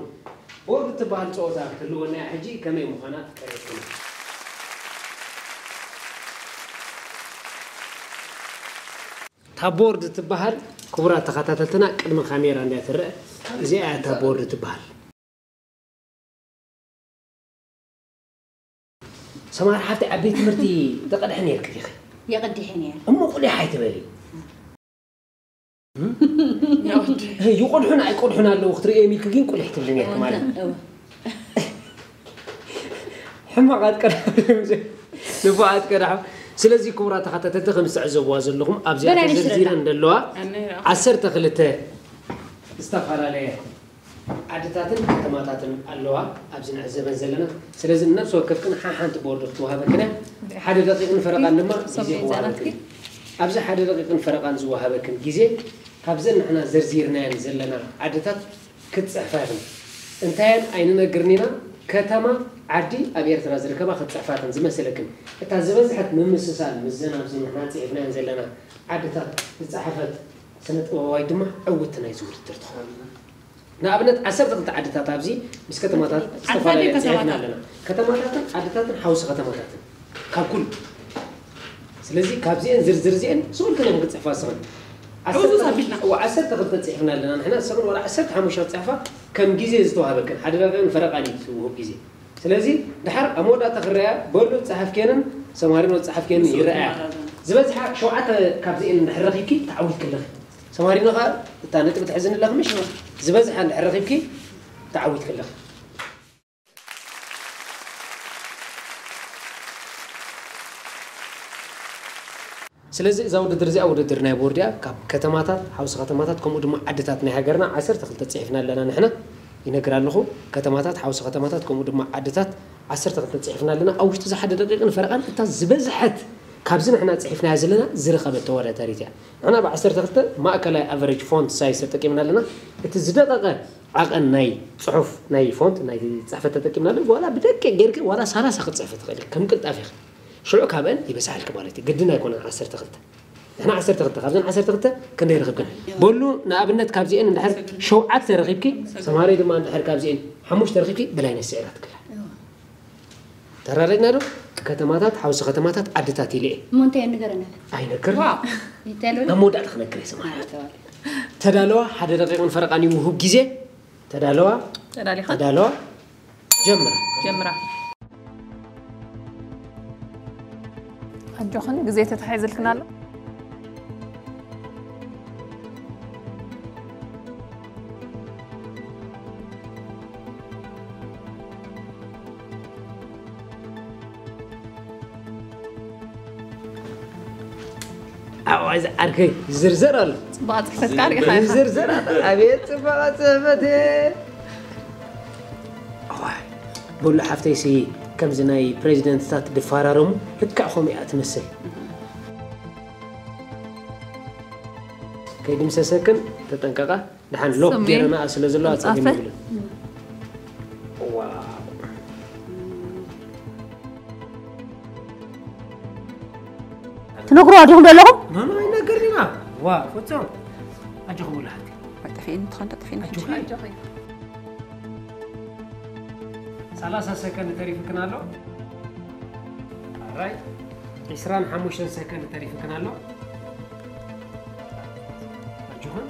ቦርድ ትበሃል ጸወታ ክትህልወና እያ፣ ሕጂ ከመይ ምዃና ከርእየኩም። እታ ቦርድ ትበሃል፣ ክቡራት ተኸታተልትና፣ ቅድሚ ካሜራ እንድያ ትረአ፣ እዚኣ እያ እታ ቦርድ ትበሃል። ሰማር ሓፍቲ፣ ኣብ ቤት ትምህርቲ ተቐድሐ ነይርኪ ዲኺ? የቐዲሐ ነይረ። እሞ ቁሊሕ ኣይትበሊ። ይቐድሑን ኣይቀድሑን ኣለዉ ክትርእዮም ኢልኪ ግን ቁሊሕ ትብሊ ነይርኪ ማለት እዩ። እወ። ሕማቓት ቀዳሕ፣ ንፉዓት ቀዳሕ። ስለዚ ክቡራት ተኸታተልቲ፣ ከም ትዕዘብዋ ዘለኹም ኣብዚኣ በላይ ተዘርዚረን ዘለዋ ኣነ ይረኣ። ዓሰርተ ክልተ ዝተፈላለየ ዓድታትን ከተማታትን ኣለዋ ኣብዚ ንዕዘበን ዘለና። ስለዚ ነፍሲ ወከፍክን ሓሓንቲ ቦርድ ክትወሃበክን እያ። ሓደ ደቂቕን ፈረቓን ድማ ግዜ ሰሙን ክወሃበክን እዩ። ኣብዚ ሓደ ደቂቕን ፈረቓን ዝወሃበክን ግዜ ካብዘን ንሕና ዘርዚርናየን ዘለና ዓድታት ክትፅሕፋ ኢኽን። እንታየን ኣይንነግርን ኢና። ከተማ፣ ዓዲ ኣብ ኤርትራ ዝርከባ ክትፅሕፋ ኢኽን ዝመሰለክን። እታ ዝበዝሐት ምምስሳል ምስዘን ኣብዚ ንሕና ፅሒፍናየን ዘለና ዓድታት ዝፀሓፈት ስነ ጥበባዊት ድማ ዕውቲ ናይዚ ውድድር ትኸውን። ንኣብነት ዓሰርተ ክልተ ዓድታት ኣብዚ ምስ ከተማታት ዝተፈላለየ ዓድታትን ፅሒፍና ከተማታት። ኣለና። ከተማታትን ዓድታትን ሓውሲ ከተማታትን ካብ ኩሉ። ስለዚ ካብዚአን ዝርዝር እዚአን ስቕ ኢልክን ኢኽን ክትፅሕፋ ስኽን። ዕውቱ ዓሰርተ ኣቢልና። እዋ፣ ዓሰርተ ክልተ ፅሒፍና ኣለና ንሕና፣ ስኽን ዋላ ዓሰርተ ሓሙሽተ ክትፅሕፋ ከም ግዜ ዝተዋህበክን፣ ሓደ ደቂቕን ፈረቓን እዩ እቲ ውሁብ ግዜ። ስለዚ ድሓር ኣብ መወዳእታ ክረኣያ በሉ፣ ጸሓፍክየንን ሰማሪኖ ዝጸሓፍክየንን ይረኣያ። ዝበዝሓ ሸውዓተ ካብዚአን እንድሕር ረኺብኪ ተዓዊትኪ ኣለኺ። ሰማሪኖ ኸኣ እታ ነጥቢ ትሕዝኒ ኣለኺ ምሽ? ዝበዝሓ እንድሕር ረኺብኪ ተዓዊትኪ ኣለኺ። ስለዚ እዛ ውድድር እዚኣ ውድድር ናይ ቦርድ እያ። ካብ ከተማታት፣ ሓውሲ ከተማታት፣ ከምኡ ድማ ዓድታት ናይ ሃገርና ዓሰርተ ክልተ ጽሒፍና ኣለና ንሕና። ይነግር ኣለኹ፣ ከተማታት፣ ሓውሲ ከተማታት፣ ከምኡ ድማ ዓድታት ዓሰርተ ክልተ ጽሒፍና ኣለና። ኣብ ውሽጢ እዚ ሓደ ደቂቕን ፈረቓን እታ ዝበዝሐት ካብዚ ንሕና ጽሒፍናያ ዘለና ዝረኸበት ተወዳዳሪት እያ። ንሕና ብ ዓሰርተ ክልተ ማእከላይ ኣቨሬጅ ፎንት ሳይዝ ተጠቂምና ኣለና። እቲ ዝደቐቐ ዓቐን ናይ ጽሑፍ ናይ ፎንት ናይ ጽሕፈት ተጠቂምና ኣለና። ዋላ ብደቂቕ ጌርኪ ዋላ ሰላሳ ክትጽሕፊ ትኽእሊ ከም ቅልጣፌኺ። ሽዑ ካብአን ይበዝሓልኪ ማለት እዩ። ግድን ኣይኮነን ዓሰርተ ክልተ። ንሕና ዓሰርተ ክልተ፣ ካብዘን ዓሰርተ ክልተ ክንደይ ረኺብክን? በሉ ንኣብነት ካብዚአን እንድሕር ሸውዓተ ረኺብኪ፣ ሰማሪ ድማ እንድሕር ካብዚአን ሓሙሽተ ረኺብኪ፣ በላይነት ስዒራትክላ። ተራዲእና ዶ? ከተማታት፣ ሓውሲ ከተማታት፣ ዓድታት ኢለ እየ። እሞ እንታይ ንገረና? ኣይነግርን። ዋው። ይተሉ። ኣብ መወዳእታ ክነግር እየ ሰማሪ። ተዳለዋ፣ ሓደ ደቂቕን ፈረቓን እዩ ውሁብ ግዜ። ተዳለዋ፣ ተዳሊኻ? ተዳለዋ፣ ጀምራ። ጀምራ። ኣጆኽን፣ ግዜ ተታሒዝልክን ኣሎ። ኣዋይ ዝዓርከይ ዝርዝር ኣሎ። ጽባቐ ጽሕፈትካ ርኢኻ ኢኻ። ይዝርዝር ኣሎ። ኣቤት ጽባቐ ጽሕፈት። ኣዋይ፣ በሉ ሓፍተይሲ ከምዚ ናይ ፕሬዚደንትታት ድፋራረሙ ልክዕ ከምኡ እያ ትመስል። ከይድምሰሰክን ተጠንቀቓ። ደሓን ሎክ ስሚ ገይረናኣ ስለ ዘለዋ ጸገም ጻፈ። የብሉን። ዋው። ትነግሩ ኣጆኹም ዶ ኣለኹም? ማማ ኣይነገርኒና። ዋ፣ ፍጹም። ኣጆኹም ወላሓቲ። ጠፊእኒ ትኾን ጠፊእኒ ኣጆኻ። ሰላሳ ሰከንድ ተሪፍክን ኣሎ። ኣራይ። ዕስራን ሓሙሽተን ሰከንድ ተሪፍክን ኣሎ። ኣጆኹም።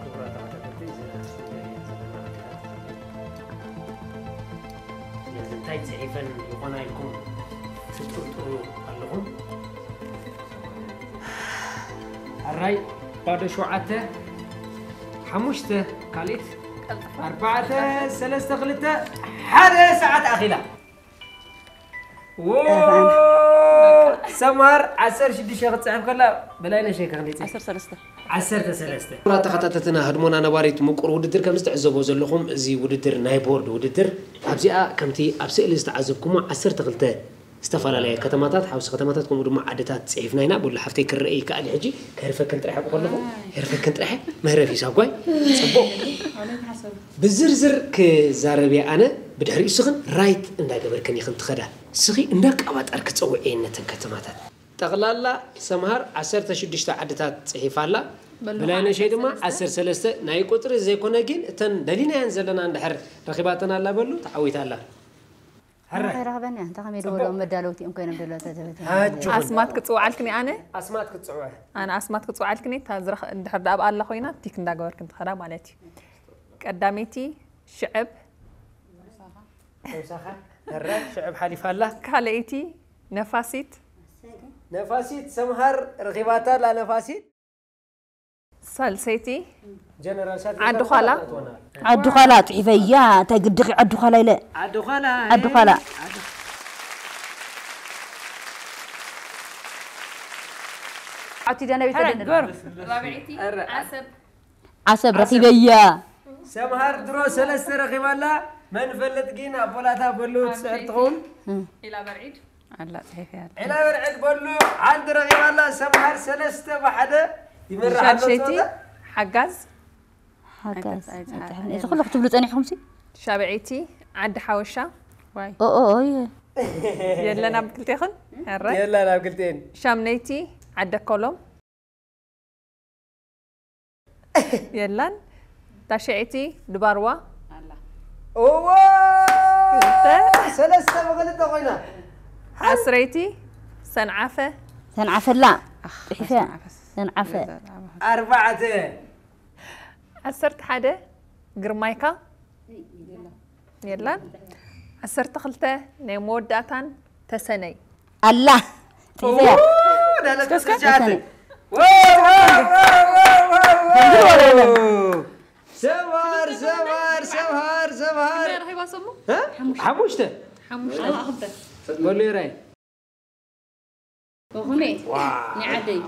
ክቡራት ተኸታተልቲ፣ እዚ ስቱድዮ ዘለና ዓድታት። ስለዚ እንታይ ጽሒፈን ይኾና ኢልኩም ትጥርጥሩ ኣለኹም? ኣራይ፣ ባዶ ሸውዓተ፣ ሓሙሽተ፣ ካልኢት፣ ኣርባዕተ፣ ሰለስተ፣ ክልተ፣ ሓደ ሰዓት ኣኺላ። ዎ! ሰማር ዓሰርተ ሽዱሽተ ክትጽሕፍ ከላ፣ በላይነሽ ከ ክንደይ ጽሒፍ? ዓሰርተ ሰለስተ። ዓሰርተ ሰለስተ። ክቡራት ተኸታተልትና፣ ህድሞና ነባሪት ምቁር ውድድር ከም ዝተዕዘቦ ዘለኹም፣ እዚ ውድድር ናይ ቦርድ ውድድር ኣብዚኣ ከምቲ ኣብ ስእሊ ዝተዓዘብኩሞ ዓሰርተ ክልተ ዝተፈላለያ ከተማታት፣ ሓውሲ ከተማታት፣ ከምኡ ድማ ዓድታት ጽሒፍና ኢና። በሉ ሓፍተይ ክረአ ይከኣል እዩ። ሕጂ ከህርፈክን ጥራሕ ኣብኡ ከለኹ፣ ህርፈክን ጥራሕ፣ መህረፊ ሳጓይ፣ ጽቡቕ። ብዝርዝር ክዛረብ እየ ኣነ፣ ብድሕሪኡ እስኽን ራይት እንዳገበርክን ኢኽን ትኸዳ። እስኺ እንዳቃባጣርኪ ጸውዕየን ነተን ከተማታት። ጠቕላላ ሰምሃር ዓሰርተ ሽዱሽተ ዓድታት ጽሒፋ ኣላ። በላይነሸይ ድማ ዓሰርተ ሰለስተ። ናይ ቁጽሪ ዘይኮነ ግን እተን ደሊናየን ዘለና እንድሕር ረኺባተን ኣላ በሉ ተዓዊታ ኣላ። ከይረኽበኒ እንታይ ከመይ ዝበሉ መዳለውቲ እዮም ኮይኖም ደሎ ተዘበተ ኣስማት ክፅውዓልክኒ ኣነ ኣስማት ክትፅውዕ ኣነ ኣስማት ክፅውዓልክኒ እታ ዝረኸ እንድሕር ደኣ ብኣላ ኮይና ቲክ እንዳገበርክን ትኸዳ ማለት እዩ። ቀዳመይቲ ሽዕብ ተውሳኻ። ሕረ ሽዕብ ሓሊፋ ኣላ። ካልኣይቲ ነፋሲት ነፋሲት ሰምሃር ረኺባታ ኣላ። ነፋሲት ሳልሰይቲ ጀነራል ሳት ዓዲ ዃላ። ዓዲ ዃላ ፅሒፈያ እንታይ ግድኺ ዓዲ ዃላ ኢለ ዓዲ ዃላ ዓዲ ዃላ ዓቲ ደነቢት ተደንል ራብዐይቲ ዓሰብ ዓሰብ ረኺበያ ሰምሃር ድሮ ሰለስተ ረኺባ ኣላ። መን ፈልጥ ግን ኣቦላታ በሉ ትስዕር ትኸውን። ኢላ በርዒድ ኣላ ፅሒፈያ ኣላ ዒላ በርዕድ በሉ ሓንቲ ረኺባ ኣላ። ሰምሃር ሰለስተ ብሓደ ይመርሕ ኣሎ ሻድሸይቲ ጸወታ። ሓጋዝ ሓጋዝ ኣይተፅሓፍን እዚ ኩሉ ክትብሉ ፀኒሕኩም ሲ ሻብዐይቲ ዓዲ ሓወሻ ዋይ ኦኦይ የለን ኣብ ክልቴኽን ሕረ የላ ናብ ክልቴን ሻምነይቲ ዓደ ኮሎም የላን ታሽዐይቲ ድባርዋ እዎ ሰለስተ ብክልተ ኮይና ዓስረይቲ ሰንዓፈ ሰንዓፈላ ፅሒፈ ሰንዓፈ ኣርባዕተ ዓሰርተ ሓደ ግርማይካ የላን ዓሰርተ ክልተ ናይ መወዳእታን ተሰነይ ኣላ ፅሒፈያ ዳለት ተሰነይ ሰብሃር ሰብሃር ሰብሃር ሰብሃር ረኺባ ሰሙ ሓሙሽተ በሉ ይራይ ኦኹሜ ንዓደይ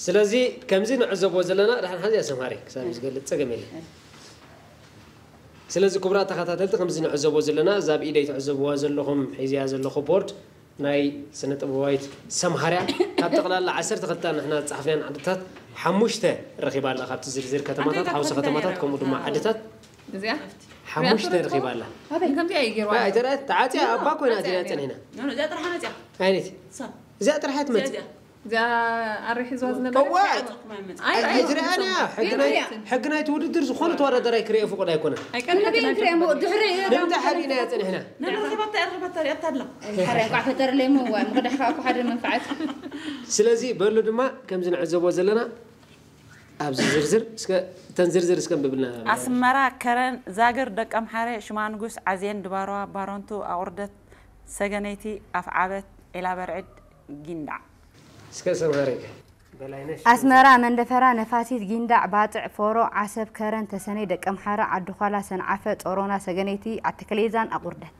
ስለዚ ከምዚ ንዕዘቦ ዘለና ዳሕን ሓዚያ ሰምሃሪ ክሳብ ዝገልፅ ፀገም የለ። ስለዚ ክቡራት ተኸታተልቲ ከምዚ ንዕዘቦ ዘለና እዛ ብኢደይ ትዕዘብዋ ዘለኹም ሒዝያ ዘለኹ ቦርድ ናይ ስነ ጥበባዊት ሰምሃርያ ካብ ጠቕላላ ዓሰርተ ክልተ ንሕና ዝፀሓፍናን ዓድታት ሓሙሽተ ረኺባ ኣላ። ካብቲ ዝርዝር ከተማታት ሓውሲ ከተማታት ከምኡ ድማ ዓድታት እዚኣ ሓሙሽተ ረኺባ ኣላ። ከምዚኣ እዩ ገይርዋ ኣይተረኣየት ተዓፅያ ኣባ ኮይና እዚኣ ፀኒሕና እዚኣ ጥራሕ መፅያ ዓይነት እዚኣ ጥራሕ እያ ትመፅእ። እዚኣ ኣሪ ሒዝዋ ዝነበረ እዋ ኣይትረኣን እያ። ሕጊ ናይ- ሕጊ ናይቲ ውድድር ዝኾነ ተወዳዳራይ ክርእዮ ፍቑድ ኣይኮነን። ኣይቀርበትን ንበይ ክርእሞ ድሕሪ እዩ ንምንታይ ሓዲእና እያ ፀኒሕና። ናይ ረኸባት እያ ረኸባት እያ ኣታድላ ሓርያ እንኳዕ ፈጠርለይ እሞ እዋ ምኽዳሕካ እኮ ሓደ መንፋዓት ስለዚ በሉ ድማ ከምዚ ንዕዘቦ ዘለና ኣብዚ ዝርዝር እስከ እተን ዝርዝር እስከ ንብብልና ኣስመራ ከረን ዛግር ደቀምሓረ ሽማንጉስ ዓዜን ድባርዋ ባረንቱ ኣቑርደት ሰገነይቲ ኣፍዓበት ዒላበርዕድ ጊንዳዕ እስከ ሰምሃሪ በላይነሽ ኣስመራ መንደፈራ ነፋሲት ጊንዳዕ ባፅዕ ፎሮ ዓሰብ ከረን ተሰነይ ደቀምሓረ ዓዲ ዃላ ሰንዓፈ ጾሮና ሰገነይቲ ዓተከሌዛን ኣቑርደት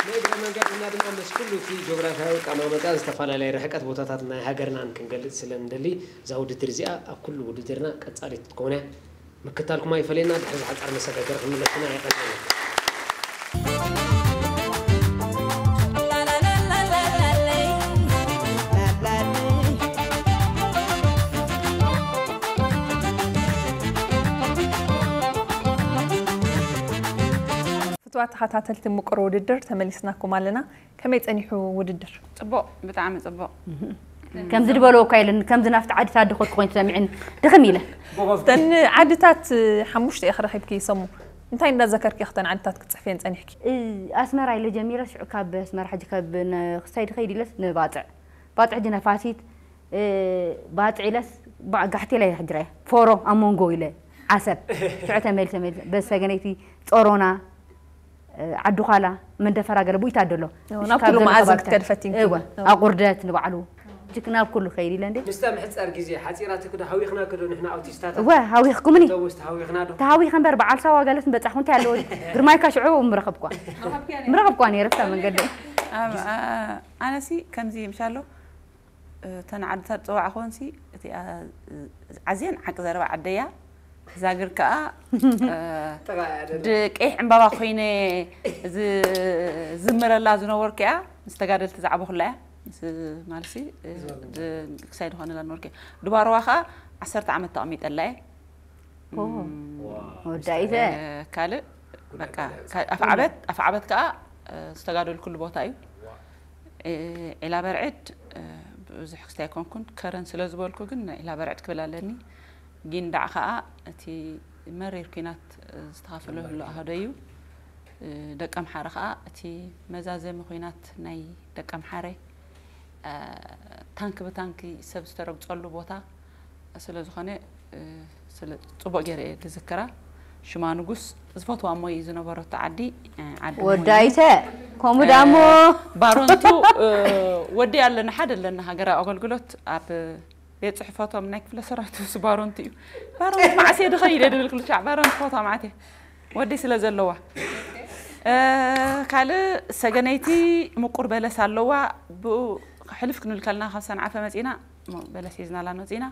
ንእግረ መንገድና ድማ ምስ ኩሉ እቲ ጂኦግራፊያዊ ኣቀማምጣ ዝተፈላለየ ርሕቀት ቦታታት ናይ ሃገርናን ክንገልፅ ስለ ንደሊ እዛ ውድድር እዚኣ ኣብ ኩሉ ውድድርና ቀፃሊት ክትከውን እያ። ምክታልኩም ኣይፈለየና። ድሕሪ ዝሓፃር መሰጋገሪ ክንምለስ ኢና። የቐንየልና። ፍትዋት ተኸታተልቲ ምቁር ውድድር ተመሊስናኩም ኣለና። ከመይ ጸኒሑ ውድድር? ጽቡቕ፣ ብጣዕሚ ጽቡቕ። ከምዚ ዝበለዎ እኳ የለን ከምዚ ናብቲ ዓዲ ታዲ ኮድኩ ኮይኑ ተሰሚዕኒ ድኽም ኢለ ተን ዓድታት ሓሙሽተ ኢኺ ረኺብኪ ሰሙ እንታይ እንዳዘከርኪ ኢኺ ተን ዓድታት ክትጽሕፍየን ጸኒሕኪ? ኣስመራ ኢለ ጀሚረ ሽዑ ካብ ኣስመራ ሕጂ ካብ ክሳይ ድኸይድ ኢለስ ንባፅዕ ባፅዕ ሕጂ ነፋሲት ባፅዕ ኢለስ ጋሕቴላ ሕጅራ ፎሮ ኣብ መንጎ ኢለ ዓሰብ ሽዑ ተመልሰ መልሰ በሰገነይቲ ጾሮና ዓዲ ዃላ መንደፈራ ገለ ቡኢታት ደሎ ናብ ኩሉ መኣዝን ክትከድ ፈቲንኪ ኣቑርደት ንባዕሉ ጅክ ናብ ኩሉ ከይድ ኢለ እንዴ ምስታ ምሕፃር ግዜ ሓፂራትኪ ዶ ሃዊኽናኪ ዶ ንሕና ኣውቲስታታት እወ ሃዊኽኩምኒ ተውስ ተሃዊኽና ዶ ተሃዊኸ እምበር በዓል ሳዋ ገለስ በፃሕኹ እንታይ ኣለዎ ግርማይካ ሽዑ ምረኸብኳ ምረኸብኳ ነይረ ብታ መንገዲ ኣነሲ ከምዚ ምሻሎ እተን ዓድታት ዝፀዋዕኽወንሲ እቲኣ ዓዝየን ዓቂ ዘረባ ዓደያ ዛግር ከዓ ቀይሕ ዕምባባ ኮይነ ዝዝምረላ ዝነበርኩ እያ ምስ ተጋደልቲ ዝዓበኹላ እያ ማለሲ ክሳይ ዝኾነላ ነበርኩ እያ ድባርዋ ከዓ ዓሰርተ ዓመት ተቐሚጠላ እየ ወዳኢተ ካልእ ኣፍዓበት ኣፍዓበት ከዓ ዝተጋደልኩሉ ቦታ እዩ። ዒላ በርዕድ ብዙሕ ክስታይ ኣይኮንኩን፣ ከረን ስለ ዝበልኩ ግን ዒላ በርዕድ ክብል ኣለኒ። ጊንዳዕ ከዓ እቲ መሪር ኲናት ዝተኻፈለሉ ኣሃዶ እዩ። ደቀምሓረ ከዓ እቲ መዛዘሚ ኲናት ናይ ደቀምሓረ ታንኪ ብታንኪ ሰብ ዝተረግፀሉ ቦታ ስለ ዝኾነ፣ ስለ ፅቡቅ ገይረ እየ ዝዝክራ። ሽማ ንጉስ ዝፈትዋ እሞ እዩ ዝነበረቶ ዓዲ፣ ዓዲ ወዲ ኣይተ ከምኡ ዳሞ ባሮንቱ ወዲ ኣለና፣ ሓደ ኣለና ሃገራዊ ኣገልግሎት ኣብ ቤት ፅሕፈቶም ናይ ክፍለ ሰራዊት ምስ ባሮንቱ እዩ። ባሮንቱ መዓስ እየ ድኸይድ እየ ድብል ክልሻዕ ባሮንቱ ፈትዋ ማዓት እየ ወዲ ስለ ዘለዋ። ካልእ ሰገነይቲ ምቁር በለስ ኣለዋ። ብኡ ሕልፍ ክንብል ከለና ካብ ሰንዓፈ መፂና በለስ ሒዝናላ መፂና።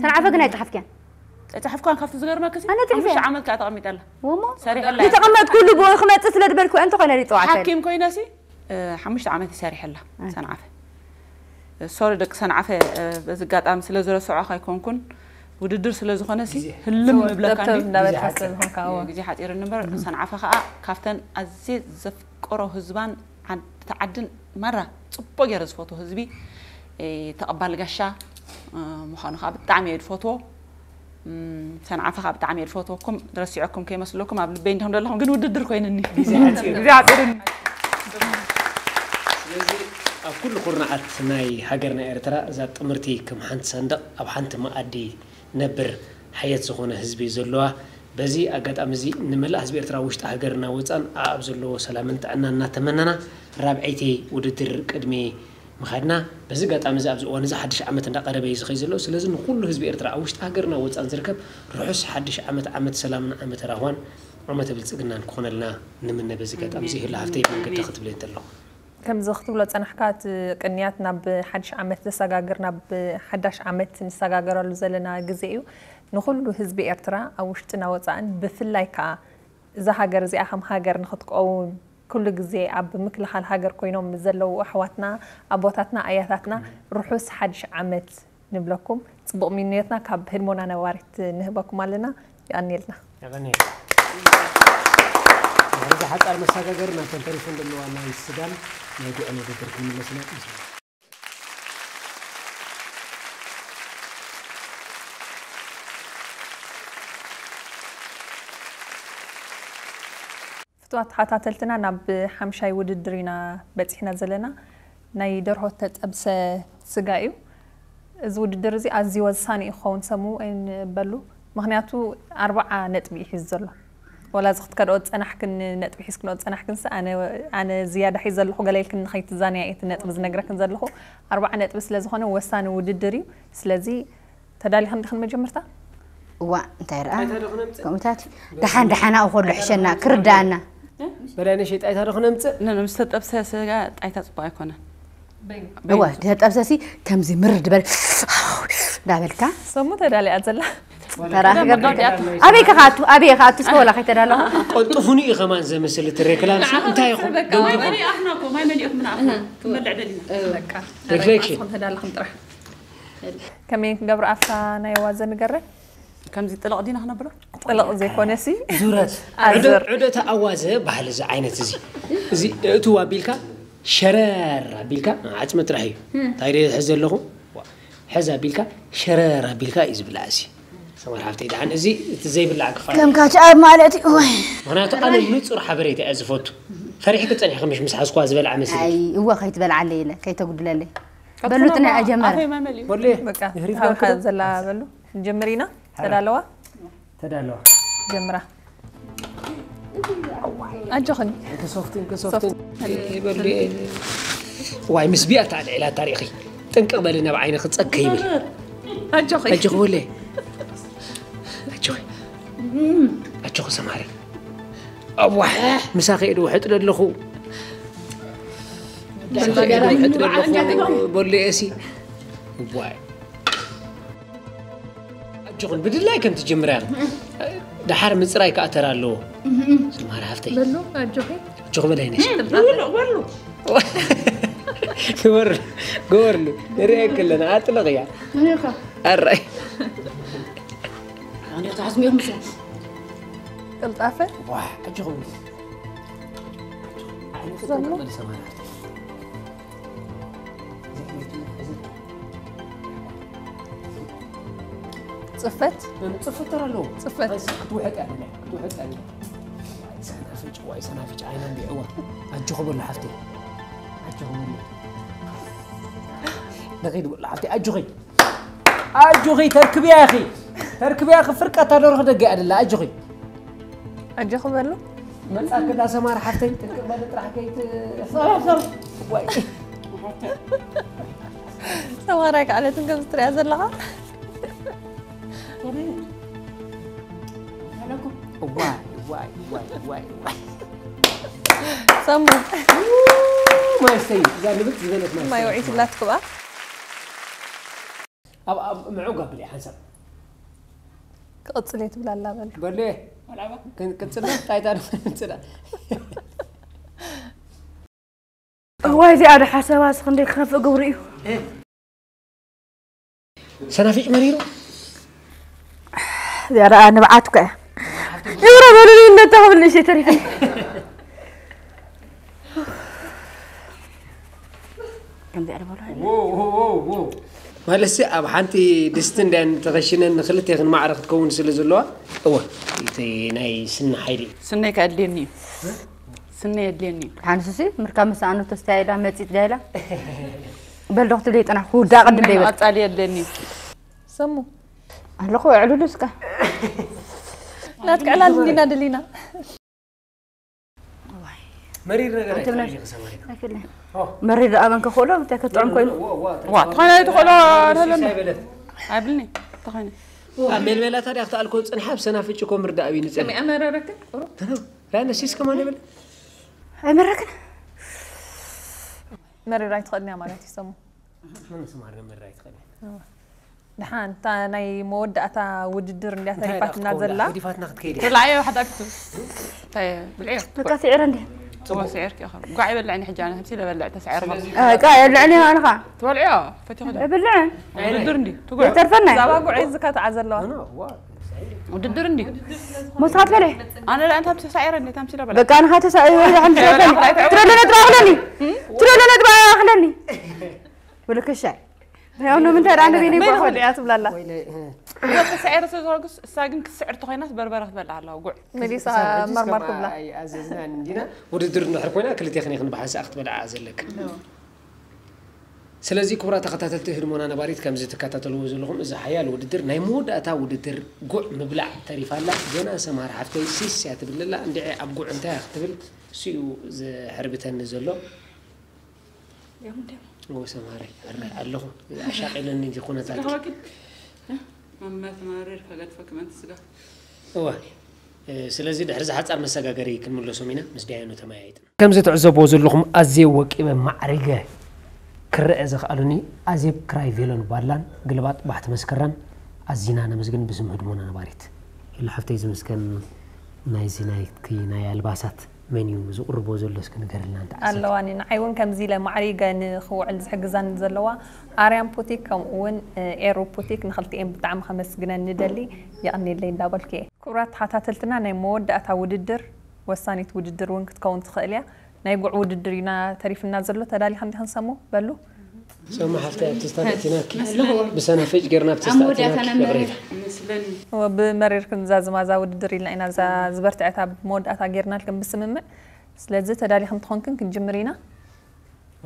ሰንዓፈ ግን ኣይፀሓፍክያን? ኣይፀሓፍኳን። ካብቲ ዝገርመኪ ኣነ ፅሒፈ ሓሙሽተ ዓመት ከዓ ተቐሚጠላ ወሞ ሰሪሐላ። ዝተቐመጥኩሉ ብኡ ክመፅእ ስለ ዝበልኩ እንተኾነ ይፅዋዕፈ ሓኪም ኮይነሲ ሓሙሽተ ዓመት ይሰሪሐላ ሰንዓፈ። ሶሪ ደቂ ሰንዓፈ፣ በዚ ኣጋጣሚ ስለ ዝረስዖ ኣይኮንኩን፣ ውድድር ስለ ዝኾነ ሲ ህልም ምብለካ እንዲ እንዳበልካ ስለ ዝኾንካ። ግዜ ሓፂርኒ እምበር ሰንዓፈ ከዓ ካብተን ኣዝየ ዘፍቅሮ ህዝባን ዓድ- እቲ ዓድን ማራ ፅቡቅ ገይረ ዝፈትዎ ህዝቢ ተቐባሊ ጋሻ ምዃኑ ከዓ ብጣዕሚ እየ ዝፈትዎ። ሰንዓፈ ከዓ ብጣዕሚ እየ ዝፈትወኩም። ረሲዐኩም ከይመስለኩም ኣብ ልበይ እንዲኹም ዘለኹም ግን ውድድር ኮይንኒ። ግዜ ሓፂርኒ። ስለዚ ኣብ ኩሉ ኩርናዓት ናይ ሃገርና ኤርትራ እዛ ጥምርቲ ከም ሓንቲ ሰንደቕ ኣብ ሓንቲ መኣዲ ነብር ሓየት ዝኾነ ህዝቢ ዘለዋ። በዚ ኣጋጣሚ እዚ ንመላእ ህዝቢ ኤርትራ ውሽጢ ሃገርና ወፃን ኣኣብ ዘለዎ ሰላምን ጥዕናን እናተመነና ራብዐይቲ ውድድር ቅድሚ ምኻድና በዚ ኣጋጣሚ እዚ ኣብዚ እዋን እዚ ሓድሽ ዓመት እንዳቐረበ እዩ ዝኸይ ዘሎ። ስለዚ ንኩሉ ህዝቢ ኤርትራ ኣብ ውሽጢ ሃገርና ወፃን ዝርከብ ርሑስ ሓድሽ ዓመት ዓመት ሰላምን ዓመተ ራህዋን ዓመተ ብልፅግናን ክኾነልና ንምነ። በዚ ኣጋጣሚ እዚ ህላ ሃፍተይ መንገዲ ክትብለይ እንተለኹ ከምዚ ክትብሎ ዝጸናሕካ እቲ ቅንያት ናብ ሓድሽ ዓመት ዘሰጋግር ናብ ሓዳሽ ዓመት ንሰጋገረሉ ዘለና ግዜ እዩ። ንኹሉ ህዝቢ ኤርትራ ኣብ ውሽጥና ወጻእን ብፍላይ ከኣ እዛ ሃገር እዚኣ ከም ሃገር ንኽትቀውም ኩሉ ግዜ ኣብ ምክልኻል ሃገር ኮይኖም ዘለዉ ኣሕዋትና ኣቦታትና ኣያታትና ርሑስ ሓድሽ ዓመት ንብለኩም። ጽቡቕ ምንዮትና ካብ ህድሞና ነባሪት ንህበኩም ኣለና። የቐንየልና። ድሕሪ እዛ ሓጻር መሰጋገሪ ናብተን ተሪፈን ዘለዋ ናይ ስጋን ናይ ጉዕን ውድድር ክንምለስ ኢና። ፍቱዋት ተኸታተልትና ናብ ሓምሻይ ውድድር ኢና በጺሕና ዘለና። ናይ ደርሆ ተጠብሰ ስጋ እዩ። እዚ ውድድር እዚ ኣዝዩ ወሳኒ እዩ ክኸውን ሰሙ ኣይንበሉ። ምኽንያቱ ኣርባዓ ነጥቢ እዩ ሒዙ ዘሎ። ወላ እዚ ክትከድኦ ዝጸናሕክን ነጥቢ ሒዝክንኦ ዝጸናሕክንስ ኣነ ኣነ ዝያዳ ሒዘ ዘለኹ ገለ ኢልክን ንኸይትዛነያ እየ እቲ ነጥቢ ዝነግረክን ዘለኹ። ኣርባዓ ነጥቢ ስለ ዝኾነ ወሳኒ ውድድር እዩ። ስለዚ ተዳሊኽን ዲኽን መጀመርታ? እዋ እንታይ ረኣ ከምኡታት ደሓን ደሓን ኣብኡ ከሎ ሕሸና ክርዳኣና በላይነሽ ጣይታ ዶ ክነምፅእ? ኖ ምስ ተጠብሰ ስጋ ጣይታ ፅቡቅ ኣይኮነን። እወ ተጠብሰሲ ከምዚ ምር ድበል እንዳበልካ ሰሙ ተዳሊያ ዘላ ተራ ክገብር ኣበይ ከኻቱ ኣበይ ከኣቱ እስከ ወላ ከይተዳለኹ ቀልጥፉኒ እዩ ከማን ዘምስል እቲ ሬክላም ሲ እንታይ ይኹም ደንጊኹም መሊእኹም ንኣኹም ክንበልዕ ደሊና በቃ ሪፍሌክሽን ተዳለኹም ጥራሕ ከመይ ክገብር ኣብታ ናይ ዋዘ ንገረ ከምዚ ጥልቕ ዲና ክነብሎ ጥልቕ ዘይኮነ ሲ ዙረት ኣዙር ዑደት ኣዋዘ ባህሊ እዚ ዓይነት እዚ እዚ እእትው ኣቢልካ ሸረር ኣቢልካ ዓፅሚ ጥራሕ እዩ እንታይ ደ ሕዝ ዘለኹ ሕዝ ኣቢልካ ሸረር ኣቢልካ እዩ ዝብላዕ እዚ ሰማር ሓፍተይ ደሓን እዚ እቲ ዘይብላዕ ክፋል ከም ካች ኣብ ማለት እዩ ወይ ምክንያቱ ኣነ ንፁር ሓበሬታ እየ ዝፈቱ ፈሪሕኪ ፀኒሕኪ ምሽ ምስ ሓዝኳ ዝበልዓ መስል ኣይ እወ ከይትበልዓለይ ኢለ ከይተጉድለለይ በሉት ናይ ኣጀመረ ኣፈይ ማመል እዩ ወለ በቃ ድሕሪት ታውካ በልኩ ዘላ በሉ ክንጀምር ኢና ተዳለዋ ተዳለዋ ጀምራ ኣጆኽን እንከሶፍትን እንከሶፍትን ይበሉ ዋይ ምስ ቢያ ታልዒላ ታሪኺ ጥንቅቕ በሊ ናብ ዓይኒ ክፀከ ይብል ኣጆኺ ኣጆኺ ወለ ኣጆኺ ኣጆኺ ሰማሪ ኣዋሕ ምሳኺ እየ ድውሕጥ ደለኹ ምሳኺ እየ ድውሕጥ ደለኹ በሉ እሲ ዋይ ኣጆኽን ብድላይ ከም ትጅምራ ደሓር ምፅራይ ከዓ ተራ ኣለዎ ሰማሪ ሃፍተይ በሉ ኣጆኺ ኣጆኺ በላይ ነሽ ግበርሉ ግበርሉ ንሪኣ ከለና ኣጥለቕያ ኣራይ ቅልጣፈ ዋሕ ኣጆኺ ጽፈት ጽፈት ተራ ኣለዎ። ጽፈት ክትውሕጥ እያ ክትውሕጥ እያ። ሰናፍጭ ዋይ ሰናፍጭ ዓይና እንዲዕዋ። ኣጆኹ በሉ ሓፍተይ ኣጆኹ በሉ። ንኺድ በሉ ሓፍተይ ኣጆኺ ኣጆኺ ተርክብያ ኢኺ። ተርክብያ ኢኺ። ፍርቀታ ደርኺ ደገ ኣደላ ኣጆኺ። ኣጆኺ በሉ። መጻ ክዳ ሰማር ሓፍተይ ጥንቅቕ በለ ጥራሕ ከይት ሰማር ሰማር። ዋይ ሰማር ኣይከኣለትን ከም ዝትሪያ ዘለኻ። ዋይ ዋይ ዋይ ዋይ ዋይ። ሰሙ ማይስተይ እዛ ንብት ዝበለት ማይ ውዒትላት ክብኣ። ኣብ ኣብ ምዑግ ኣብለ ሓንሳብ ክቕጽል እየ ትብል ኣላ በል። በለ ክንቅጽል ጣይታ ንጽላ። እዋይ እዚኣ ዶ ሓሳባ እስኽ እንደ ክኸፍእ ግብሩ እዩ። ሰናፊጭ መሪሩ እዚኣ ደኣ ንብዓት እኮ እያ። ይብረ በሉኒ እንደ ተኽብል ንእሽተይ ተሪፊ። ከምዚኣ ዶ በሉ። ማለትሲ ኣብ ሓንቲ ድስቲ እንዲያን ተኸሽነን ንክልተ ክንማዕረ ክትከውን ስለ ዘለዋ እወ እቲ ናይ ስኒ ሓይሊ እዩ። ስነይ ከድልየኒ እዩ። ስነይ የድልየኒ እዩ። ሓንሱሲ ምርካብ መሰኣኖ ተስታይላ መፂት ዳይላ በል ዶ ክትብል ይጠና ክውዳ ቅድም ደይበል ቀፃሊ የድልየኒ እዩ። ሰሙ ኣለኹ ዕሉሉ እስካ ናትክዕላል እንዲና ደሊና መሪር ነገር ኣይትፈልጊ ክሰማይ ኣይክእልን መሪር ደኣ መን ከኽእሎ እንታይ ከጥዑም ኮይኑ ዋ ትኾነ ኣይትኽእሎ ኣለና ኣይበለት ኣይብልኒ ተኾይነ ኣብ ሜልሜላ ታዲያ ክትኣልኮ ፅንሓ ኣብ ሰናፍጭ ኮ ምርዳእ ኣብዩ ንፅንሕ መረረክን ቁሩ ራነሲስ ከማን ይብል ኣይመረክን መሪር ኣይትኽእልን እያ ማለት እዩ ሰሙ መን ስማር መሪር ኣይትኽእልን ድሓን እታ ናይ መወዳእታ ውድድር እንድያ ተሪፋትና ዘላ ገዲፋትና ክትከይድ ብላዕዮ ሓደ ኣክቱ እንታይ ብልዕዮ በቃ ስዕረ እንዲ ጽዋ ስዕር ኪ ጓዕ ይበልዕኒ ሕጂ ኣነ ከምሲ ለበልዕ ተስዕር ቃ የብልዕኒ ኣንኻ ትበልዕዮ ፈቲኹ ብልዕ ውድድር እንዲ ትጉዕ ተርፈና ዛባ ጉዕ ዝከትዓ ዘለዋ ውድድር እንዲ ሞስኻት በለ ኣነ ላ እንታ ተሳዒረ እንዲ ታምሲ ለበልዕ በቃ ኣንኻ ተሳዒረ ትረሎ ነጥባ ኣኽለኒ ትረሎ ነጥባ ኣኽለኒ ብልክሻይ ያው ነው ምን ተራ እንደቤኔ መን ጓሆ ኹል እያ ትብላላ ተሳዒረ ስለ ዝኾንኩስ እሳ ግን ክትስዕር ተኾይናስ በርበረ ክትበልዕ ኣለዋ ጉዕ መሊሳ መርማር ክብላ ኣዘዝና እንዲና ውድድር እንድሕር ኮይና ክልቴኽን ኢኽን ብሓንሳእ ክትበልዓ ዘለክን ስለዚ ክቡራት ተኸታተልቲ ህድሞና ነባሪት ከምዚ ትከታተልዎ ዘለኹም እዚ ሓያል ውድድር ናይ መወዳእታ ውድድር ጉዕ ምብላዕ ተሪፋ ኣላ ገና ሰማር ሓፍተይ ሲስ እያ ትብል ኣላ እንድዒ ኣብ ጉዕ እንታይ እያ ክትብል እሱ እዩ ዘሕርብተኒ ዘሎ ያው እንዲያው ኦ ሰማረይ ኣረ ኣለኹ ኣሻቒለኒ እዚ ኩነታት ስጋኻ ወኪል መመት ማረር ከገድፈ ክመንት ስጋ እወ ስለዚ ድሕሪ ዝሓፃር መሰጋገሪ ክንምለሶም ኢና ምስ ዳያኑ ተመያይጥና ከምዚ ትዕዘብዎ ዘለኹም ኣዝየ ወቂበ ማዕሪገ ክረአ ዘኽኣሉኒ ኣዜብ ክራይ ቬሎን ባላን ግልባጥ ባሕቲ መስከረም ኣዚና ነመስግን ብስም ህድሞና ነባሪት ኢሉ ሓፍተይ ዝምስገን ናይዚ ናይኪ ናይ ኣልባሳት መን እዩ ዝቕርቦ ዘሎ እስኪ ንገርልና እንተ ዓሰብቲ ኣለዋኒ ንዓይ እውን ከምዚ ኢለ ማዕሪገ ንኽውዕል ዝሕግዛኒ ዘለዋ ኣርያም ፑቲክ ከምኡ እውን ኤሮ ፑቲክ ንኽልቲኤን ብጣዕሚ ከመስግነን ንደሊ የቐንየለይ እንዳበልኩ እየ ክቡራት ተኸታተልትና ናይ መወዳእታ ውድድር ወሳኒት ውድድር እውን ክትከውን ትኽእል እያ ናይ ጉዕ ውድድር እዩና ተሪፍና ዘሎ ተዳሊኻ እንዲኽን ሰሙ በሉ ሰሙ ሓፍተይ ኣብቲ ስታድ ኣቲናኪ ብሰናፍጭ ጌርና ኣብቲ ስታድ ኣቲናኪ ይቕሬታ ምስለን እወ ብመሪርክን እዛ ዝማዛ ውድድር ኢልና ኢና እዛ ዝበርትዐት ኣብ መወዳእታ ጌርናልክን ብስምምዕ ስለዚ ተዳሊኽን ትኾንክን ክንጅምር ኢና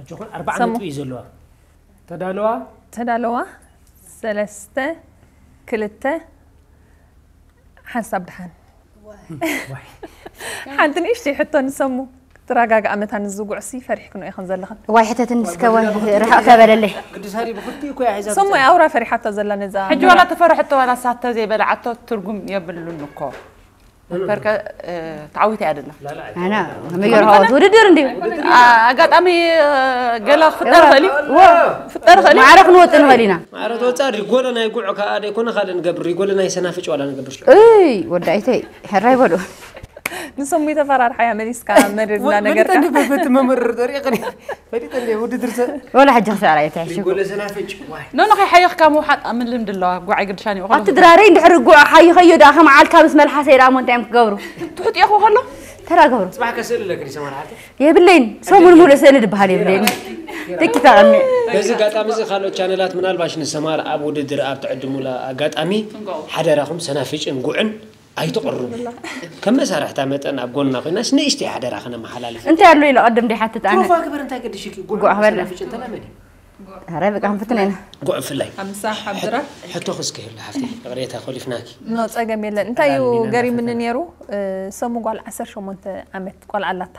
ኣጆኹን ኣርባዓ ሰሙ። ነጥቢ እዩ ዘለዋ ተዳለዋ ተዳለዋ ሰለስተ ክልተ ሓንሳብ ድሓን ሓንቲ ንእሽተይ ሕቶ ንሰሙ ትረጋግኣ መታን ዝጉዕሲ ፈሪሕክንኦ ኢኽን ዘለኽን ዋይ ሕተትኒ እስከ ዋይ ርሕቕ ከበለለይ ቅዱስ ሃሪ ብክልቲኡ እኮ እያ ሒዛ ሰሙ ኣውራ ፈሪሓቶ ዘላ ነዛ ሕጂ ዋላ ተፈርሐቶ ዋላ ሳተ ዘይበልዓቶ ትርጉም የብሉን እኮ እምበርከ ተዓዊተ እያ ደላ ኣና መየርሃወት ውድድር እንድዩ ኣጋጣሚ ገላ ክፍጠር ኽእል ክፍጠር ኽእል ማዕረ ክንወፅ ንኽእል ኢና ማዕረ ትወፃ ሪጎለ ናይ ጉዕ ከዓ ደይኮነ ካልእ ንገብር ሪጎለ ናይ ሰናፍጭ ዋላ ንገብር እይ ወዳይተይ ሕራይ በሉ ንሰሙ ተፈራርሓያ መሊስካ መድርና ነገር በቲ መምርር ጠሪቕኒ ፈሊጠ እንደ ውድድር ሰብ ወላ ሕጂ ክስዕራ እየ ትሕሽኩ ሪጎለ ሰናፍጭ ዋይ ኖ ንኸይ ሓየኽካ ምውሓጥ ኣብ ምን ልምዲ ኣለዋ ጓዕ ግድሻን እዩ ኣብቲ ድራረይ እንድሕር ጉዕ ሓይኸዮ ደኣ ከም ዓልካ ምስ መልሓሰ ደኣ ሞ እንታይ እዮም ክገብሩ ትሑጥ ኢኹ ከሎ ተራገብሩ ፅባሕ ከስእል ኣለክኒ ሰማር ሓፍተይ የብለይን። ሰሙን ሙሉእ ስእሊ ዝበሃል የብለይን። ደቂ ተቐኒ በዚ ኣጋጣሚ እዚ ካልኦት ቻነላት ምናልባሽ ንሰማር ኣብ ውድድር ኣብ ትዕድሙላ ኣጋጣሚ ሓደራኹም ሰናፍጭን ጉዕን ኣይትቕርቡ። ከም መሳርሕታ መጠን ኣብ ጎንና ኮይናስ ንእሽተይ ሓደራ ከነመሓላልፍ። እንታይ ኣሎ ኢለ ቀደም ዲሓትት ኣነ ፕሮፋ ግበር እንታይ ገድሽኪ ጉዕ ጉዕ ክበልዕ። ሰናፍጭ እንተና መን እዩ? ኧረ በቃ ክንፍትን ኢና። ጉዕ ብፍላይ ኣምሳ ሓብራ ሕቶ ክስከ ይላ ሓፍቲ ይቕሬታ ኮሊፍናኪ። ኖ ጸገም የለን። እንታይ እዩ ገሪምኒ ነይሩ? ሰሙ ጓል ዓሰርተ ሸሞንተ ዓመት ቆልዓ ኣላታ።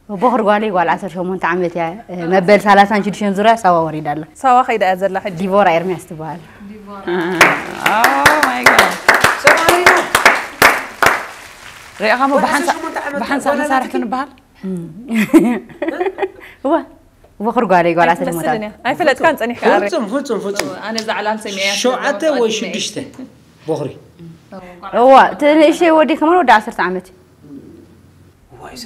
ቦኽሪ ጓለይ ጓል ዓሰርተ ሸሞንተ ዓመት እያ። መበል ሰላሳን ሽዱሽተን ዙርያ ሳዋ ወሪዳ ኣላ። ሳዋ ከይዳ እያ ዘላ ሕጂ። ዲቦራ ኤርሚያስ ትበሃል። ሪኢኻሞ ብሓንሳእ መሳርሕቲ ንበሃል። እወ ቦኽሪ ጓለይ ጓል ዓሰርተ ሸሞንተ ዓመት። ኣይፈለጥካን ጸኒሕካ ኣረ። ፍጹም ፍጹም ፍጹም። ኣነ ዛዕላል ሰሚዐያ። ሸውዓተ ወይ ሽዱሽተ ቦኽሪ። እዋ እቲ ንእሽተይ ወዲ ከማን ወዲ ዓሰርተ ዓመት እዩ።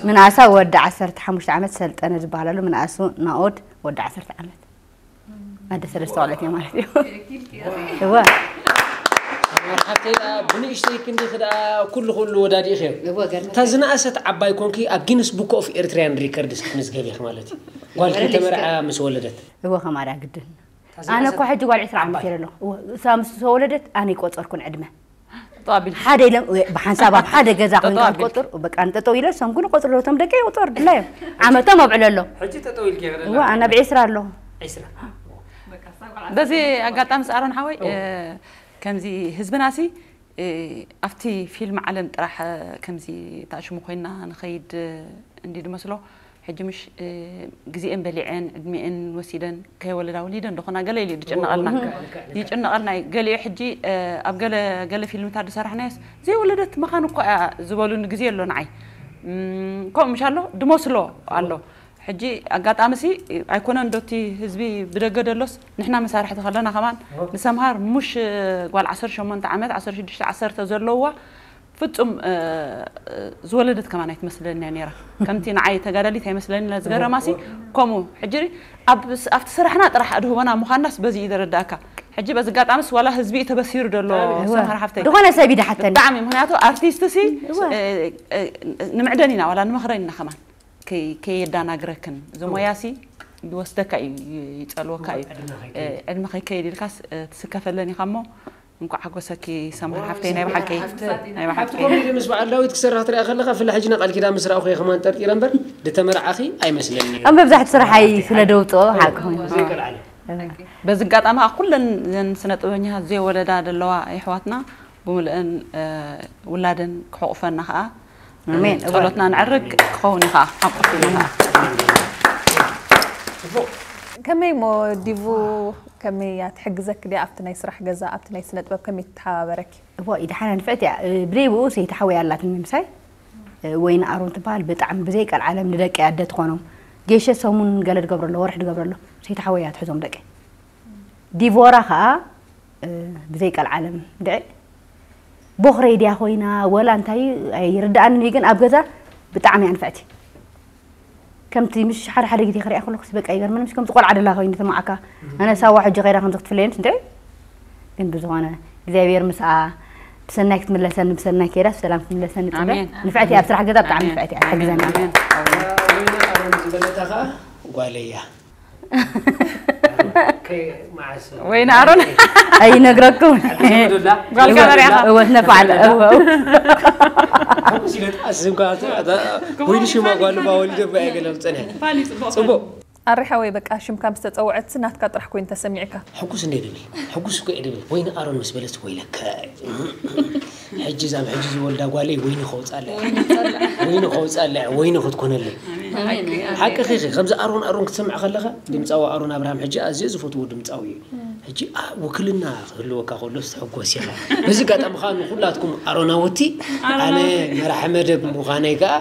ምንኣሳ ወዲ ዓሰርተ ሓሙሽተ ዓመት ሰልጠነ ዝበሃል ኣሎ። ምንኣሱ ናኦድ ወዲ ዓሰርተ ዓመት ኣደ ሰለስተ ቆልዑት እየ ማለት እዩ። እወ ሓብተይ ደኣ ብንእሽተይ ክንዲ ክደኣ ኩሉ ኩሉ ወዳዲእኽዮ። እወ ገርመካ። እታ ዝነኣሰት ዓባይ ኮንኪ ኣብ ጊንስ ቡክ ኦፍ ኤርትራያን ሪከርድስ ክትምዝገቢ ኢኺ ማለት እዩ። ጓል ክልተ መርዓ ምስ ወለደት። እወ ከማርያ ግድን። ኣነ እኮ ሕጂ ጓል ዕስራ ዓመት እየ ኣለኹ። እወ እሳ ምስ ተወለደት ኣነ ይቆጸርኩን ዕድመ። ጠዋቢል ሓደ ኢሎም ብሓንሳብ ኣብ ሓደ ገዛ ኮይንካ ጠዋቢል። ክትቆጥር በቃ ንጠጠው ኢለ ሰምኩ ንቆጥር ዶ እቶም ደቂ ይቁጠር ድላ እዮም ዓመቶም ኣብዕሎ ኣሎ ሕጂ ጠጠው ኢልኪ ገለ እዋ ኣና ብዒስራ ኣሎ ዒስራ በዚ ኣጋጣሚ ሰኣሮን ሓወይ ከምዚ ህዝብና ሲ ኣብቲ ፊልም ዓለም ጥራሕ ከምዚ ታሽሙ ኮይና ንኸይድ እንዲ ድመስሎ ሕጂ ምሽ ግዜኤን በሊዐን ዕድሜኤን ወሲደን ከይወለዳ ወሊደን ደኾና ገለ ኢሉ ድጭነቐልና ይጭነቐልና እዩ። ገሊኡ ሕጂ ኣብ ገለ ገለ ፊልምታት ዝሰራሕናዮስ ዘይወለደት መኻን እኮ እያ ዝበሉኒ ግዜ ኣሎ ንዓይ ከምኡ ምሽ ኣሎ ድመስሎ ኣሎ። ሕጂ ኣጋጣሚ ሲ ኣይኮነን ዶ እቲ ህዝቢ ብደገ ደሎስ ንሕና መሳርሕቲ ከለና ከማን ንሰምሃር ሙሽ ጓል ዓሰርተ ሸሞንተ ዓመት ዓሰርተ ሽዱሽተ ዓሰርተ ዘለዋ ፍጹም ዝወለደት ከማን ኣይትመስለኒ እያ ነይራ። ከምቲ ንዓይ ተጋዳሊት ኣይመስለኒ ኢላ ዝገረማ ሲ ከምኡ ሕጂ ኣብ ኣብቲ ስራሕና ጥራሕ ኣድህቦና ምዃንናስ በዚ እዩ ዘረዳእካ። ሕጂ በዚ ኣጋጣሚስ ዋላ ህዝቢ እዩ ተበሲሩ ዘሎ ሰምሃር ሓፍተይ ዝኾነ ሰብ ይድሓተኒ ብጣዕሚ ምክንያቱ ኣርቲስት ሲ ንምዕደን ኢና ዋላ ንመኽረን ኢና ከማን ከየዳናግረክን እዚ ሞያሲ ይወስደካ እዩ ይፀልወካ እዩ ዕድመ ከይከይድ ኢልካስ ትስከፈለን ኢኻ እሞ እንኳዕ ሓጎሰኪ ሰማር ሓፍተይ ናይ ብሓቂ ናይ ብሓቂ ከምኡ ኢሉ ምስ በዓል ዳዊት ክሰርሕ ትሪኣ ከለኻ ፍላ ሕጂ ንቃል ኪዳን ምስ ረኣኹ እየ ከማን ጠርጢረ እምበር ድተመርዓኺ ኣይመስለኒ እዩ እምበብዛሕቲ ስራሓይ ስለ ደውፅኦ ሓቂ ኮይኑ ዘይቀልዓለ በዚ ኣጋጣሚ ከዓ ኩለን ዘን ስነ ጥበበኛታት ዘየወለዳ ዘለዋ የሕዋትና ብምልእን ውላደን ክሕቑፈና ከዓ ኣሜን። ጸሎትና ንዕርግ ክኸውን እዩ ከዓ ኣብ ቀፊልና። ከመይ እሞ ዲቡ ከመይ እያ ትሕግዘክ ድያ ኣብቲ ናይ ስራሕ ገዛ ኣብቲ ናይ ስነ ጥበብ ከመይ ትተሓባበረኪ? እዋ ኢድሓና ንፍዕቲ እያ ብደይ ብኡ ሰይቲ ሓወይ ኣላትኒ ምሳይ ወይኒ ኣሮን ትበሃል ብጣዕሚ ብዘይ ቀልዓለም ንደቂ ኣደ ትኾኖም ጌሸ ሰሙን ገለ ድገብረ ኣሎ ወርሒ ድገብረ ኣሎ ሰይቲ ሓወይ እያ ትሕዞም ደቂ ዲቮራ ከዓ ብዘይ ቀልዓለም ድዒ ቦኽረይ ድያ ኮይና ወላ እንታይ ኣይርድኣንን እዩ ግን ኣብ ገዛ ብጣዕሚ እያ ንፍዕቲ ከምቲ ምሽ ሓደ ሓደ ግዜ ክሪኣ ከለኩስ በቃ ይገርመኒ ምሽ ከምቲ ቆልዓ ደላ ኮይኑ ተማዓካ ኣነ ሳዋ ሕጂ ከይዳ ከምዚ ክትፍለየንስ እንተ ግን ብዝኾነ እግዚኣብሔር ምስኣ ብሰናይ ክትምለሰኒ ብሰናይ ከይዳ ብሰላም ክትምለሰኒ ፅበ ንፍዕቲ ኣብ ስራሕ ገዛ ብጣዕሚ ንፍዕቲ እያ ትሕግዘና ዝበለታ ከዓ ጓለያ ወይኒ ኣሮን ኣይነግረኩም ጓልካ መሪዕኻ እወት ነፋዕለ ወይኒ ሽማ ጓልባ ወሊደ ባየ ገለ ዝፀንሐ ፅቡቅ ኣሬ ሓወይ በቃ ሽምካ ምስ ተፀውዐት ናትካ ጥራሕ ኮይኑ ተሰሚዕካ ሕጉስ እንደ ድብል ሕጉስ እኮ እየ ድብል ወይኒ ኣሮን ምስ በለት ወይለከ ሕጂ እዛ ኣብ ሕጂ ዝወልዳ ጓለይ ወይኒ ከውፃለይ ወይኒ ከውፃለይ ወይኒ ክትኮነለይ ሓቅኺ ኢኺ ከምዚ ኣሮን ኣሮን ክትሰምዕ ከለኻ ድምፃዊ ኣሮን ኣብርሃም ሕጂ ኣዝየ ዝፈትዎ ድምፃዊ እዩ ሕጂ ውክልና ክህልወካ ከሎ ትሕጎስ ኢኻ በዚ ኣጋጣሚ ከዓ ንኩላትኩም ኣሮናውቲ ኣነ መራሒ መደብ ምዃነይ ከዓ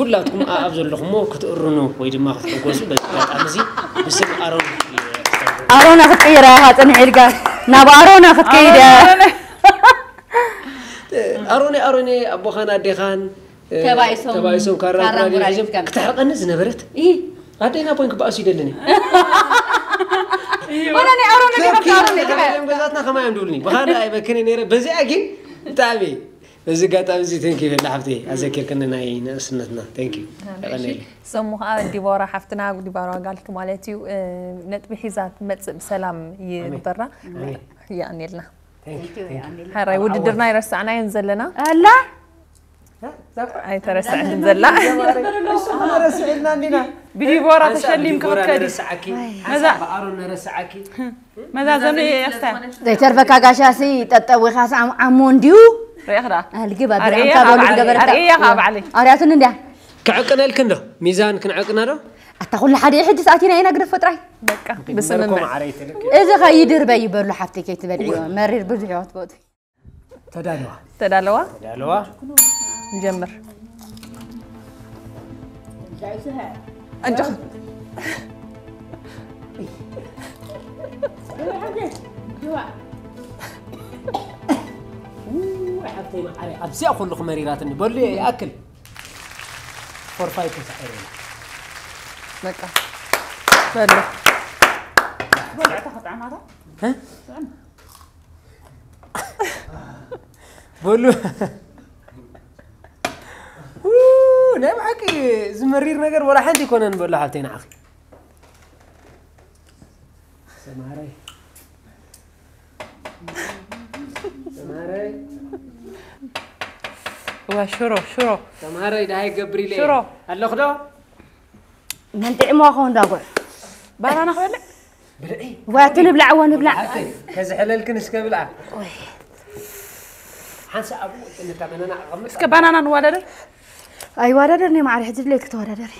ኩላትኩም ኣብ ዘለኹሞ ክትእርኑ ወይ ድማ ክትሕጎሱ በዚ ኣጋጣሚ እዚ ብስም ኣሮን ኣሮና ክትቅይራ ኢኻ ፅንሕ ኢልካ ናብ ኣሮና ክትከይድ እያ ኣሮኔ ኣሮኔ ኣቦኻን ኣዴኻን ተባኢሶም ተባኢሶም ካራ ካራ እንቁላሊት እንቁላሊት ከም- ክትሕርቀኒ ዝነበረት ኣደይና ኮይን ክበኣሱ ይደልን ወላ ናይ ኣሮና ዲኻ ኣሮና ዲኻ ገዛትና ከማይ እዮም ድብሉኒ ብኻልእ ኣይበክነ ነረ በዚኣ ግን ብጣዕሚ በዚ ኣጋጣሚ እዚ፣ thank you፣ በላ ሓፍተይ፣ ኣዘኪርክኒ ናይ ንእስነትና። Thank you። የቐንየለይ። ሰሙ ከዓ ዲቦራ ሓፍትና፣ ዲቦራ ጋልኪ ማለት እዩ። ነጥቢ ሒዛ ትመፅእ ብሰላም ይግበራ። የቐንየልና። Thank you። ሕራይ ውድድርና ይረሳዕናዮን ዘለና። ኣላ ኣይተረስዐትን ዘላ። ረስዕልና እንዲና። ብዲቦራ ተሸሊምካ ክትከዲ። ነረስዓኪ። መዛ ብኣሮን ነረስዓኪ። መዛዘኑ የስተ ዘይተርፈካ ጋሻሲ ጠጠው ኢኻስ ዓሞ እንድዩ። ሪእኽዳ ኣልጊብ ኣቢልዓምካ በሉ ዝገበረካ ኣርእያ ከዓ ባዕለይ። ኣርያትን እንድያ። ክዕቅነልክን ዶ? ሚዛን ክንዕቅና ዶ? ኣታ ኩሉ ሓደ ሕጂ ሰዓት ኢና ኢና ግደፎ ጥራይ። በቃ ብስምምዕ። እዚ ኸይድርበ ይበሉ ሓፍተይ ከይትበልዕዮ መሪር ብዙሕ ይወትወቱ። ተዳለዋ። ተዳለዋ ተዳለዋ። ንጀምር። ኣጆኻ። ኣብዚኣ ኩሉ ክመሪራትኒ በሉ ይኣክል። ፎርፋይ ተሳዒሩ። በቃ በሉ። በሉ። ው፣ ናይ ብሓቂ ዝመሪር ነገር ወላ ሓንቲ ይኮነን። በሉ ሓፍተይ ንዓኺ። ሰማረይ ሰማረይ እዋ ሽሮ ሽሮ ሰማረይ ዳሃይ ገብር ኢለ ሽሮ። ኣለኹ ዶ? መን ጥዕሞ ኸውን ዳጎዕ። ባናና ክበልዕ ብልዒ ዋቲ ንብላዕ እዎ ንብላዕ። ሓፍተይ ከዝሕለልክን እስከ ብልዓ። ሓንሳ ኣብኡ እንታ መነና ኣቐምጥ። እስከ ባናና ንዋዳደር። ኣይዋዳደር ነ ማዕሪ ሕጂ ድሌት ክተወዳደሪ።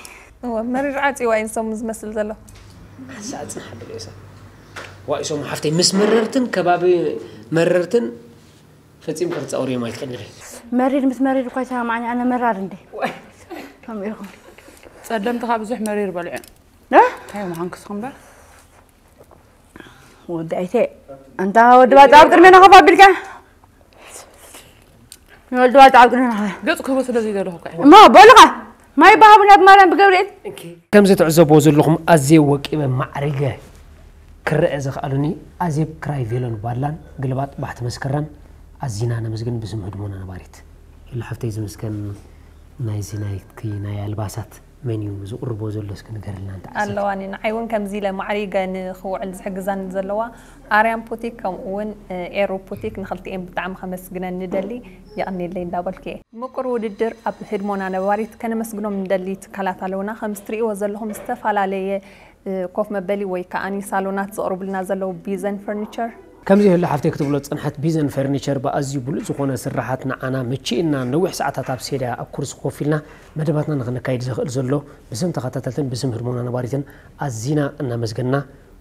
እወ መሪር ዓፂዋ እዩ ንሰሙ ዝመስል ዘሎ። ሓንሳ ኣጽናሕ ብልዒ ሰብ። ዋይ ሰሙ ሓፍተይ ምስ መረርትን ከባቢ መረርትን ፈጺም ክትጻወርዮም ኣይትኽእልን። መሪር ምስ መሪር እኳ ይሰማማዕኒ ኣነ መራር እንደ ከምኡ ኢኹም። ጸለምቲ ካብ ብዙሕ መሪር በልዑ እ? እንታይ ምዃንክስ እምበር ወዲ ኣይተ ኣንታ ወዲ ባጫ ኣብ ቅድሜና ኮፍ ኣቢልካ ወዲ ባጫ ኣብ ቅድሜና ኮፍ ገጽ ክህቦ ስለ ዘይደለኹ እኮ እሞ በሉኻ ማይ በሃቡና ብማርያም ብገብርኤል። ከምዚ ትዕዘብዎ ዘለኹም ኣዝየ ወቂበ ማዕሪገ ክረአ ዝኽኣሉኒ ኣዜብ ክራይ ቬሎን ባላን ግልባጥ ባሕቲ መስከረም ኣዚና ነመስግን ብስም ህድሞና ነባሪት። ኢሉ ሓፍተይ ዝምስገን ናይዚ ናይኪ ናይ ኣልባሳት መን እዩ ዝቕርቦ ዘሎ እስኪ ንገርልና እንተ ዓሰብ። ኣለዋኒ ንዓይ እውን ከምዚ ኢለ ማዕሪገ ንክውዕል ዝሕግዛኒ ዘለዋ ኣርያም ፑቲክ ከምኡ እውን ኤሮ ፑቲክ ንክልቲኤን ብጣዕሚ ከመስግነን ንደሊ። የቐንየለይ እንዳበልኩ እየ። ምቁር ውድድር ኣብ ህድሞና ነባሪት ከነመስግኖም ንደሊ ትካላት ኣለውና። ከምዚ ትርእይዎ ዘለኹም ዝተፈላለየ ኮፍ መበሊ ወይ ከዓኒ ሳሎናት ዘቕርቡልና ዘለዉ ቢዘን ፈርኒቸር። ከምዚ ህሉ ሓፍተይ ክትብሎ ዝጸንሐት ቢዘን ፈርኒቸር ብኣዝዩ ብሉጽ ዝኾነ ስራሓት ንዓና ምችእና ነዊሕ ሰዓታት ኣብ ሴድያ ኣብ ኩርሲ ኮፍ ኢልና መደባትና ንኽነካይድ ዘኽእል ዘሎ ብስም ተኸታተልትን ብስም ህድሞና ነባሪትን ኣዚና እናመስገንና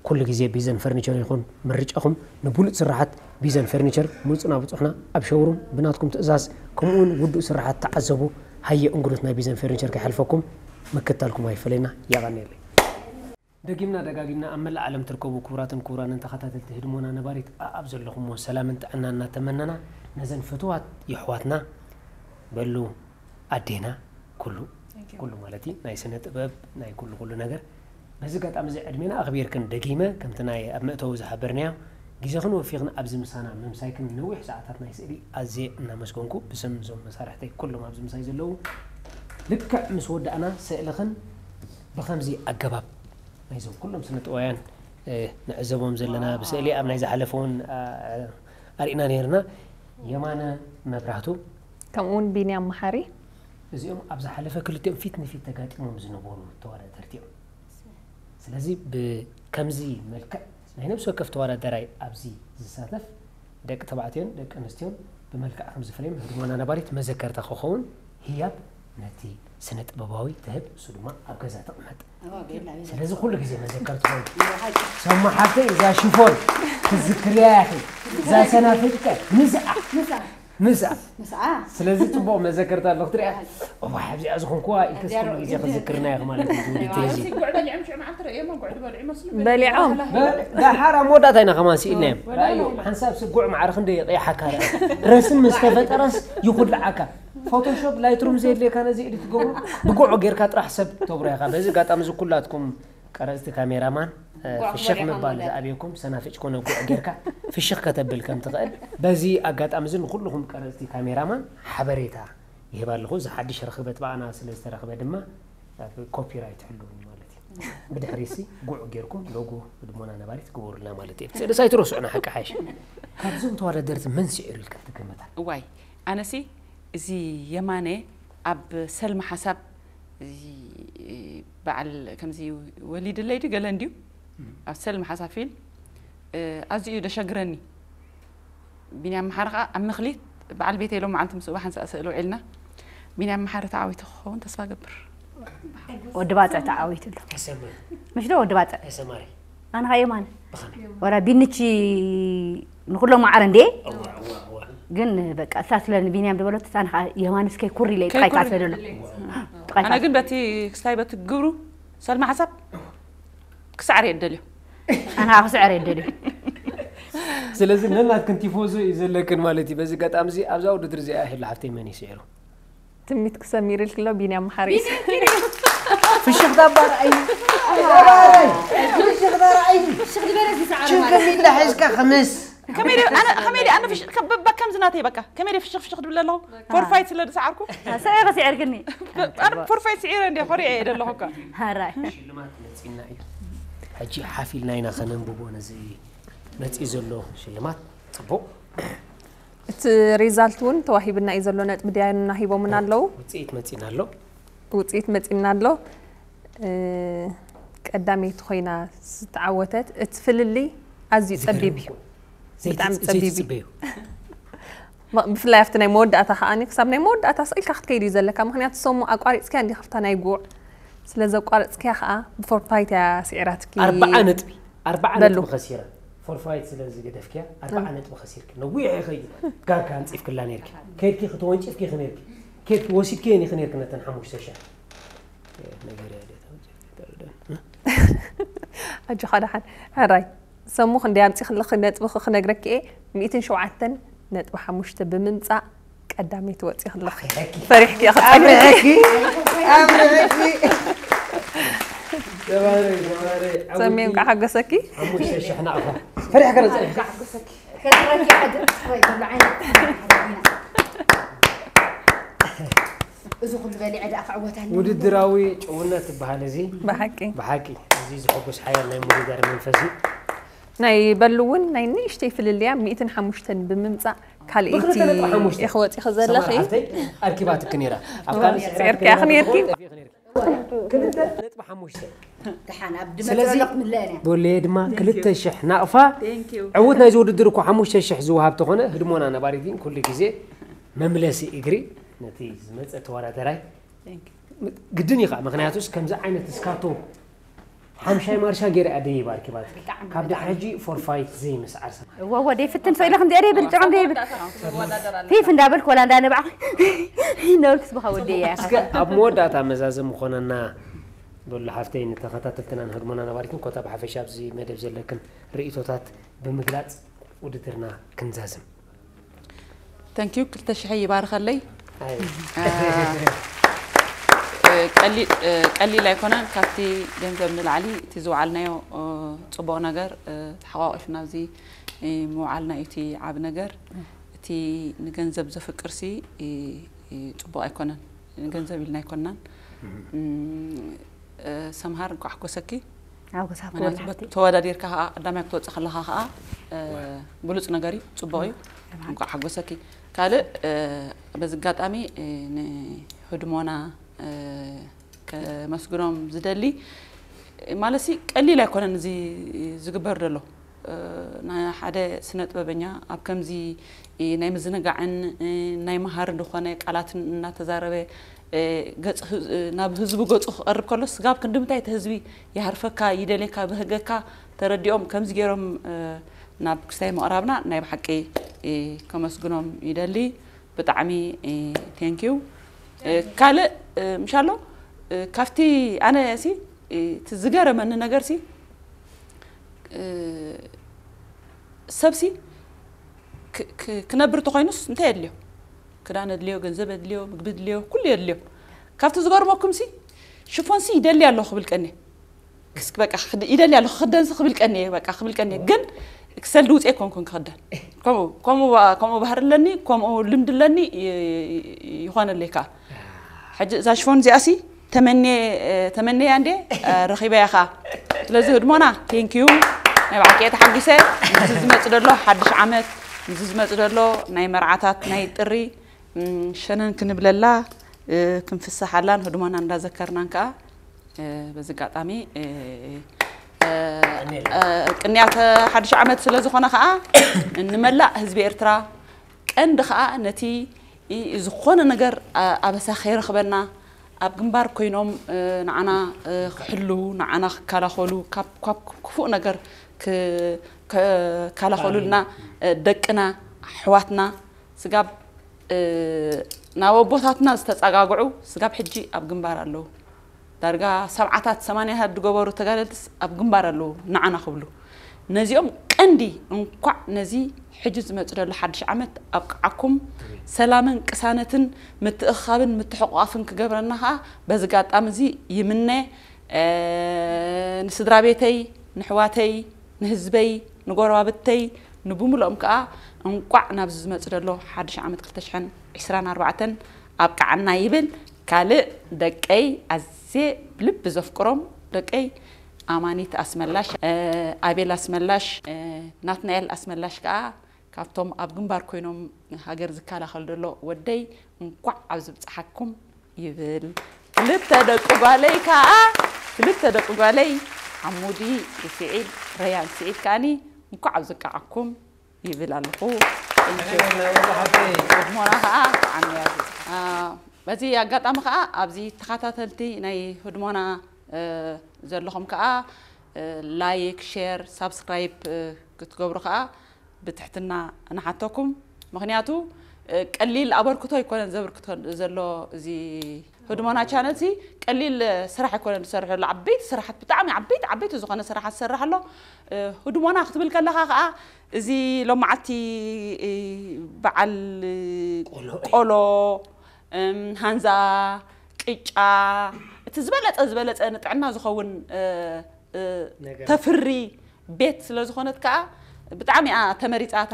ኩሉ ግዜ ቢዘን ፈርኒቸር ይኹን ምርጫኹም ንብሉጽ ስራሓት ቢዘን ፈርኒቸር ምጹና ብጹሕና ኣብ ሸውሩም ብናትኩም ትእዛዝ ከምኡውን ውዱእ ስራሓት ተዓዘቡ። ሃየ እንግዶት ናይ ቢዘን ፈርኒቸር ከይሓልፈኩም ምክታልኩም ኣይፈለየና። የቐንየለይ። ደጊምና ደጋጊምና ኣብ መላእ ዓለም ትርከቡ ክቡራትን ክቡራንን ተኸታተልቲ ህድሞና ነባሪት ኣኣብ ዘለኹምዎ ሰላምን ጥዕናን እናተመነና ነዘን ፍቱዋት የሕዋትና በሉ ኣዴና ኩሉ ኩሉ ማለት እዩ ናይ ስነ ጥበብ ናይ ኩሉ ኩሉ ነገር በዚ ኣጋጣሚ እዚ ዕድሜና ኣኽቢርክን ደጊመ ከምቲ ናይ ኣብ መእተዊ ዝሓበርናዮ ግዜኽን ወፊኽን ኣብዚ ምሳና ምምሳይክን ነዊሕ ሰዓታት ናይ ስእሊ ኣዝየ እናመስገንኩ ብስም እዞም መሳርሕተይ ኩሎም ኣብዚ ምሳይ ዘለዉ ልክዕ ምስ ወዳእና ስእልኽን ብኸምዚ ኣገባብ ናይዞም ኩሎም ስነ ጥበባውያን ንዕዘቦም ዘለና ብስእሊ ኣብ ናይ ዝሓለፈ እውን ኣርኢና ነይርና። የማነ መብራህቱ ከምኡ እውን ቢንያም መሓሪ እዚኦም ኣብ ዝሓለፈ ክልቲኦም ፊት ንፊት ተጋጢሞም ዝነበሩ ተወዳደርቲ እዮም። ስለዚ ብከምዚ መልክዕ ናይ ነብሲ ወከፍ ተወዳደራይ ኣብዚ ዝሳተፍ ደቂ ተባዕትዮን ደቂ ኣንስትዮን ብመልክዕ ከም ዝፍለዮም ህድሞና ነባሪት መዘከርታ ክኸውን ህያብ ነቲ ስነ ጥበባዊ ትህብ እሱ ድማ ኣብ ገዛ ተቕመጥ። ስለዚ ኩሉ ግዜ መዘከር ትኸውን ሰማ ሓፍተይ እዛ ሽፎን ትዝክርያ ያኺ እዛ ሰናፍጭ ከ ምስኣ ምስኣ ምስኣ ስለዚ ጽቡቕ መዘከርታ ኣሎ ክትሪኣ እዋ ኣብዚኣ ዝኾንኩዋ ኢልከስ ኩሉ ግዜ ክዝክርና ኢኹ ማለት እዩ ዝውድድር እዚ ጉዕ በሊዖም ሽዑ መዓልቲ ረእዮማ ጉዕ ዝበልዑ ይመስሉ በሊዖም ዳሓር ኣብ መወዳእታ ኢና ከማን ስኢልናዮም ራእዮ ሓንሳብ ስጉዕ ማዕረ ክንደይ የቕያሓካ ርኣ ረስም ምስ ተፈጠረስ ይኹልዓካ ፎቶሾፕ ላይትሩም ዘየድልየካ ነዚ ኤዲት ትገብሩ ብጉዕ ጌርካ ጥራሕ ሰብ ተብሮ ኢኻ በዚ ኣጋጣሚ እዚ ኩላትኩም ቀረፅቲ ካሜራማን ፍሽኽ ምባል ዝኣብየኩም ሰናፍጭ ኮነ ጉዕ ጌርካ ፍሽኽ ከተብል ከም ትኽእል በዚ ኣጋጣሚ እዚ ንኩልኹም ቀረፅቲ ካሜራማን ሓበሬታ ይህብ ኣለኹ። እዚ ሓድሽ ርኽበት ብኣና ስለ ዝተረኽበ ድማ ኮፒራይት ሕልውኒ ማለት እዩ። ብድሕሪ ሲ ጉዕ ጌርኩም ሎጎ ህድሞና ነባሪት ግበሩልና ማለት እዩ። ስእልስ ኣይትረስዑና ሓቂ ሓይሽ። ካብዞም ተወዳደርቲ መን ስዒሩ ኢልካ ትግምታ? እዋይ ኣነሲ እዚ የማነ ኣብ ሰልሚ ሓሳብ በዓል ከምዚ ወሊድለይ ድዩ ገለ እንድዩ ኣብ ሰልሚ ሓሳብ ፊልም ኣዝዩ እዩ ደሸግረኒ። ቢንያም መሓሪ ከዓ ኣብ ምክሊት በዓል ቤተይ ሎም መዓልቲ ምስ እባ ሓንሳእ ስእሊ ውዒልና። ቢንያም መሓሪ ተዓዊቱ ክኸውን ተስፋ ገብር። ወዲ ባፅዕ ተዓዊቱ ኣሎ። ኣይሰማይ ምሽ ዶ ወዲ ባፅዕ? ኣይሰማሪ ኣነ ከዓ የማነ ብኸመይ ወላ ቢንቺ ንኩሎም ማዕረ እንዴ እዋ እዋ እዋ ግን በቃ እሳ ስለ ንቢንያም ዝበለት ኣነ ከዓ የማንስ ከይኩር ኢለ ጥቃይ ከዓ ስለ ደሎ ኣነ ግን በቲ ክስታይ በቲ ግብሩ ሰልማ ሓሳብ ክሳዕር የደልዮ ኣነ ከዓ ክስዕር የደልዩ ስለዚ ነናትክን ቲፎዞ እዩ ዘለክን ማለት እዩ። በዚ ኣጋጣሚ እዚ ኣብዛ ውድድር እዚኣ ሄሎ ሓፍተይ መን እዩ ስዒሩ? ትምኒት ክሰሚር ኢልክሎ ቢንያም መሓሪ እዩ። ፍሽኽታ እባ ርኣይ ፍሽኽታ ርኣይ ሽንከሚላ ሒዝካ ክምስ ከመይ ድየ ኣነ ከመይ ድየ ኣነ ፍሽ ከ- በ- ከምዚ ናተይ በቃ ከመይ ድየ ፍሽኽ ፍሽኽ ድብል ኣለኹ ፎርፋይት ስለ ዝሰዓርኩ ሰዒረ ስዕር ግኒ ኣነ ፎርፋይት ስዒረ እንደ ኮሪዐ እየ ደለኹ እኮ ሃራይ ሽልማት መፂና እዩ ሕጂ ሓፍ ኢልና ኢና ከነንብቦ ነዚ መፂኡ ዘሎ ሽልማት ፅቡቕ እቲ ሪዛልት እውን ተዋሂብና እዩ ዘሎ ነጥቢ ድያና ሂቦምና ኣለዉ ውፅኢት መፂና ኣሎ ውፅኢት መፂና ኣሎ እ፣ ቀዳመይቲ ኮይና ዝተዓወተት እቲ ፍልልይ ኣዝዩ ፀቢብ እዩ ብጣዕሚ ፀቢብ እዩ ዘይትፅበዩ ም- ብፍላይ ኣብቲ ናይ መወዳእታ ከዓ ክሳብ ናይ መወዳእታ ስቕ ኢልካ ክትከይድ እዩ ዘለካ ምክንያቱ ሰሙ ኣቋሪፅክያ እንዲ ካብታ ናይ ጉዕ ስለ ዘቋረፅክያ ከዓ ብፎርፋይት እያ ስዒራትኪ ኣርባዓ ነጥቢ ኣርባዓ በሉ። ነጥቢ ከሲራ ፎርፋይት ስለ ዝገደፍክያ ኣርባዓ ነጥቢ ከሲርኪ ነዊሕ ይኸይድ ጋርካ ኣንፂፍክላ ነርኪ ከድኪ ክትወንጭፍኪ ክነርኪ ከድኪ ወሲድክየን ይኽነርኪ ነተን ሓሙሽተ ሸሕ ነገር እያ ድያ ኣጆኻ ደሓን ሕራይ ሰሙ ክንደይ ኣምፂ ክልኽ ነጥቢ ክነግረኪ እየ ሚእትን ሸውዓተን ነጥቢ ሓሙሽተ ብምምፃእ ቀዳመይቲ ወፂ ክልኽ ፈሪሕኪ እየ ክፀልእኪ ኣብረኪ ኣብረኪ ተባረይ ተባረይ ሰሜን ከዓ ሓገሰኪ ሓሙሽተ ሽሕ ናቕፋ ፈሪሕካ ዶ ፀኒሕካ ከድረኪ ሕድር ወይ ዘሎ ዓይነት ኢና እዚ ኩሉ በሊዐ ደኣ ክዕወት ኣለኒ ውድድራዊ ጭውነት ትበሃል እዚ ብሓቂ ብሓቂ እዚ ዝሕጉስ ሓያል ናይ ምውድዳር መንፈስ እዩ ናይ በሉ እውን ናይ ንእሽተይ ፍልልያ ሚእትን ሓሙሽተን ብምምፃእ ካልኣይቲ ብክልተ ነጥቢ ሓሙሽተ። ኢኺ ወፂኺ ዘለኺ ሰማር ሓፍተይ ኣርኪባትኪ ነይራ ኣብ ካልእ ስዕረት ፅዒርክያ ከይዳ ክነርኪ? ተኾይኑ ጠፊእኺ ነይርኪ። ክልተ ነጥቢ ሓሙሽተ ደሓን ኣብ ስለዚ ድመፅለቕ ምለእን እያ ቦሌ ድማ ክልተ ሽሕ ናቕፋ Thank you. ዕውት ናይዚ ውድድር እኮ ሓሙሽተ ሽሕ ዝወሃብ ተኾነ ህድሞና ነባሪት ግን ኩሉ ግዜ መምለሲ እግሪ ነቲ ዝመፀ ተወዳደራይ Thank you. ግድን እዩ ከዓ ምክንያቱስ ከምዚ ዓይነት እስካቶ ሓምሻይ ማርሻ ገይረ እያ ደይባ ኣርኪባት ካብ ድሕሪ ሕጂ ፎርፋይት ዘይምስዓር ሰማ እወ ወደ ይፍትን ሰው ኢለ ክንዲ ሬብል ጥዑም ደይብል ፊፍ እንዳበልክ ወላ እንዳነባዕኩ ነበርክስ ብኻ ወደ እያ እስከ ኣብ መወዳእታ መዛዘም ምኾነና በሉ ሓፍተይ ንተኸታተልትና ንህድሞና ነባሪትን ኮታ ብሓፈሻ ኣብዚ መደብ ዘለክን ርእቶታት ብምግላፅ ውድድርና ክንዛዝም Thank you ክልተ ሽሐይ ይባርኸለይ ኣይ፣ ቀሊል ኣይኮነን ካብቲ ገንዘብ ንላዕሊ እቲ ዝወዓልናዮ ፅቡቕ ነገር ተሓቋቂፍና ኣብዚ ምውዓልና እዩ እቲ ዓብ ነገር እቲ ንገንዘብ ዘፍቅር ሲ ፅቡቕ ኣይኮነን ንገንዘብ ኢልና ኣይኮናን ሰምሃር እንኳዕ ሓጎሰኪ ኣብ ጎሳብ ምክንያቱ ክበርታሕቲ ተወዳዲርካ ከዓ ቀዳማይ ክትወፅእ ከለካ ከዓ ብሉፅ ነገር እዩ ፅቡቅ እዩ እንኳዕ ሓጎሰኪ ካልእ በዚ ኣጋጣሚ ንህድሞና ከመስግኖም ዝደሊ ማለት ሲ ቀሊል ኣይኮነን እዚ ዝግበር ዘሎ ናይ ሓደ ስነ ጥበበኛ ኣብ ከምዚ ናይ ምዝንጋዕን ናይ መሃርን ዝኾነ ቃላትን እናተዛረበ ገፅ ናብ ህዝቡ ገፁ ክቐርብ ከሎ ስጋብ ክንዲ ምንታይ እቲ ህዝቢ ይሃርፈካ ይደልየካ ብህገካ ተረዲኦም ከምዚ ገይሮም ናብ ክስታይ ምቕራብና ናይ ብሓቂ ከመስግኖም ይደሊ ብጣዕሚ thank you ካልእ ምሻሎ ካብቲ ኣነ ሲ እቲ ዝገረመኒ ነገር ሲ ሰብሲ ክነብር ተኮይኑስ እንታይ የድልዮ ክዳን የድልዮ ገንዘብ የድልዮ ምግቢ የድልዮ ኩሉ የድልዮ ካብቲ ዝገርመኩም ሲ ሽፎን ሲ ይደሊ ኣለኹ ክብል ቀኒ ክስክ በቃ ክድ- ይደልያ ኣለኹ ክደንስ ክብል ቀንየ በቃ ክብል ቀንየ ግን ክሰል ድውፅእ ኣይኮንኩን ክኽደን ከምኡ ከምኡ ባ- ከምኡ ባህሪ ኣለኒ ከምኡ ልምዲ ኣለኒ ይ- ይ- ይኾነለይ ከዓ ሕጂ እዛ ሽፎን እዚኣሲ ተመንየ ተመንያ እንዴ ረኺበያ ከዓ ስለዚ ህድሞና ቴንኪዩ ናይ ባዕልከየ ተሓጒሰ እዚ ዝመፅ ዘሎ ሓድሽ ዓመት እዚ ዝመፅ ዘሎ ናይ መርዓታት ናይ ጥሪ ሸነን ክንብለላ ክንፍስሓላን ህድሞና እንዳዘከርናን ከዓ በዚ ኣጋጣሚ ቅንያት ሓድሽ ዓመት ስለ ዝኾነ ከዓ ንመላእ ህዝቢ ኤርትራ ቀንዲ ከዓ ነቲ ዝኾነ ነገር ኣበሳ ከይረኽበና ኣብ ግንባር ኮይኖም ንዓና ክሕልዉ ንዓና ክከላኸሉ ካብ ክፉእ ነገር ክከላኸሉልና ደቅና ኣሕዋትና ስጋብ ናብ ኣቦታትና ዝተፀጋግዑ ስጋብ ሕጂ ኣብ ግንባር ኣለዉ ዳርጋ ሰብዓታት ሰማንያታት ዝገበሩ ተጋደልትስ ኣብ ግንባር ኣለዉ ንዓና ክብሉ ነዚኦም ቀንዲ እንኳዕ ነዚ ሕጂ ዝመፅ ዘሎ ሓድሽ ዓመት ኣብቅዓኩም ሰላምን ቅሳነትን ምትእኻብን ምትሕቋፍን ክገብረና ከዓ በዚ ጋጣሚ እዚ ይምነ ንስድራ ቤተይ ንሕዋተይ ንህዝበይ ንጎረባብተይ ንብሙሉኦም ከዓ እንቋዕ ናብዚ ዝመፅ ዘሎ ሓድሽ ዓመት ክልተ ሽሕን ዕስራን ኣርባዕተን ኣብቅዓና ይብል ካልእ ደቀይ ኣዝየ ብልቢ ዘፍቅሮም ደቀይ ኣማኒት ኣስመላሽ ኣቤል ኣስመላሽ ናትናኤል ኣስመላሽ ከዓ ካብቶም ኣብ ግንባር ኮይኖም ሃገር ዝከላኸል ዘሎ ወደይ እንኳዕ ኣብ ዝብፅሓኩም ይብል ክልተ ደቂ ጓለይ ከዓ ክልተ ደቂ ጓለይ ሓሙዲ ስዒድ ረያን ስዒድ ከዓኒ እንኳዕ ኣብ ዝቃዓኩም ይብል ኣለኹ ህድሞና ከዓ ዓሚያ በዚ ኣጋጣሚ ከዓ ኣብዚ ተኸታተልቲ ናይ ህድሞና ዘለኹም ከዓ ላይክ ሼር ሳብስክራይብ ክትገብሩ ከዓ ብትሕትና ንሓተኩም ምክንያቱ ቀሊል ኣበርክቶ ኣይኮነን ዘበርክቶ ዘሎ እዚ ህድሞና ቻነል ሲ ቀሊል ስራሕ ኣይኮነን ዝሰርሕ ዘሎ ዓበይቲ ስራሓት ብጣዕሚ ዓበይቲ ዓበይቲ ዝኾነ ስራሓት ዝሰርሕ ኣሎ ህድሞና ክትብል ከለኻ ከዓ እዚ ሎማዓቲ በዓል ቆሎ ሃንዛ ቅጫ እቲ ዝበለፀ ዝበለፀ ንጥዕና ዝኸውን ተፍሪ ቤት ስለ ዝኾነት ከዓ ብጣዕሚ እያ ተመሪፃታ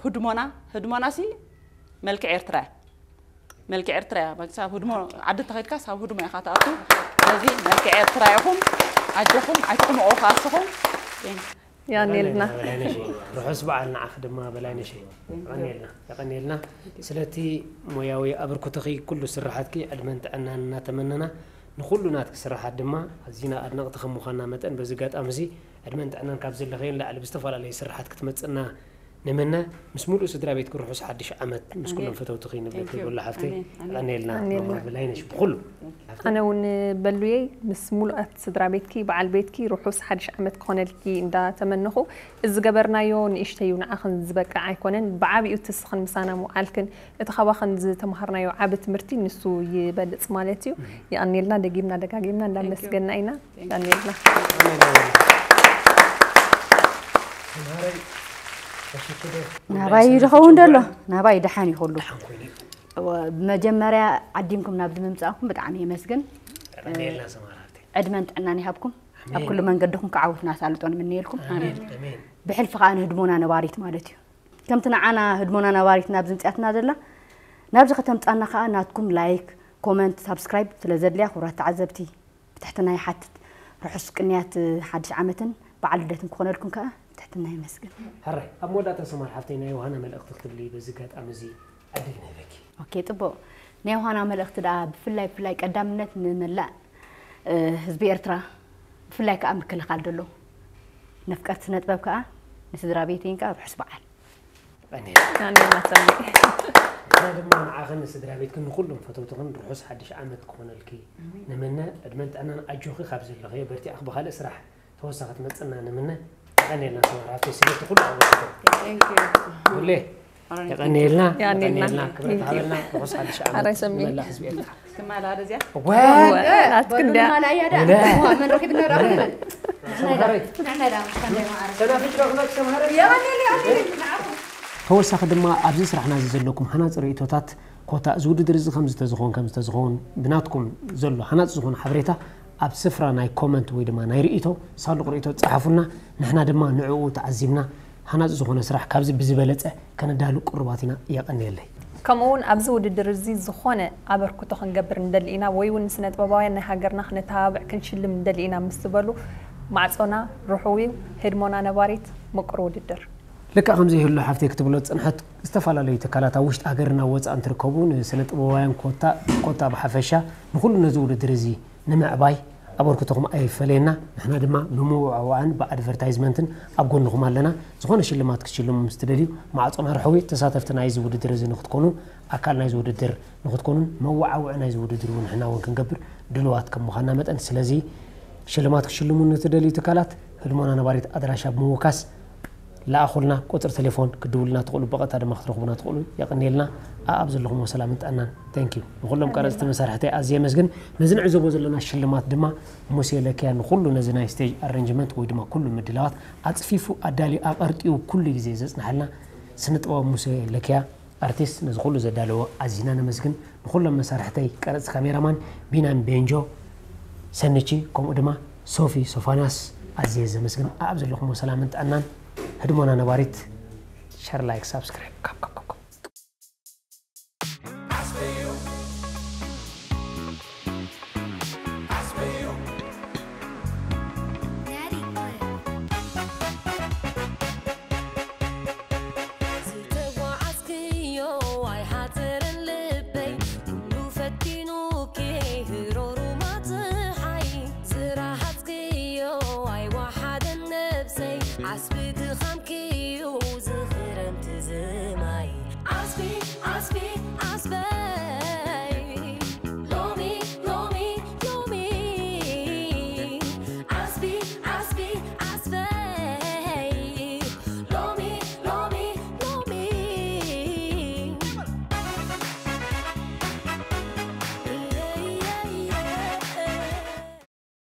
ህድሞና ህድሞና ሲ መልክዕ ኤርትራ እያ መልክዕ ኤርትራ እያ መግሳብ ህድሞ ዓዲ ተኸድካስ ኣብ ህድሞ ኢኻ ትኣቱ ስለዚ መልክዕ ኤርትራ ኢኹም ኣጆኹም ኣይትሕምቑ ከኣስኹም ያኔልና ርሑስ በዓል ንዓኺ ድማ በላይነሽ የቐንየልና የቐንየልና ስለቲ ሞያዊ ኣበርክቶኺ ኩሉ ስራሓትኪ ዕድመን ጥዕናን እናተመነና ንኹሉ ናትኪ ስራሓት ድማ ኣዚና ኣድነቕቲ ከም ምዃንና መጠን በዚ ኣጋጣሚ እዚ ዕድመን ጥዕናን ካብ ዘለኽየን ላዕሊ ብዝተፈላለየ ስራሓት ክትመፅና ንምነ ምስ ሙሉእ ስድራ ቤትኪ ርሑስ ሓድሽ ዓመት ምስ ኩሎም ፈተውትኺ ንብለኪ በሎ ሓፍተይ የቐንየልና ማማ በላይነሽ ብኹሉ ኣነ እውን በሉየይ ምስ ሙሉኣት ስድራ ቤትኪ በዓል ቤትኪ ርሑስ ሓድሽ ዓመት ክኾነልኪ እንዳተመነኹ እዚ ዝገበርናዮ ንእሽተዩ ንዓኽን ዝበቅዕ ኣይኮነን ብዓቢኡ ትስኽን ምሳና ምውዓልክን እቲ ካባኽን ዝተምሃርናዮ ዓቢ ትምህርቲ ንሱ ይበልፅ ማለት እዩ የቐንየልና ደጊምና ደጋጊምና እንዳመስገና ኢና የቐንየልና ናባይ ዝኸውን ደሎ ናባይ ደሓን ይኸሉ መጀመርያ ዓዲምኩም ናብ ድምምፃእኩም ብጣዕሚ የመስግን ዕድመን ጥዕናን ይሃብኩም ኣብ ኩሉ መንገድኹም ክዓወት ናሳልጦ ንምንየልኩም ብሕልፊ ከዓ ንህድሞና ነባሪት ማለት እዩ ከምቲ ንዓና ህድሞና ነባሪት ናብ ዝምፅያትና ዘላ ናብዚ ከተምፃና ከዓ ናትኩም ላይክ ኮመንት ሳብስክራይብ ስለ ዘድልያ ክቡራት ተዓዘብቲ ብትሕትና ይሓትት ርሑስ ቅንያት ሓድሽ ዓመትን በዓል ልደትን ክኾነልኩም ከዓ ብትሕትና የመስግን ሕራይ ኣብ መወዳእታ ሰማር ሓፍተይ ናይ ዮሃና መልእኽቲ ክትብሊ በዚ ኣጋጣሚ እዚ ዕድል ንህበኪ ኦኬ ፅቡቕ ናይ ዮሃና መልእኽቲ ደኣ ብፍላይ ብፍላይ ቀዳምነት ንመላእ ህዝቢ ኤርትራ ብፍላይ ከዓ ምክልኻል ዘሎ ነፍቀርቲ ስነ ጥበብ ከዓ ንስድራ ቤተይን ከዓ ርሑስ በዓል ኣሜን ኣሜን ኣሰሚ ንሕና ድማ ንዓኽን ንስድራ ቤትክን ንኹሎም ፈተውትኽን ርሑስ ሓድሽ ዓመት ክኾነልኪ ንምነ ዕድመን ጥዕናን ኣጆኺ ካብ ዘለኽዮ በርቲዕኺ ብኻልእ ስራሕ ተወሳኺ ትመፅና ንምነ የቐንየልና ሰማር ሃብተይ ስለቲ ኩሉ ኣበርክቶ ሁሌ የቐንየልና የቐንየልና ክብረት ሃበልና ርሑስ ሓድሽ ዓመት ንመላእ ህዝቢ ኤርትራ ትማል ኣደ እዚኣ ናትክ እንድያ መን ረኪብና ሰናፍጭ ዶ ክመጽእ ተምሃረ ተወሳኺ ድማ ኣብዚ ስራሕና እዚ ዘለኩም ሃናፂ ርእቶታት ኮታ እዚ ውድድር እዚ ከምዚ ተዝኸውን ከምዚ ተዝኸውን ብናትኩም ዘሎ ሃናፂ ዝኾነ ሓበሬታ ኣብ ስፍራ ናይ ኮመንት ወይ ድማ ናይ ርእይቶ ሳንዱቕ ርእይቶ ጸሓፉና። ንሕና ድማ ንዕኡ ተዓዚብና ሃናጺ ዝኾነ ስራሕ ካብዚ ብዝበለጸ ከነዳሉ ቅሩባት ኢና። የቐንየለይ። ከምኡ እውን ኣብዚ ውድድር እዚ ዝኾነ ኣበርክቶ ክንገብር ንደሊ ኢና ወይ እውን ንስነ ጥበባውያን ናይ ሃገርና ክነተባብዕ ክንሽልም ንደሊ ኢና ምስ ዝበሉ ማዕጾና ርሑው እዩ። ህድሞና ነባሪት ምቁር ውድድር። ልክዕ ከምዚ ይህሉ ሓፍተይ ክትብሎ ዝጸንሐት ዝተፈላለዩ ትካላት ኣብ ውሽጢ ሃገርና ወጻእ እንትርከቡ ንስነ ጥበባውያን ኮታ ኮታ ብሓፈሻ ንኹሉ ነዚ ውድድር እዚ ንምዕባይ ኣበርክቶኹም ኣይፈለየና። ንሕና ድማ ብምውዕዋዕን ብኣድቨርታይዝመንትን ኣብ ጎንኹም ኣለና። ዝኾነ ሽልማት ክትሽልሙ ምስ ትደልዩ ማዕጾና ርሑው እዩ። ተሳተፍቲ ናይዚ ውድድር እዚ ንክትኮኑ ኣካል ናይዚ ውድድር ንክትኮኑን መወዓውዒ ናይዚ ውድድር እውን ንሕና እውን ክንገብር ድልዋት ከም ምዃንና መጠን ስለዚ ሽልማት ክትሽልሙ ንትደልዩ ትካላት ህድሞና ነባሪት ኣድራሻ ብምውካስ ለኣኹልና። ቁፅሪ ቴሌፎን ክትድውሉልና ትኽእሉ፣ ብቐጥታ ድማ ክትረኽቡና ትኽእሉ። የቐንየልና። ኣኣብ ዘለኹሞ ሰላምን ጥዕናን። Thank you ንኹሎም ቀረፅቲ መሳርሕተይ ኣዝየ የመስግን። ነዚ ንዕዘቦ ዘለና ሽልማት ድማ ሙሴ ለኪያ ንኹሉ ነዚ ናይ ስቴጅ ኣረንጅመንት ወይ ድማ ኩሉ ምድላዋት ኣፅፊፉ ኣዳልዩ ኣቐርጢዩ ኩሉ ግዜ ዘፅናሓልና ስነ ጥበብ ሙሴ ለኪያ ኣርቲስት ነዚ ኩሉ ዘዳለዎ ኣዚና ነመስግን። ንኹሎም መሳርሕተይ ቀረፅቲ ካሜራማን ቢናን ቤንጆ ሰንቺ ከምኡ ድማ ሶፊ ሶፋንያስ ኣዝየ ዘመስግን። ኣኣብ ዘለኹሞ ሰላምን ጥዕናን። ህድሞና ነባሪት። ሸር ላይክ ሳብስክራይብ ካብ